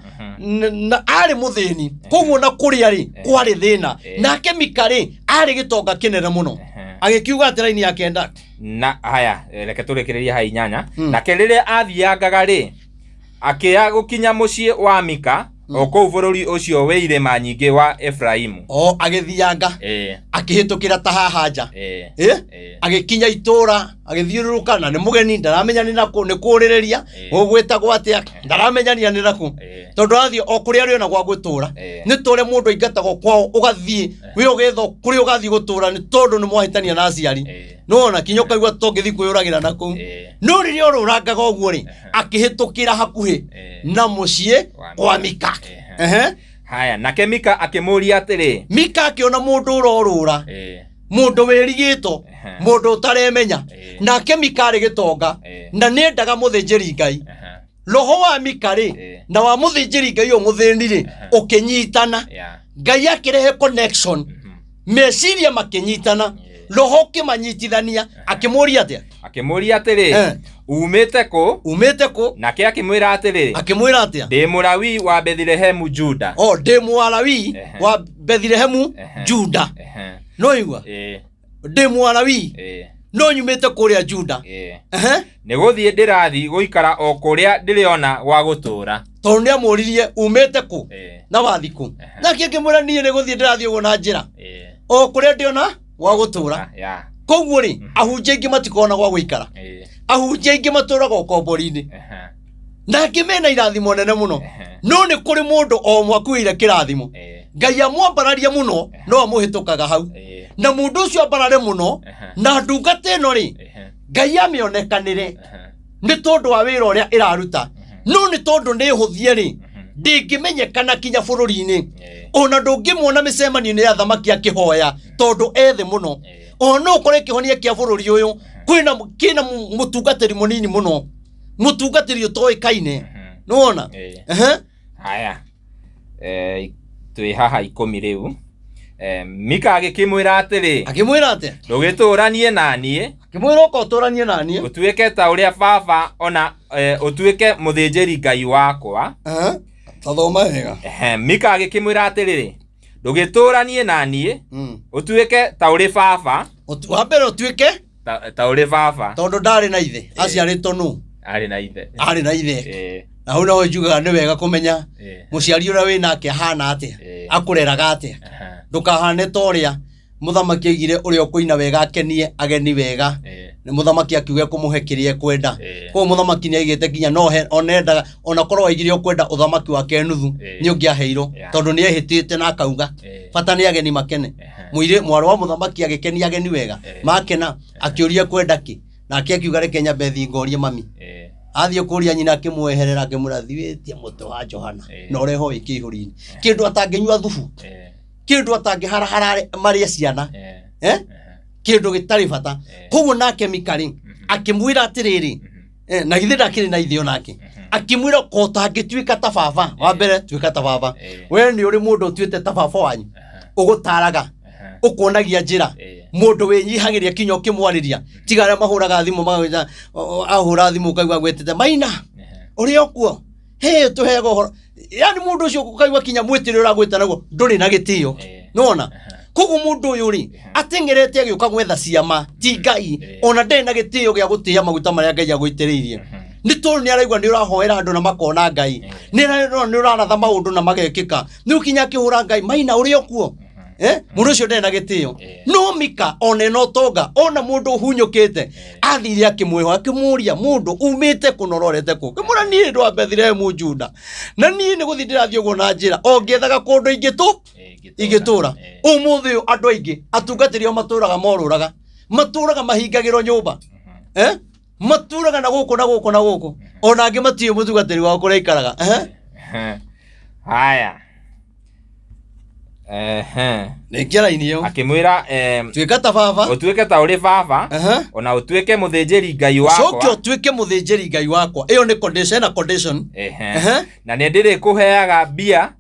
na arĩ mũthĩni. Koguo na kũrĩa rĩ, kwarĩ thĩna. Nake Mika rĩ, arĩ gĩtonga kĩnene mũno. Agĩkiuga atĩ raini ya kenda. Na haya, reke tũrĩkĩrĩrie ha inyanya. Nake rĩrĩa athiangaga rĩ, akĩya gũkinya mũciĩ wa Mika, o kũu bũrũri ũcio wĩ irĩma nyingĩ wa Efraimu. O agĩthianga, akĩhĩtũkĩra ta haha nja. Agĩkinya itũũra, agĩthiũrũrũka, na nĩ mũgeni, ndaramenya nĩ nakũ, nĩ kũũrĩrĩria, gũgwĩtagwo atĩa, ndaramenyania nĩ nakũ. Tondũ athiĩ o kũrĩa arĩona gwa gũtũũra. Nĩ ta ũrĩa mũndũ aingatagwo kwao, ũgathiĩ, wĩ ũgethwo kũrĩa ũgathiĩ gũtũũra, nĩ tondũ nĩ mwahĩtania na aciari. Nĩwona, kinya ũkaigua tũngĩthiĩ kwĩyũragĩra na kũu. No rĩrĩa orũrangaga ũguo rĩ, akĩhĩtũkĩra hakuhĩ na mũciĩ kwa Mika. Haya, nake Mika akĩmũũria atĩrĩ. Mika akĩona mũndũ ũrorũra, mũndũ wĩrigĩtwo, mũndũ ũtaremenya. Nake Mika arĩ gĩtonga, na nĩendaga mũthĩnjĩri Ngai. Roho wa Mika rĩ, na wa mũthĩnjĩri Ngai ũyũ mũthĩni rĩ, ũkĩnyitana. Ngai akĩrehe connection. Meciria makĩnyitana. Roho ũkĩmanyitithania. Akĩmũũria atĩa? Akĩmũũria atĩrĩ, umĩte kũ? Umĩte kũ? Nake akĩmwĩra atĩrĩ, Akĩmwĩra atĩa? Ndĩ Mũlawi wa Bethilehemu Juda. O, ndĩ Mũlawi wa Bethilehemu Juda. No igua? Ndĩ Mũlawi. No nyumĩte kũrĩa Juda. Nĩ gũthiĩ ndĩrathiĩ gũikara o kũrĩa ndĩrĩona gwa gũtũũra. Tondũ nĩ amũririe umĩte kũ? Na wathiĩ kũ? Nake akĩmwĩra niĩ nĩ gũthiĩ ndĩrathiĩ ũguo na njĩra. O kũrĩa ndĩona gwa gũtũũra. Koguo rĩ, ahunjia aingĩ matikoragwo na gwa gũikara. Ahunjia aingĩ matũũraga ũkombori-inĩ. Na angĩ mena irathimo nene mũno. No nĩ kũrĩ mũndũ o ũmwe akuĩire kĩrathimo. Ngai amwambararia mũno, no amũhĩtũkaga hau. Na mũndũ ũcio ambarare mũno, na ndungata ĩno rĩ, Ngai amĩonekanĩre nĩ tondũ wa wĩra ũrĩa ĩraruta. No nĩ tondũ nĩ hũthie rĩ, ndĩngĩmenyekana kinya bũrũri-inĩ. Ona ndũngĩmuona mĩcemanio-inĩ ya thamaki akĩhoya tondũ ethĩ mũno. Ona no ũkore kĩhonia kĩa bũrũri ũyũ kĩna mũtungatĩri mũnini mũno, mũtungatĩri ũtoĩkaine. Nĩwona? Haya. Twĩ haha 10 rĩu. Mika agĩkĩmwĩra atĩrĩ, Akĩmwĩra atĩa? Ndũgĩtũũranie na niĩ. Akĩmwĩra ũka ũtũũranie na niĩ. Ũtuĩke ta ũrĩa baba ona, ũtuĩke mũthĩnjĩri Ngai wakwa. Tathoma wega. Mika agĩkĩmwĩra atĩrĩrĩ, ndũgĩtũũranie na niĩ, ũtuĩke ta ũrĩ baba. Wa mbere ũtuĩke? Ta ũrĩ baba. Tondũ ndarĩ na ithe, aciarĩtwo nũ? Arĩ na ithe. Arĩ na ithe. Na hau naho njugaga nĩ wega kũmenya mũciari ũrĩa wĩ nake ahana atĩa, akũreraga atĩa. Ndũkahane ta ũrĩa Mũthamaki aigire ũrĩa ũkũina wega akenie ageni wega. Nĩ mũthamaki akiuga ekũmũhe kĩrĩa ekwenda. Koguo mũthamaki nĩ aigĩte nginya no he onendaga ona korwo aigire ũkwenda ũthamaki wake nuthu nĩ ũngĩaheirwo tondũ nĩ ehĩtĩte na akauga bata nĩ ageni makene. Mũirĩ mwarĩ wa mũthamaki agĩkenia ageni wega makena akĩũria kwenda kĩ nake akiuga reke nyambe thiĩ ngorie mami. Athiĩ kũria nyina akĩmweherera akĩmwĩra thiwĩtie mũtwe wa Johana na ũreho wĩkie ihũri-inĩ kĩndũ atangĩnyua thubu kĩndũ atangĩharahara marĩe ciana eh? Kĩndũ gĩtarĩ bata. Koguo nake Mika rĩ akĩmwĩra atĩrĩrĩ na githĩ ndakĩrĩ na ithe onake akĩmwĩra ko ũtangĩtuĩka ta baba wa mbere tuĩka ta baba. We nĩ ũrĩ mũndũ ũtuĩte ta baba wanyu ũgũtaraga ũkuonagia njĩra mũndũ wĩnyihagĩria kinya ũkĩmwarĩria tiga arĩa mahũraga thimũ magwĩta ahũra thimũ ũkaigua gwĩtĩte maina ũrĩa ũkuo he tũheaga ũhoro yani mũndũ ũcio ũkaigua kinya mwĩtĩre ũragwĩta naguo ndũrĩ na gĩtĩo nĩwona. Koguo mũndũ ũyũ rĩ ateng'erete agĩũka gwetha ciama ti Ngai ona ndarĩ na gĩtĩo gĩa gũtĩĩa maguta marĩa Ngai agũitĩrĩirie nĩ tondũ nĩ araigua nĩ ũrahoera andũ na makona Ngai nĩ nĩ ũraratha maũndũ na magekĩka nĩ ũkinya akĩhũra Ngai maina ũrĩa ũkuo mũndũ ũcio ndarĩ na gĩtĩo. No Mika ona ena ũtonga ona mũndũ ũhunyũkĩte athire akĩmwĩhoya akĩmũria mũndũ umĩte kũ na ũrorete kũ kĩmũra niĩ ndũ wa Bethilehemu Juda na niĩ nĩ gũthiĩ ndĩrathiĩ ũguo na njĩra o ngĩethaga kũndũ ingĩtũ ingĩtũra. Ũmũthĩ ũyũ andũ aingĩ atungatĩri ao matũraga morũraga matũraga mahingagĩrwo nyũmba matũraga na gũkũ na gũkũ na gũkũ ona angĩ matiũĩ mũtungatĩri wao kũrĩa aikaraga. Haya. Rĩngĩ raini ĩyo. Akĩmwĩra tuĩka ta baba ũtuĩke ta ũrĩ baba ona ũtuĩke mũthĩnjĩri Ngai ũcoke wakwa ũtuĩke mũthĩnjĩri Ngai wakwa. Ĩyo nĩ condition ĩna condition. Na nĩ ndĩrĩkũheaga mbia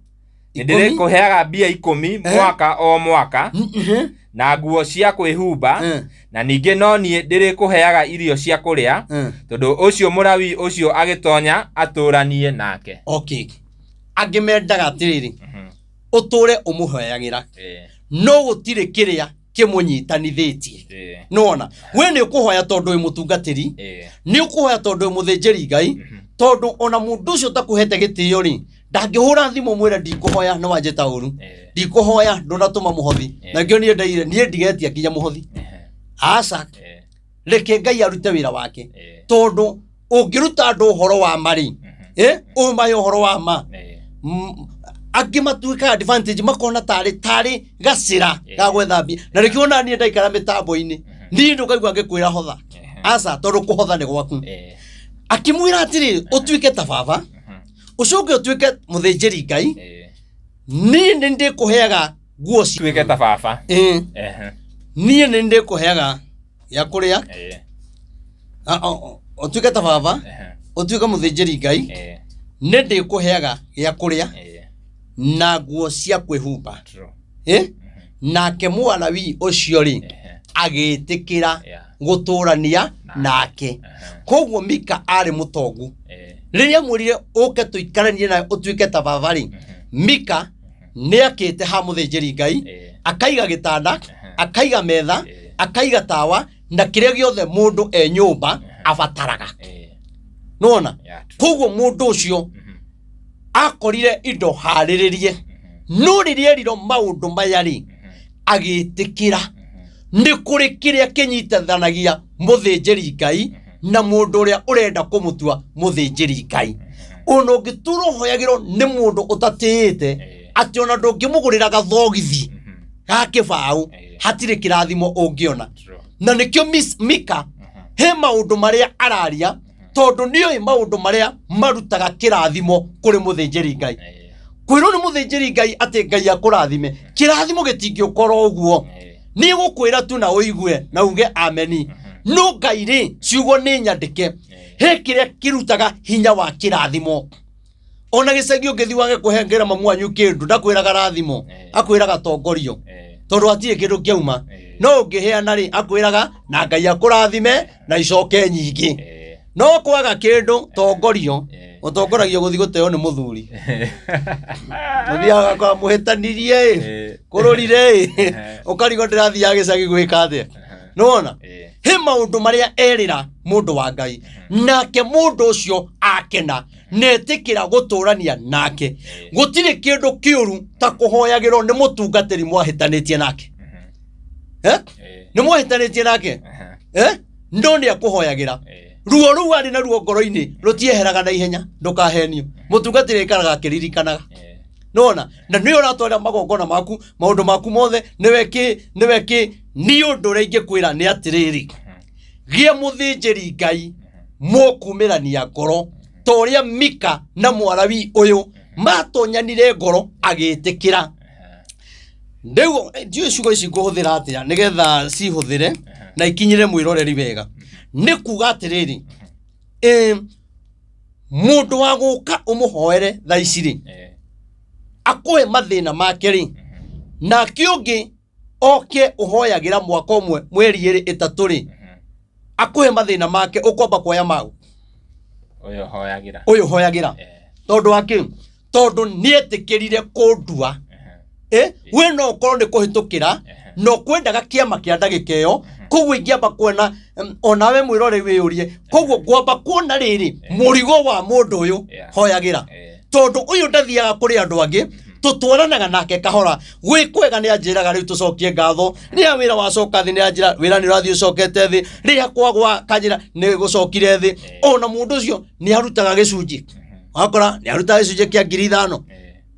nĩ ndĩrĩkũheaga mbia 10 mwaka o mwaka na nguo cia kwĩhumba na ningĩ no niĩ ndĩrĩkũheaga irio cia kũrĩa tondũ ũcio Mũlawi ũcio agĩtonya atũranie nake. Okay, angĩ mendaga atĩrĩrĩ ũtũre ũmũhoyagĩra no gũtirĩ kĩrĩa kĩmũnyitanithĩtie nĩwona we nĩ ũkũhoya tondũ wĩ mũtungatĩri nĩ ũkũhoya tondũ wĩ mũthĩnjĩri Ngai tondũ ona mũndũ ũcio ũtakũhete gĩtĩo rĩ ndangĩhũra thimũ mwĩre ndikũhoya nĩ wanjĩta ũru ndikũhoya ndũnatũma mũhothi na ngĩo niĩ ndaire niĩ ndigetia nginya mũhothi aca reke Ngai arute wĩra wake tondũ ũngĩruta andũ ũhoro wa ma rĩ ũmahe ũhoro wa ma angĩ matuĩkaga advantage makona tarĩ tarĩ gacĩra ga gwetha mbia na nĩkĩo ona niĩ ndaikara mĩtambo-inĩ niĩ ndũkaigua ngĩkwĩra hotha aca tondũ kũhotha nĩ gwaku. Akĩmwĩra atĩrĩrĩ ũtuĩke ta baba ũcoke ũtuĩke mũthĩnjĩri Ngai niĩ nĩ ndĩkũheaga nguo cia tuĩke ta baba. Niĩ nĩ ndĩkũheaga gĩa kũrĩa ũtuĩke ta baba ũtuĩke mũthĩnjĩri Ngai nĩ ndĩkũheaga gĩa kũrĩa na nguo cia kwĩhumba. Nake Mũlawi ũcio rĩ agĩtĩkĩra gũtũrania nake. Koguo Mika arĩ mũtongu rĩrĩa mwĩrire ũke tũikaranie nawe ũtuĩke ta baba rĩ Mika nĩ akĩte ha mũthĩnjĩri Ngai akaiga gĩtanda akaiga metha akaiga tawa na kĩrĩa gĩothe mũndũ e nyũmba abataraga nĩwona. Koguo mũndũ ũcio akorire indo harĩrĩrie no rĩrĩa erirwo maũndũ maya rĩ agĩtĩkĩra nĩ kũrĩ kĩrĩa kĩnyitithanagia mũthĩnjĩri Ngai na mũndũ ũrĩa ũrenda kũmũtua mũthĩnjĩri Ngai ona ũngĩtũra ũhoyagĩrwo nĩ mũndũ ũtatĩĩte atĩ ona ndũngĩmũgũrĩra gathogithi ga kĩbaũ hatirĩ kĩrathimo ũngĩona na nĩkĩo Mika he maũndũ marĩa araria tondũ nĩoĩ maũndũ marĩa marutaga kĩrathimo kũrĩ mũthĩnjĩri Ngai kwĩrwo nĩ mũthĩnjĩri Ngai atĩ Ngai akũrathime kĩrathimo gĩtingĩũkorwo ũguo nĩ gũkwĩra tu na ũigue na uge ameni no Ngai rĩ ciugo nĩ nyandĩke he kĩrĩa kĩrutaga hinya wa kĩrathimo ona gĩcagi ũngĩthiĩ wage kũhengera mamu wanyu kĩndũ ndakwĩraga rathimo akwĩraga tongorio tondũ hatirĩ kĩndũ kĩauma no ũngĩheana rĩ akwĩraga na Ngai akũrathime na icoke nyingĩ no kwaga kĩndũ tongorio ũtongoragio gũthiĩ gũteo nĩ mũthuri ũthiaga kwa mũhĩtanirie ĩ kũrũrire ĩ ũkarigwo ndĩrathiaga gĩcagi gwĩka atĩa nĩwona he maũndũ marĩa erĩra mũndũ wa Ngai nake mũndũ ũcio akena netĩkĩra gũtũrania nake gũtirĩ kĩndũ kĩũru ta kũhoyagĩrwo nĩ mũtungatĩri mwahĩtanĩtie nake. Eh? Nĩ mwahĩtanĩtie nake. Eh? No nĩ akũhoyagĩra. Ruo rũu arĩ naruo ngoro-inĩ rũtieheraga na ihenya, ndũkahenio. Mũtungatĩri aikaraga akĩririkanaga. Nona na nĩwe ũratwara magongona maku, maũndũ maku mothe, nĩwe kĩ, nĩwe kĩ. Niĩ ũndũ ũrĩa ingĩkwĩra nĩ atĩrĩrĩ, gĩa mũthĩnjĩri Ngai mũkumĩrania ngoro ta ũrĩa Mika na Mwarawi ũyũ matonyanire ngoro agĩtĩkĩra. Rĩu ndiũĩ ciugo ici ngũhũthĩra atĩa nĩgetha cihũthĩre na ikinyĩre mwĩroreri wega. Nĩ kuga atĩrĩrĩ, mũndũ wa gũka ũmũhoere thaa ici rĩ, akũhe mathĩna make rĩ, nake ũngĩ oke ũhoyagĩra mwaka ũmwe, mweri ĩrĩ ĩtatũ rĩ, akũhe mathĩna make, ũkwamba kuoya mau. Ũyũ ũhoyagĩra. Ũyũ ũhoyagĩra. Tondũ wa kĩ? Tondũ nĩetĩkĩrire kũndua. We no ũkorwo nĩ kũhĩtũkĩra na ũkwendaga kĩama kĩa ndagĩka ĩyo, koguo ingĩamba kuona onawe mwĩrore wĩyũrie, koguo ngwamba kuona rĩrĩ mũrigo wa mũndũ ũyũ hoyagĩra, tondũ ũyũ ndathiaga kũrĩ andũ angĩ, tũtwaranaga nake kahora. Gwĩ kwega nĩ anjĩraga rĩu tũcokie ngatho, rĩrĩa wĩra wacoka thĩ nĩ anjĩra wĩra nĩ ũrathiĩ ũcokete thĩ, rĩrĩa kwagwa kanjĩra nĩ gũcokire thĩ. Ona mũndũ ũcio nĩ arutaga gĩcunjĩ, wakora nĩ arutaga gĩcunjĩ kĩa 5,000,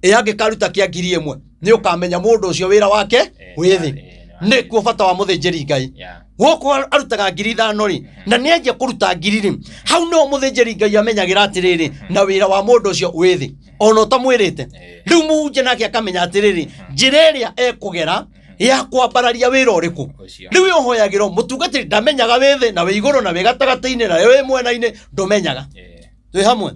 ĩ angĩkaruta kĩa 1,000, nĩ ũkamenya mũndũ ũcio wĩra wake wĩ thĩ. Nĩkuo bata wa mũthĩnjĩri Ngai. Gũkũ arutaga 5,000 rĩ, na nĩ anjia kũruta ngiri rĩ, hau nĩho mũthĩnjĩri Ngai amenyagĩra atĩrĩrĩ, na wĩra wa mũndũ ũcio wĩ thĩ ona ũtamwĩrĩte. Rĩu mũhunjia nake akamenya atĩrĩrĩ, njĩra ĩrĩa ekũgera ya kwambararia wĩra ũrĩkũ. Rĩu ũhoyagĩrwo mũtungatĩri ndamenyaga wĩ thĩ na wĩ igũrũ na wĩ gatagatĩ-inĩ na wĩ mwena-inĩ, ndũmenyaga. Twĩ hamwe.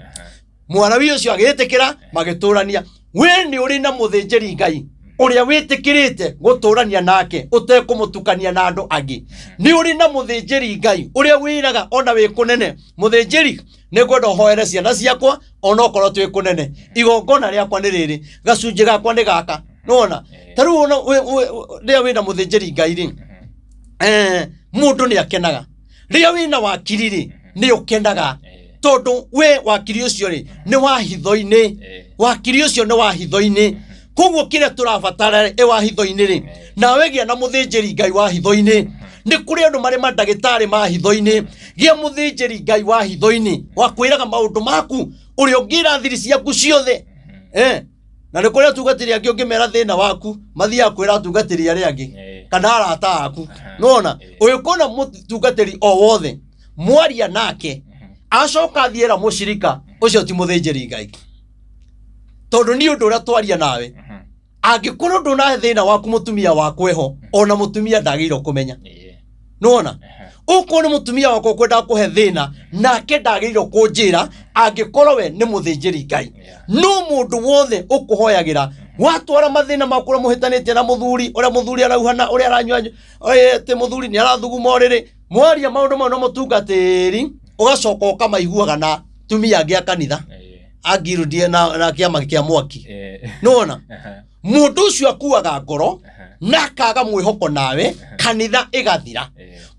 Mwarawi ũcio agĩtĩkĩra, magĩtũrania. We nĩ ũrĩ na mũthĩnjĩri Ngai ũrĩa wĩtĩkĩrĩte gũtũrania nake ũtekũmũtukania na andũ angĩ. Nĩ ũrĩ na mũthĩnjĩri Ngai ũrĩa wĩraga ona wĩ kũnene, mũthĩnjĩri nĩ ngwenda ũhoere ciana ciakwa onokorwo twĩ kũnene, igongona rĩakwa nĩ rĩrĩ, gacunjĩ gakwa nĩ gaka. Nĩwona? Ta rĩu ona rĩrĩa wĩna mũthĩnjĩri Ngai rĩ, mũndũ nĩ akenaga. Rĩrĩa wĩna wakiri rĩ, nĩ ũkenaga tondũ we wakiri ũcio rĩ nĩ wa hitho-inĩ. Wakiri ũcio nĩ wa hitho-inĩ, koguo kĩrĩa tũrabatara ĩ wa hitho-inĩ rĩ, nawe gĩa na mũthĩnjĩri Ngai wa hitho-inĩ. Nĩ kũrĩ andũ marĩ mandagĩtarĩ ma hitho-inĩ, gĩa mũthĩnjĩri Ngai wa hitho-inĩ wa kwĩraga maũndũ maku, ũrĩa ũngĩra thiri ciaku ciothe. Na nĩ kũrĩ atungatĩri angĩ ũngĩmera thĩna waku mathiaga kwĩra atungatĩri arĩa angĩ kana arata aku. Nĩwona? Ũngĩkona mũtungatĩri o wothe mwaria nake acoka athiĩra mũcirika ũcio ti mũthĩnjĩri Ngai, tondũ nĩ ũndũ ũrĩa twaria nawe, angĩkorwo ndũna thĩna waku mũtumia waku eho, ona mũtumia ndagĩrĩirwo kũmenya. Nĩwona? Ũkorwo nĩ mũtumia wakwa ũkwendaga kũhe thĩna, nake ndagĩrĩirwo kũnjĩra angĩkorwo we nĩ mũthĩnjĩri Ngai. No mũndũ wothe ũkũhoyagĩra watwara mathĩna maku ũrĩa mũhĩtanĩtie na mũthuri, ũrĩa mũthuri arauhana, ũrĩa aranyua, atĩ mũthuri nĩ arathuguma ũrĩrĩ, mwaria maũndũ mau na mũtungatĩri, ũgacoka ũkamaiguaga na atumia angĩ a kanitha, a guild na kĩama kĩa mwaki. Nĩwona? Mũndũ ũcio akuaga ngoro na akaga mwĩhoko nawe, kanitha ĩgathira.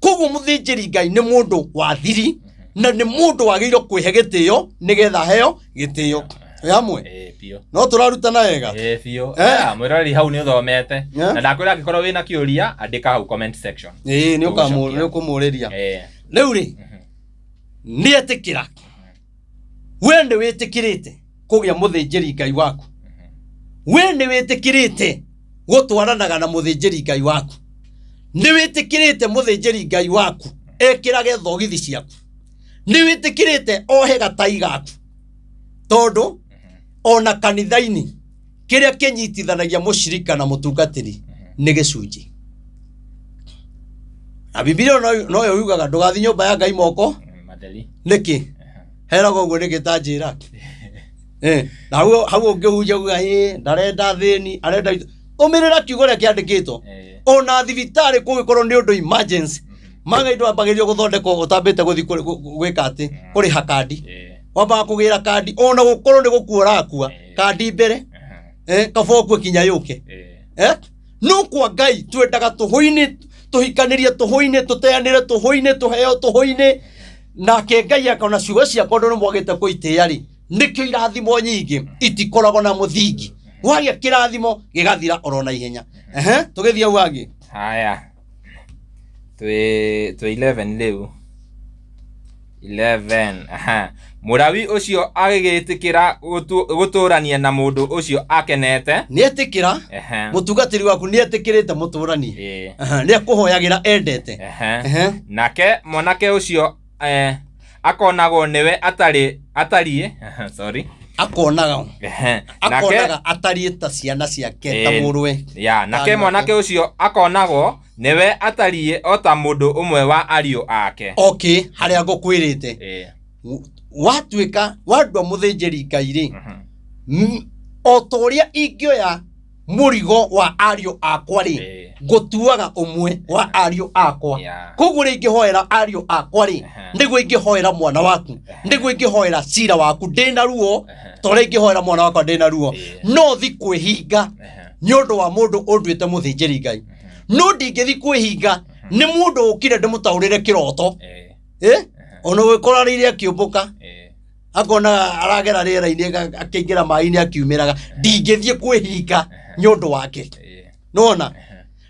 Koguo mũthĩnjĩri Ngai nĩ mũndũ wa thiri na nĩ mũndũ wagĩrĩirwo kwĩhe gĩtĩo nĩgetha aheo gĩtĩo. Twĩ hamwe? Biũ. No tũrarutana wega? Biũ. Mwĩroreri hau nĩ ũthomete. Na ndakwĩra angĩkorwo wĩna kĩũria, andĩka hau comment section. Ĩĩ, nĩ ũkũmũrĩria. Rĩu rĩ, nĩ etĩkĩra. We nĩ wĩtĩkĩrĩte kũgĩa mũthĩnjĩri Ngai waku. We nĩ wĩtĩkĩrĩte gũtwaranaga na mũthĩnjĩri Ngai waku. Nĩ wĩtĩkĩrĩte mũthĩnjĩri Ngai waku ekĩrage thogithi ciaku. Nĩ wĩtĩkĩrĩte ohe gatai gaku. Tondũ ona kanitha-inĩ kĩrĩa kĩnyitithanagia mũcirika na mũtungatĩri nĩ gĩcunjĩ. Na Bibilia noyo yugaga ndũgathiĩ nyũmba ya Ngai moko Matheri. nĩkĩ? Heragwo ũguo nĩkĩ ta njĩra? Na hau ũngĩhunjia uga, ndarenda thĩni, arenda itũ. Ũmĩrĩra kiugo ũrĩa kĩandĩkĩtwo. Ona thibitarĩ kũngĩkorwo nĩ ũndũ emergency, magai ndwambagĩrĩrio gũthondekwo ũtambĩte gũthiĩ gwĩka atĩ, kũrĩha kandi. Wambaga kũgĩra kandi, ona gũkorwo nĩ gũkua ũrakua, kandi mbere, kaba ũkue kinya yũke. No kwa Ngai twendaga tũhũ-inĩ, tũhikanĩrie tũhũ-inĩ, tũteanĩre tũhũ-inĩ, tũheo tũhũ-inĩ. Nake Ngai akona ciugo ciakwa ũndũ nĩ mwagĩte kũitĩĩa rĩ, nĩkĩo irathimo nyingĩ itikoragwo na mũthingi. Wagĩa kĩrathimo gĩgathira oro na ihenya. Tũgĩthiĩ hau hangĩ. Haya. Twĩ 11 rĩu. 11. Aha. Mũrawi ũcio agĩgĩtĩkĩra gũtũũrania na mũndũ ũcio akenete. Nĩ etĩkĩra. Ehe. Mũtungatĩri waku nĩ etĩkĩrĩte mũtũranie. Ĩĩ. Aha, nĩ akũhoyagĩra endete. Ehe. Ehe. Nake mwanake ũcio akonagwo nĩwe atarĩ atariĩ. Aha, sorry. Akonaga. Ehe. Nake Akonaga atariĩ ta ciana ciake ta Ĩĩ. mũrũwe. ya nake Ariũ mwanake ake. ũcio akonagwo nĩwe atariĩ o ta mũndũ ũmwe wa ariũ ake. Okay, harĩa ngũkwĩrĩte. Ĩĩ. Watuĩka wandua mũthĩnjĩri Ngai rĩ, o ta ũrĩa ingĩoya mũrigo wa ariũ akwa rĩ, Ĩĩ. ngũtuaga ũmwe wa ariũ akwa. Yeah. Koguo rĩ ingĩhoera ariũ akwa rĩ, Ehe. nĩguo ingĩhoera mwana waku, nĩguo ingĩhoera cira waku ndĩna ruo, ta ũrĩa ingĩhoera mwana wakwa ndĩna ruo. Ĩĩ. No thi kwĩhinga Ehe. nĩ ũndũ wa mũndũ ũnduĩte mũthĩnjĩri Ngai. No ndingĩthi kwĩhinga nĩ mũndũ ũkire ndĩmũtaũrĩre kĩroto. Ĩĩ. Eh? Ona gwĩkora rĩrĩa akĩũmbũka Ĩĩ. akona aragera rĩera-inĩ akĩingĩra maĩ-inĩ akiumĩraga, ndingĩthiĩ kwĩhinga nĩ ũndũ wake. Ĩĩ. Nĩwona?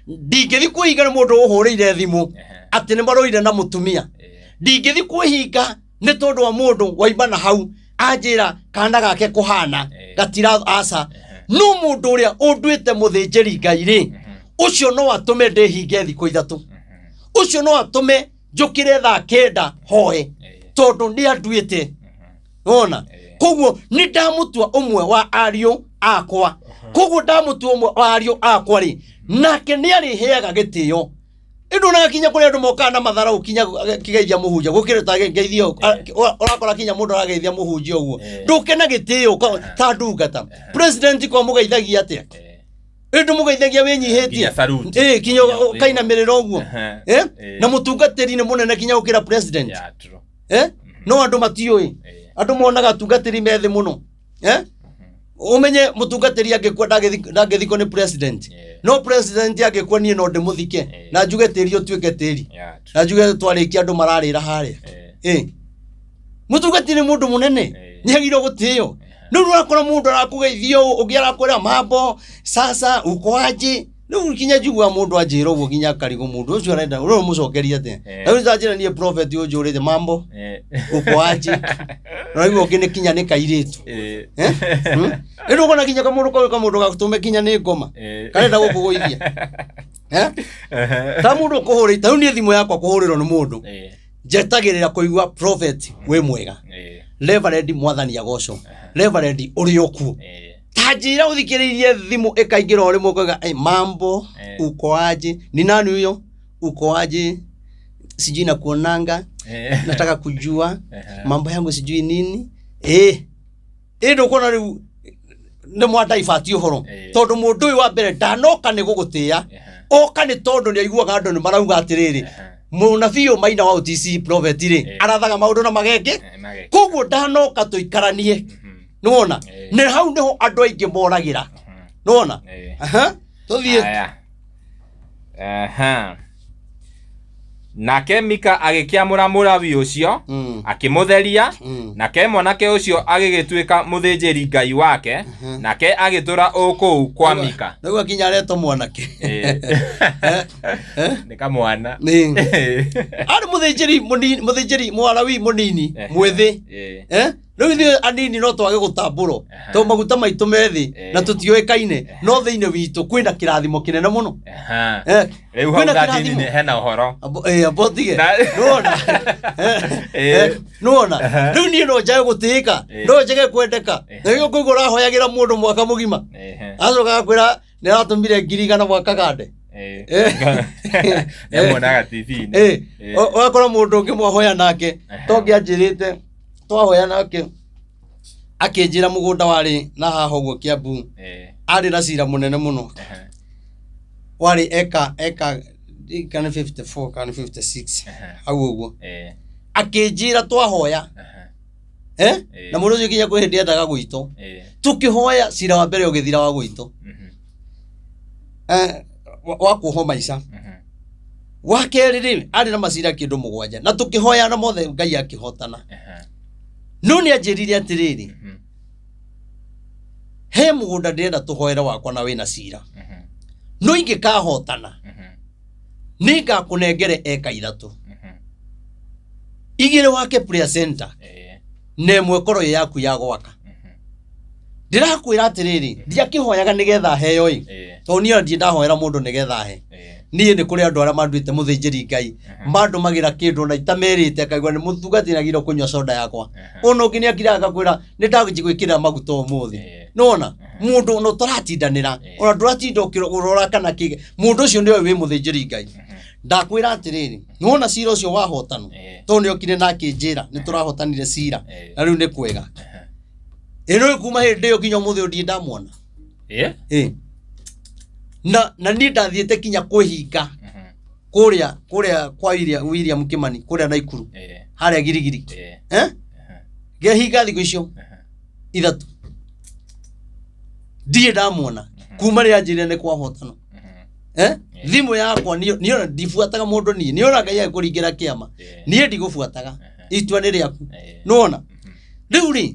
Ndingĩthiĩ kwĩhinga nĩ mũndũ ũhũrĩire thimũ atĩ nĩ marũire na mũtumia. Ĩĩ. Ndingĩthiĩ kwĩhinga nĩ tondũ wa mũndũ waima na hau anjĩra kana gake kũhana Ĩĩ. gatira aca. No mũndũ ũrĩa ũnduĩte mũthĩnjĩri Ngai rĩ, ũcio no atũme ndĩhinge thikũ ithatũ. Ũcio no atũme njũkĩre thaa kenda hoe Ĩĩ. tondũ nĩ anduĩte. Nĩwona? Koguo nĩ ndamũtua ũmwe wa ariũ akwa. Koguo ndamũtua ũmwe wa ariũ akwa rĩ, nake nĩ arĩheaga gĩtĩo. Ĩndĩ onaga kinya kũrĩ andũ mokaga na matharau kinya kĩgeithia mũhunjia gũkĩrĩ ta ngeithio ũrakora kinya mũndũ arageithia mũhunjia ũguo ndũke na gĩtĩo ta ndungata. President kwa mũgeithagia atĩa? Ĩndĩ mũgeithagia wĩnyihĩtie. Nginya salute. Ĩĩ, kinya ũkainamĩrĩra ũguo. Ehe. Eh? Ĩĩ. Na mũtungatĩri nĩ mũnene kinya gũkĩra president. Yeah, true. Eh? No andũ matiũĩ. Ĩĩ. Andũ monaga atungatĩri me thĩ mũno. Eh? Ũmenye mũtungatĩri angĩkua ndangĩthikwo nĩ president. Yeah. No president angĩkua niĩ no ndĩmũthike Ĩĩ. na njuge tĩri ũtuĩke tĩri. Yeah, true. Na njuge twarĩkia andũ mararĩra harĩa. Ĩĩ. Ĩĩ. Mũtungatĩri nĩ mũndũ mũnene. Ĩĩ. Nĩ agĩrĩirwo gũtĩo. Rĩu ũrakora mũndũ arakũgeithia ũũ, ũngĩ arakwĩra mambo sasa uko aje. Rĩu kinya njiguaga mũndũ anjĩra ũguo kinya akarigwo mũndũ ũcio arenda ũrĩa ũmũcokeria atĩa. Ĩĩ. Rĩu njanjĩra niĩ prophet ũnjũrĩte mambo Ĩĩ. uko aje. Na rĩu ũngĩ nĩ kinya nĩ kairĩtu. Ĩĩ. Eh? Rĩu ũkona kinya kamũndũ kau kamũndũ gatũme kinya nĩ ngoma. Ĩĩ. Karenda gũkũgũithia. Eh? Ta mũndũ ũkũhũrĩte, ta rĩu niĩ thimũ yakwa kũhũrĩrwo nĩ mũndũ. Ĩĩ. Njetagĩrĩra kũigua prophet wĩ mwega. Ĩĩ. Reverend mwathani agocwo. Reverend ũrĩ o kuo. Ĩĩ. Ta njĩra ũthikĩrĩirie thimũ ĩkaingĩra o rĩmwe ũkauga, "Ĩ, mambo Eh. uko aje? Ni nani huyo? Uko aje? Sijui nakuonanga. Ĩĩ. Nataka kujua Ehe. mambo yangu sijui nini." Ĩ. Ĩ ndũkuona rĩu nĩ mwadaibati ũhoro. Ĩĩ. Tondũ mũndũ ũyũ wa mbere ndanoka nĩ gũgũtĩĩa. Ehe. Oka nĩ tondũ nĩ aiguaga andũ nĩ marauga atĩrĩrĩ, Ehe. mũnabii ũyũ Maina wa OTC prophet rĩ, Ĩĩ. arathaga maũndũ na magenge. Ĩĩ, mageke. Koguo ndanoka tũikaranie. Nĩwona? Ĩĩ. Nĩ hau nĩho andũ aingĩ moragĩra. Nĩwona? Ĩĩ. Aha. Tũthiĩ. Aya. Aha. Nake Mika agĩkĩamũra Mũlawi ũcio akĩmũtheria, nake mwanake ũcio agĩgĩtuĩka mũthĩnjĩri Ngai wake, nake agĩtũũra o kũu kwa Mika. Nĩguo kinya aretwo mwanake. Ĩĩ. Nĩ kamwana. Nĩ. Arĩ mũthĩnjĩri mũnini, mũthĩnjĩri Mũlawi mũnini, Ehe. mwĩthĩ. Ĩĩ. Eh? Rĩu ithuĩ anini no twage gũtambũrwo tondũ maguta maitũ me thĩ Ĩĩ. na tũtiũĩkaine, no thĩinĩ witũ kwĩna kĩrathimo kĩnene mũno. Aha. Eh? Rĩu hau Kwĩna thatini kĩrathimo. hena ũhoro. Amba ũtige. Nĩwona? Ĩĩ. Nĩwona? Aha. Rĩu niĩ no njage gũtĩĩka, Ĩĩ. no njage kwendeka. Ĩĩ. Na nĩkĩo kũigua ũrahoyagĩra mũndũ mwaka mũgima. Ehe. Acoka agakwĩra nĩ aratũmire 1,000 mwaka gande. Ĩĩ. Ĩĩ. Nĩamuonaga TV-inĩ. Ĩĩ. Ĩĩ. Ũgakora mũndũ ũngĩ mwahoya nake, Ehe. to ũngĩ anjĩrĩte twahoya nake akĩnjĩra mũgũnda warĩ na haha ũguo Kiambu. Ĩĩ. Arĩ na cira mũnene mũno. Ehe. Warĩ eka kana 54 kana 56 Ehe. hau ũguo. Ĩĩ. Akĩnjĩra twahoya. Ehe. Eh? Ĩĩ. Na mũndũ ũcio kinya kwĩ hĩndĩ endaga gũitwo. Ĩĩ. Tũkĩhoya cira wa mbere ũgĩthira wa gũitwo. Wa kuohwo maica. Wa kerĩ rĩ, arĩ na macira kĩndũ mũgwanja. Na tũkĩhoya na mothe Ngai akĩhotana. Ehe. No nĩ anjĩrire atĩrĩrĩ, he mũgũnda ndĩrenda tũhoere wakwa na wĩna cira. No ingĩkahotana, Nĩngakũnengere eka 3. 2 wake prayer center na 1 korwo ĩ yaku ya gwaka. Ndĩrakwĩra atĩrĩrĩ, ndiakĩhoyaga nĩgetha heo ĩ, tondũ niĩ ona ndirĩ ndahoera mũndũ nĩgetha he. Niĩ nĩ kũrĩ andũ arĩa manduĩte mũthĩnjĩri Ngai, mandũmagĩra kĩndũ ona itamerĩte, akaigua nĩ mũtungatĩri agĩrĩirwo kũnyua soda yakwa. Ona ũngĩ nĩ akiraga agakwĩra nĩ ndagwĩkĩrĩra maguta ũmũthĩ. Nĩwona? Mũndũ ona ũtaratindanĩra, ona ndũratinda ũkĩrora kana kĩ, mũndũ ũcio nĩoĩ wĩ mũthĩnjĩri Ngai. Ndakwĩra atĩrĩrĩ, nĩwona cira ũcio wahotanwo, tondũ nĩokire na akĩnjĩra nĩ tũrahotanire cira, na rĩu nĩ kwega. Ĩ nĩũĩ kuma hĩndĩ ĩyo nginya ũmũthĩ ũyũ ndirĩ ndamwona. Ĩ. Na niĩ ndathiĩte kinya kwĩhinga kũrĩa kũrĩa kwa William Kimani kũrĩa Naikuru harĩa Girigiri. Eh? Ngehinga thikũ icio 3 ndirĩ ndamwona kuma rĩrĩa anjĩrire nĩ kwahotanwo. Eh? Thimũ yakwa niĩ ona ndibuataga mũndũ niĩ, niĩ ona Ngai agĩkũringĩra kĩama niĩ ndigũbuataga, itua nĩ rĩaku. Nĩwona? Rĩu rĩ,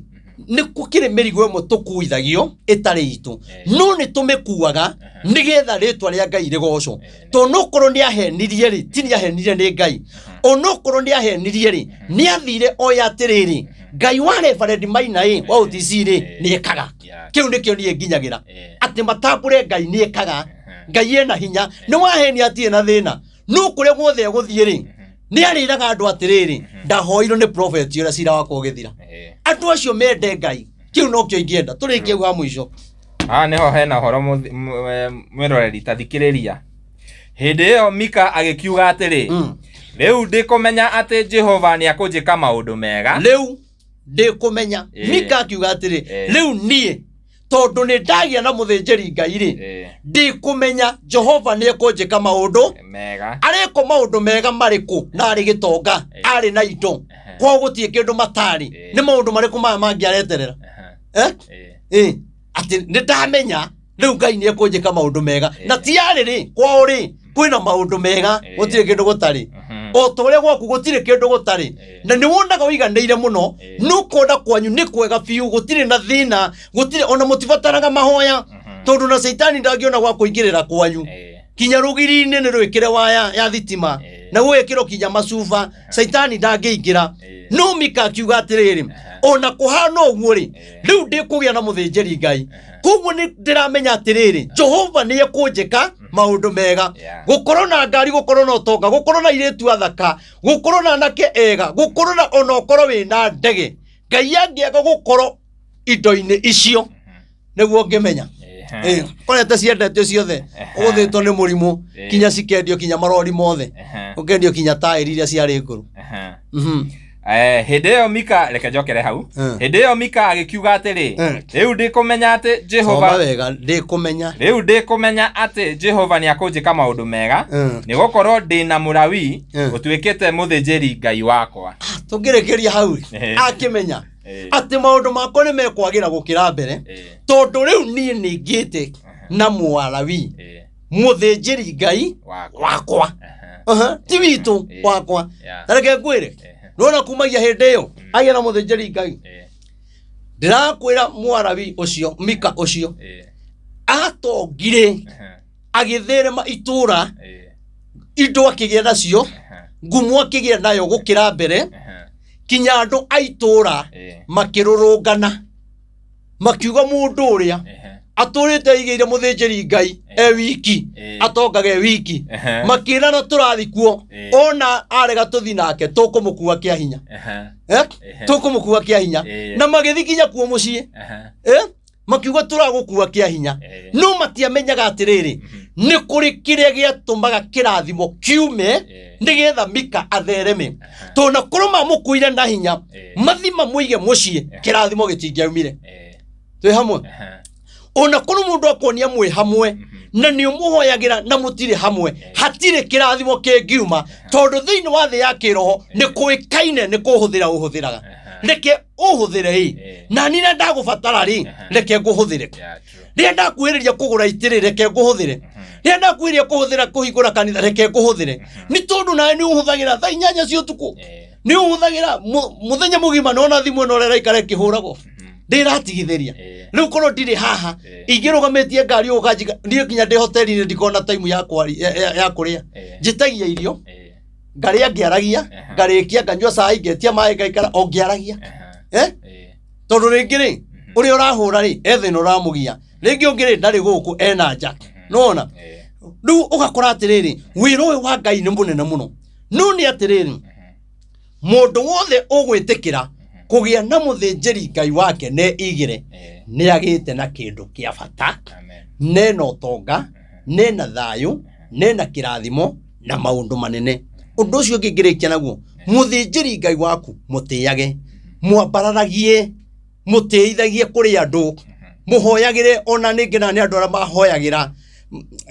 nĩ gũkĩrĩ mĩrigo ĩmwe tũkuithagio ĩtarĩ itũ, no nĩ tũmĩkuaga nĩgetha rĩtwa rĩa Ngai rĩgocwo. Tondũ nokorwo nĩ ahenirie rĩ, ti nĩ ahenirie nĩ Ngai. Onokorwo nĩ ahenirie rĩ, nĩ athire oya atĩrĩrĩ, Ngai wa Reverend Maina ĩ, wa OTC rĩ, nĩ ekaga. Kĩu nĩkĩo niĩ nginyagĩra. Atĩ matambũre Ngai nĩ ekaga. Ngai ena hinya. Nĩ wahenia atirĩ na thĩna. No kũrĩa guothe egũthiĩ rĩ, nĩ arĩraga andũ atĩrĩrĩ, ndahoirwo nĩ prophet ũrĩa cira wakwa ũgĩthira. Andũ acio mende Ngai. Kĩu nokĩo ingĩenda. Tũrĩkie hau ha mũico. Haha nĩho hena ũhoro mwĩroreri ta thikĩrĩria. Hĩndĩ ĩyo Mika agĩkiuga atĩrĩ, rĩu ndĩkũmenya atĩ Jehova nĩakũnjĩka maũndũ mega. Rĩu ndĩkũmenya. Mika akiuga atĩrĩ, rĩu niĩ tondũ nĩ ndagĩa na mũthĩnjĩri Ngai rĩ, ndĩkũmenya Jehova nĩekũnjĩka maũndũ mega. Arĩkwo maũndũ mega marĩkũ? Na arĩ gĩtonga, arĩ na indo, kwao gũtirĩ kĩndũ matarĩ. Nĩ maũndũ marĩkũ maya mangĩ areterera? Atĩ nĩ ndamenya rĩu Ngai nĩ ekũnjĩka maũndũ mega. Na ti arĩ rĩ, kwao rĩ kwĩna maũndũ mega, gũtirĩ kĩndũ gũtarĩ. O ta ũrĩa gwaku gũtirĩ kĩndũ gũtarĩ. Na nĩ wonaga ũiganĩire mũno, nĩ ũkona kwanyu nĩ kwega biũ, gũtirĩ na thĩna, gũtirĩ ona mũtibataraga mahoya, tondũ na caitani ndangĩona gwa kũingĩrĩra kwanyu. Kinya rũgiri-inĩ nĩ rwĩkĩre waya ya thitima, na gũgĩkĩrwo kinya macuba, caitani ndangĩingĩra. No Mika akiuga atĩrĩrĩ, ona kũhana ũguo rĩ, rĩu ndĩkũgĩa na mũthĩnjĩri Ngai. Koguo nĩ ndĩramenya atĩrĩrĩ, Jehova nĩ ekũnjĩka maũndũ mega. Gũkorwo na ngari, gũkorwo na ũtonga, gũkorwo na airĩtu athaka, gũkorwo na anake ega, gũkorwo na ona ũkorwo wĩna ndege, Ngai angĩaga gũkorwo indo-inĩ icio, nĩguo ũngĩmenya. Korete ciendetio ciothe, ũgũthĩtwo nĩ mũrimũ, kinya cikendio kinya marori mothe, ũkendio kinya taĩri iria ciarĩ ngũrũ. Hĩndĩ ĩyo Mika, reke njokere hau. Hĩndĩ ĩyo Mika agĩkiuga atĩrĩ, rĩu ndĩkũmenya atĩ Jehova, Soma wega, ndĩkũmenya. Rĩu ndĩkũmenya atĩ Jehova nĩakũnjĩka maũndũ mega, nĩgũkorwo ndĩ na Mũlawi ũtuĩkĩte mũthĩnjĩri Ngai wakwa. Tũngĩrĩkĩria hau, akĩmenya atĩ maũndũ makwa nĩ mekwagĩra gũkĩra mbere, tondũ rĩu niĩ nĩ ngĩte na Mũlawi mũthĩnjĩri Ngai wakwa. Ti witũ, wakwa. Ta reke ngwĩre, nĩwona kumagia hĩndĩ ĩyo agĩa na mũthĩnjĩri Ngai, ndĩrakwĩra Mũlawi ũcio, Mika ũcio, atongire agĩtherema itũra, indo akĩgĩa nacio, ngumo akĩgĩa nayo gũkĩra mbere, kinya andũ a itũra makĩrũrũngana makiuga mũndũ ũrĩa atũrĩte aigĩire mũthĩnjĩri Ngai e wiki, atongaga e wiki, makĩrana tũrathi kuo, ona arega tũthi nake tũkũmũkua kĩa hinya. Tũkũmũkua kĩa hinya. Na magĩthi kinya kuo mũciĩ. Makiuga tũragũkua kĩa hinya. No matiamenyaga atĩrĩrĩ, nĩ kũrĩ kĩrĩa gĩatũmaga kĩrathimo kiume nĩgetha Mika athereme. Tondũ na korwo mamũkuire na hinya, mathi mamũige mũciĩ, kĩrathimo gĩtingĩaumire. Twĩ hamwe? Ona korwo mũndũ akuonia mwĩ hamwe na nĩ ũmũhoyagĩra na mũtirĩ hamwe, hatirĩ kĩrathimo kĩngiuma, tondũ thĩinĩ wa thĩ ya kĩroho nĩ kũĩkaine nĩ kũhũthĩra ũhũthĩraga. Reke ũhũthĩre ĩ, na niĩ rĩrĩa ndagũbatara rĩ, reke ngũhũthĩre. Rĩrĩa ndakuhĩrĩria kũgũra itĩ rĩ, reke ngũhũthĩre. Rĩrĩa ndakuhĩrĩria kũhũthĩra kũhingũra kanitha, reke ngũhũthĩre. Nĩ tondũ nawe nĩ ũhũthagĩra thaa 8 cia ũtukũ, nĩ ũhũthagĩra mũthenya mũgima, nona thimũ ĩno ũrĩa ĩraikara ĩkĩhũragwo. Ndĩratigithĩria. Rĩu korwo ndirĩ haha, ingĩrũgamĩtie ngari ũũ kanjika niĩ nginya ndĩ hoteli-inĩ ndikona time ya ya kũrĩa. Njĩtagia irio, ngarĩa ngĩaragia, ngarĩkia nganyua cai, ngetia maĩ, ngaikara o ngĩaragia. Tondũ rĩngĩ rĩ, ũrĩa ũrahũra rĩ, e thĩna ũramũgia, rĩngĩ ũngĩ rĩ, ndarĩ gũkũ, ena nja, nĩwona? Rĩu ũgakora atĩrĩrĩ, wĩra ũyũ wa Ngai nĩ mũnene mũno. No nĩ atĩrĩrĩ, mũndũ wothe ũgwĩtĩkĩra kũgĩa na mũthĩnjĩri Ngai wake ne igĩre, nĩ agĩte na kĩndũ kĩa bata. Amen. Nena ũtonga, nena thayũ, nena kĩrathimo na maũndũ manene. Ũndũ ũcio ũngĩ ngĩrĩkia naguo, mũthĩnjĩri Ngai waku mũtĩage, mwambararagie, mũtĩithagie kũrĩ andũ, mũhoyagĩre. Ona nĩ ngenaga nĩ andũ arĩa mahoyagĩra.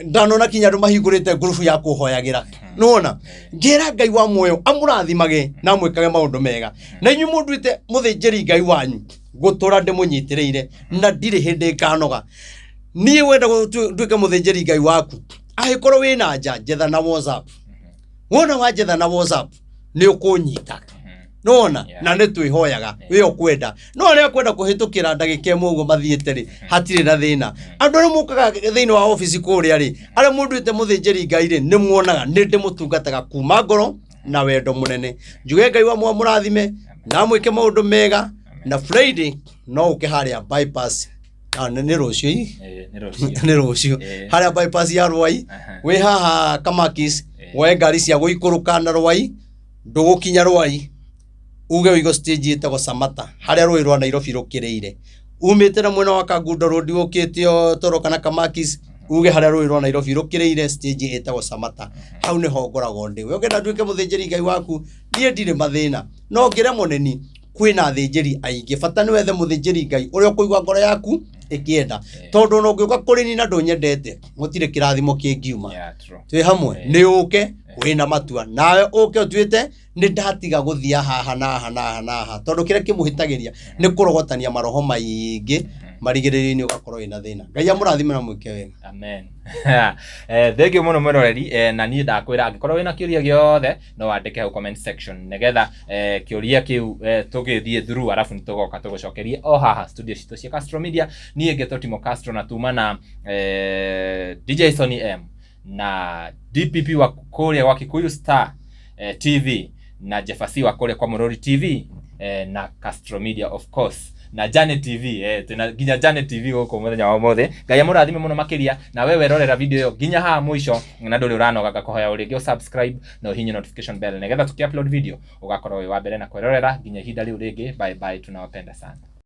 Ndanona kinya andũ mahingũrĩte ngurubu ya kũhoyagĩra, nĩwona? Ngĩra Ngai wa muoyo amũrathimage na amwĩkage maũndũ mega. Na inyuĩ mũnduĩte mũthĩnjĩri Ngai wanyu, ngũtũra ndĩmũnyitĩrĩire na ndirĩ hĩndĩ nganoga. Niĩ wenda nduĩke mũthĩnjĩri Ngai waku, angĩkorwo wĩna nja, njetha na WhatsApp. Wona wanjetha na WhatsApp, nĩ ũkũnyita, nĩwona? Na nĩ twĩhoyaga wĩ ũkwenda, no arĩa kwenda kũhĩtũkĩra ndagĩka ĩmwe ũguo mathiĩte rĩ, hatirĩ na thĩna. Andũ arĩa mũkaga thĩinĩ wa obici kũrĩa rĩ, arĩa mũnduĩte mũthĩnjĩri Ngai rĩ, nĩ muonaga nĩ ndĩmũtungataga kuma ngoro na wendo mũnene. Njuge Ngai wa mũrathime na mwĩke maũndũ mega. Na Friday no ũke harĩa bypass. Ah, nĩ rũciũ ii? Nĩ rũciũ. Nĩ rũciũ. Harĩa bypass ya Rwai, wĩ haha Kamakis, woe ngari cia gũikũrũka na Rwai, ndũgũkinya Rwai, uge ũigo stage ĩtagwo Samata, harĩa rũĩ rwa Nairobi rũkĩrĩire. Umĩte na mwena wa Kangundo Road ũkĩte o Toro kana Kamakis, uge harĩa rũĩ rwa Nairobi rũkĩrĩire, stage ĩtagwo Samata, hau nĩho ngoragwo ndĩ. We ũngĩenda nduĩke mũthĩnjĩri Ngai waku, niĩ ndirĩ mathĩna, no ngĩremwo nĩ ni kwĩna athĩnjĩri aingĩ. Bata nĩ wethe mũthĩnjĩri Ngai ũrĩa ũkũigua ngoro yaku ĩkĩenda, tondũ ona ũngĩũka kũrĩ ni na ndũnyendete, gũtirĩ kĩrathimo kĩngiuma. Yeah, true. Twĩ hamwe. Nĩ ũke wĩna matua, nawe ũke ũtuĩte nĩ ndatiga gũthia haha na haha na haha na haha, tondũ kĩrĩa kĩmũhĩtagĩria nĩ kũrogotania maroho maingĩ, marigĩrĩrio-inĩ ũgakorwo wĩna thĩna. Ngai amũrathime na mwĩke wega. Amen. Thank you mũno mwĩroreri. Na niĩ ndakwĩra angĩkorwo wĩna kĩũria gĩothe, no wandĩke hau comment section, nĩgetha kĩũria kĩu tũgĩthiĩ through, arabu nĩ tũgoka tũgũcokerie o haha studio citũ cia Castro Media. Niĩ ngetwo Timo Castro, na tuma na DJ Sony M na DPP wa kũrĩa gwa Kikuyu Star TV, na Jefasi wa kũrĩa kwa Mũrori TV, na Castro Media of course, na Janet TV. Twĩna nginya Janet TV gũkũ mũthenya wa ũmũthĩ. Ngai amũrathime mũno makĩria. Na we werorera video ĩyo nginya haha mũico na ndũrĩ ũranoga, ngakũhoya o rĩngĩ subscribe na ũhihinye notification bell, nĩgetha tũkĩ upload video ũgakorwo wĩ wa mbere na kwĩrorera. Nginya ihinda rĩu rĩngĩ, bye bye, tunawapenda sana.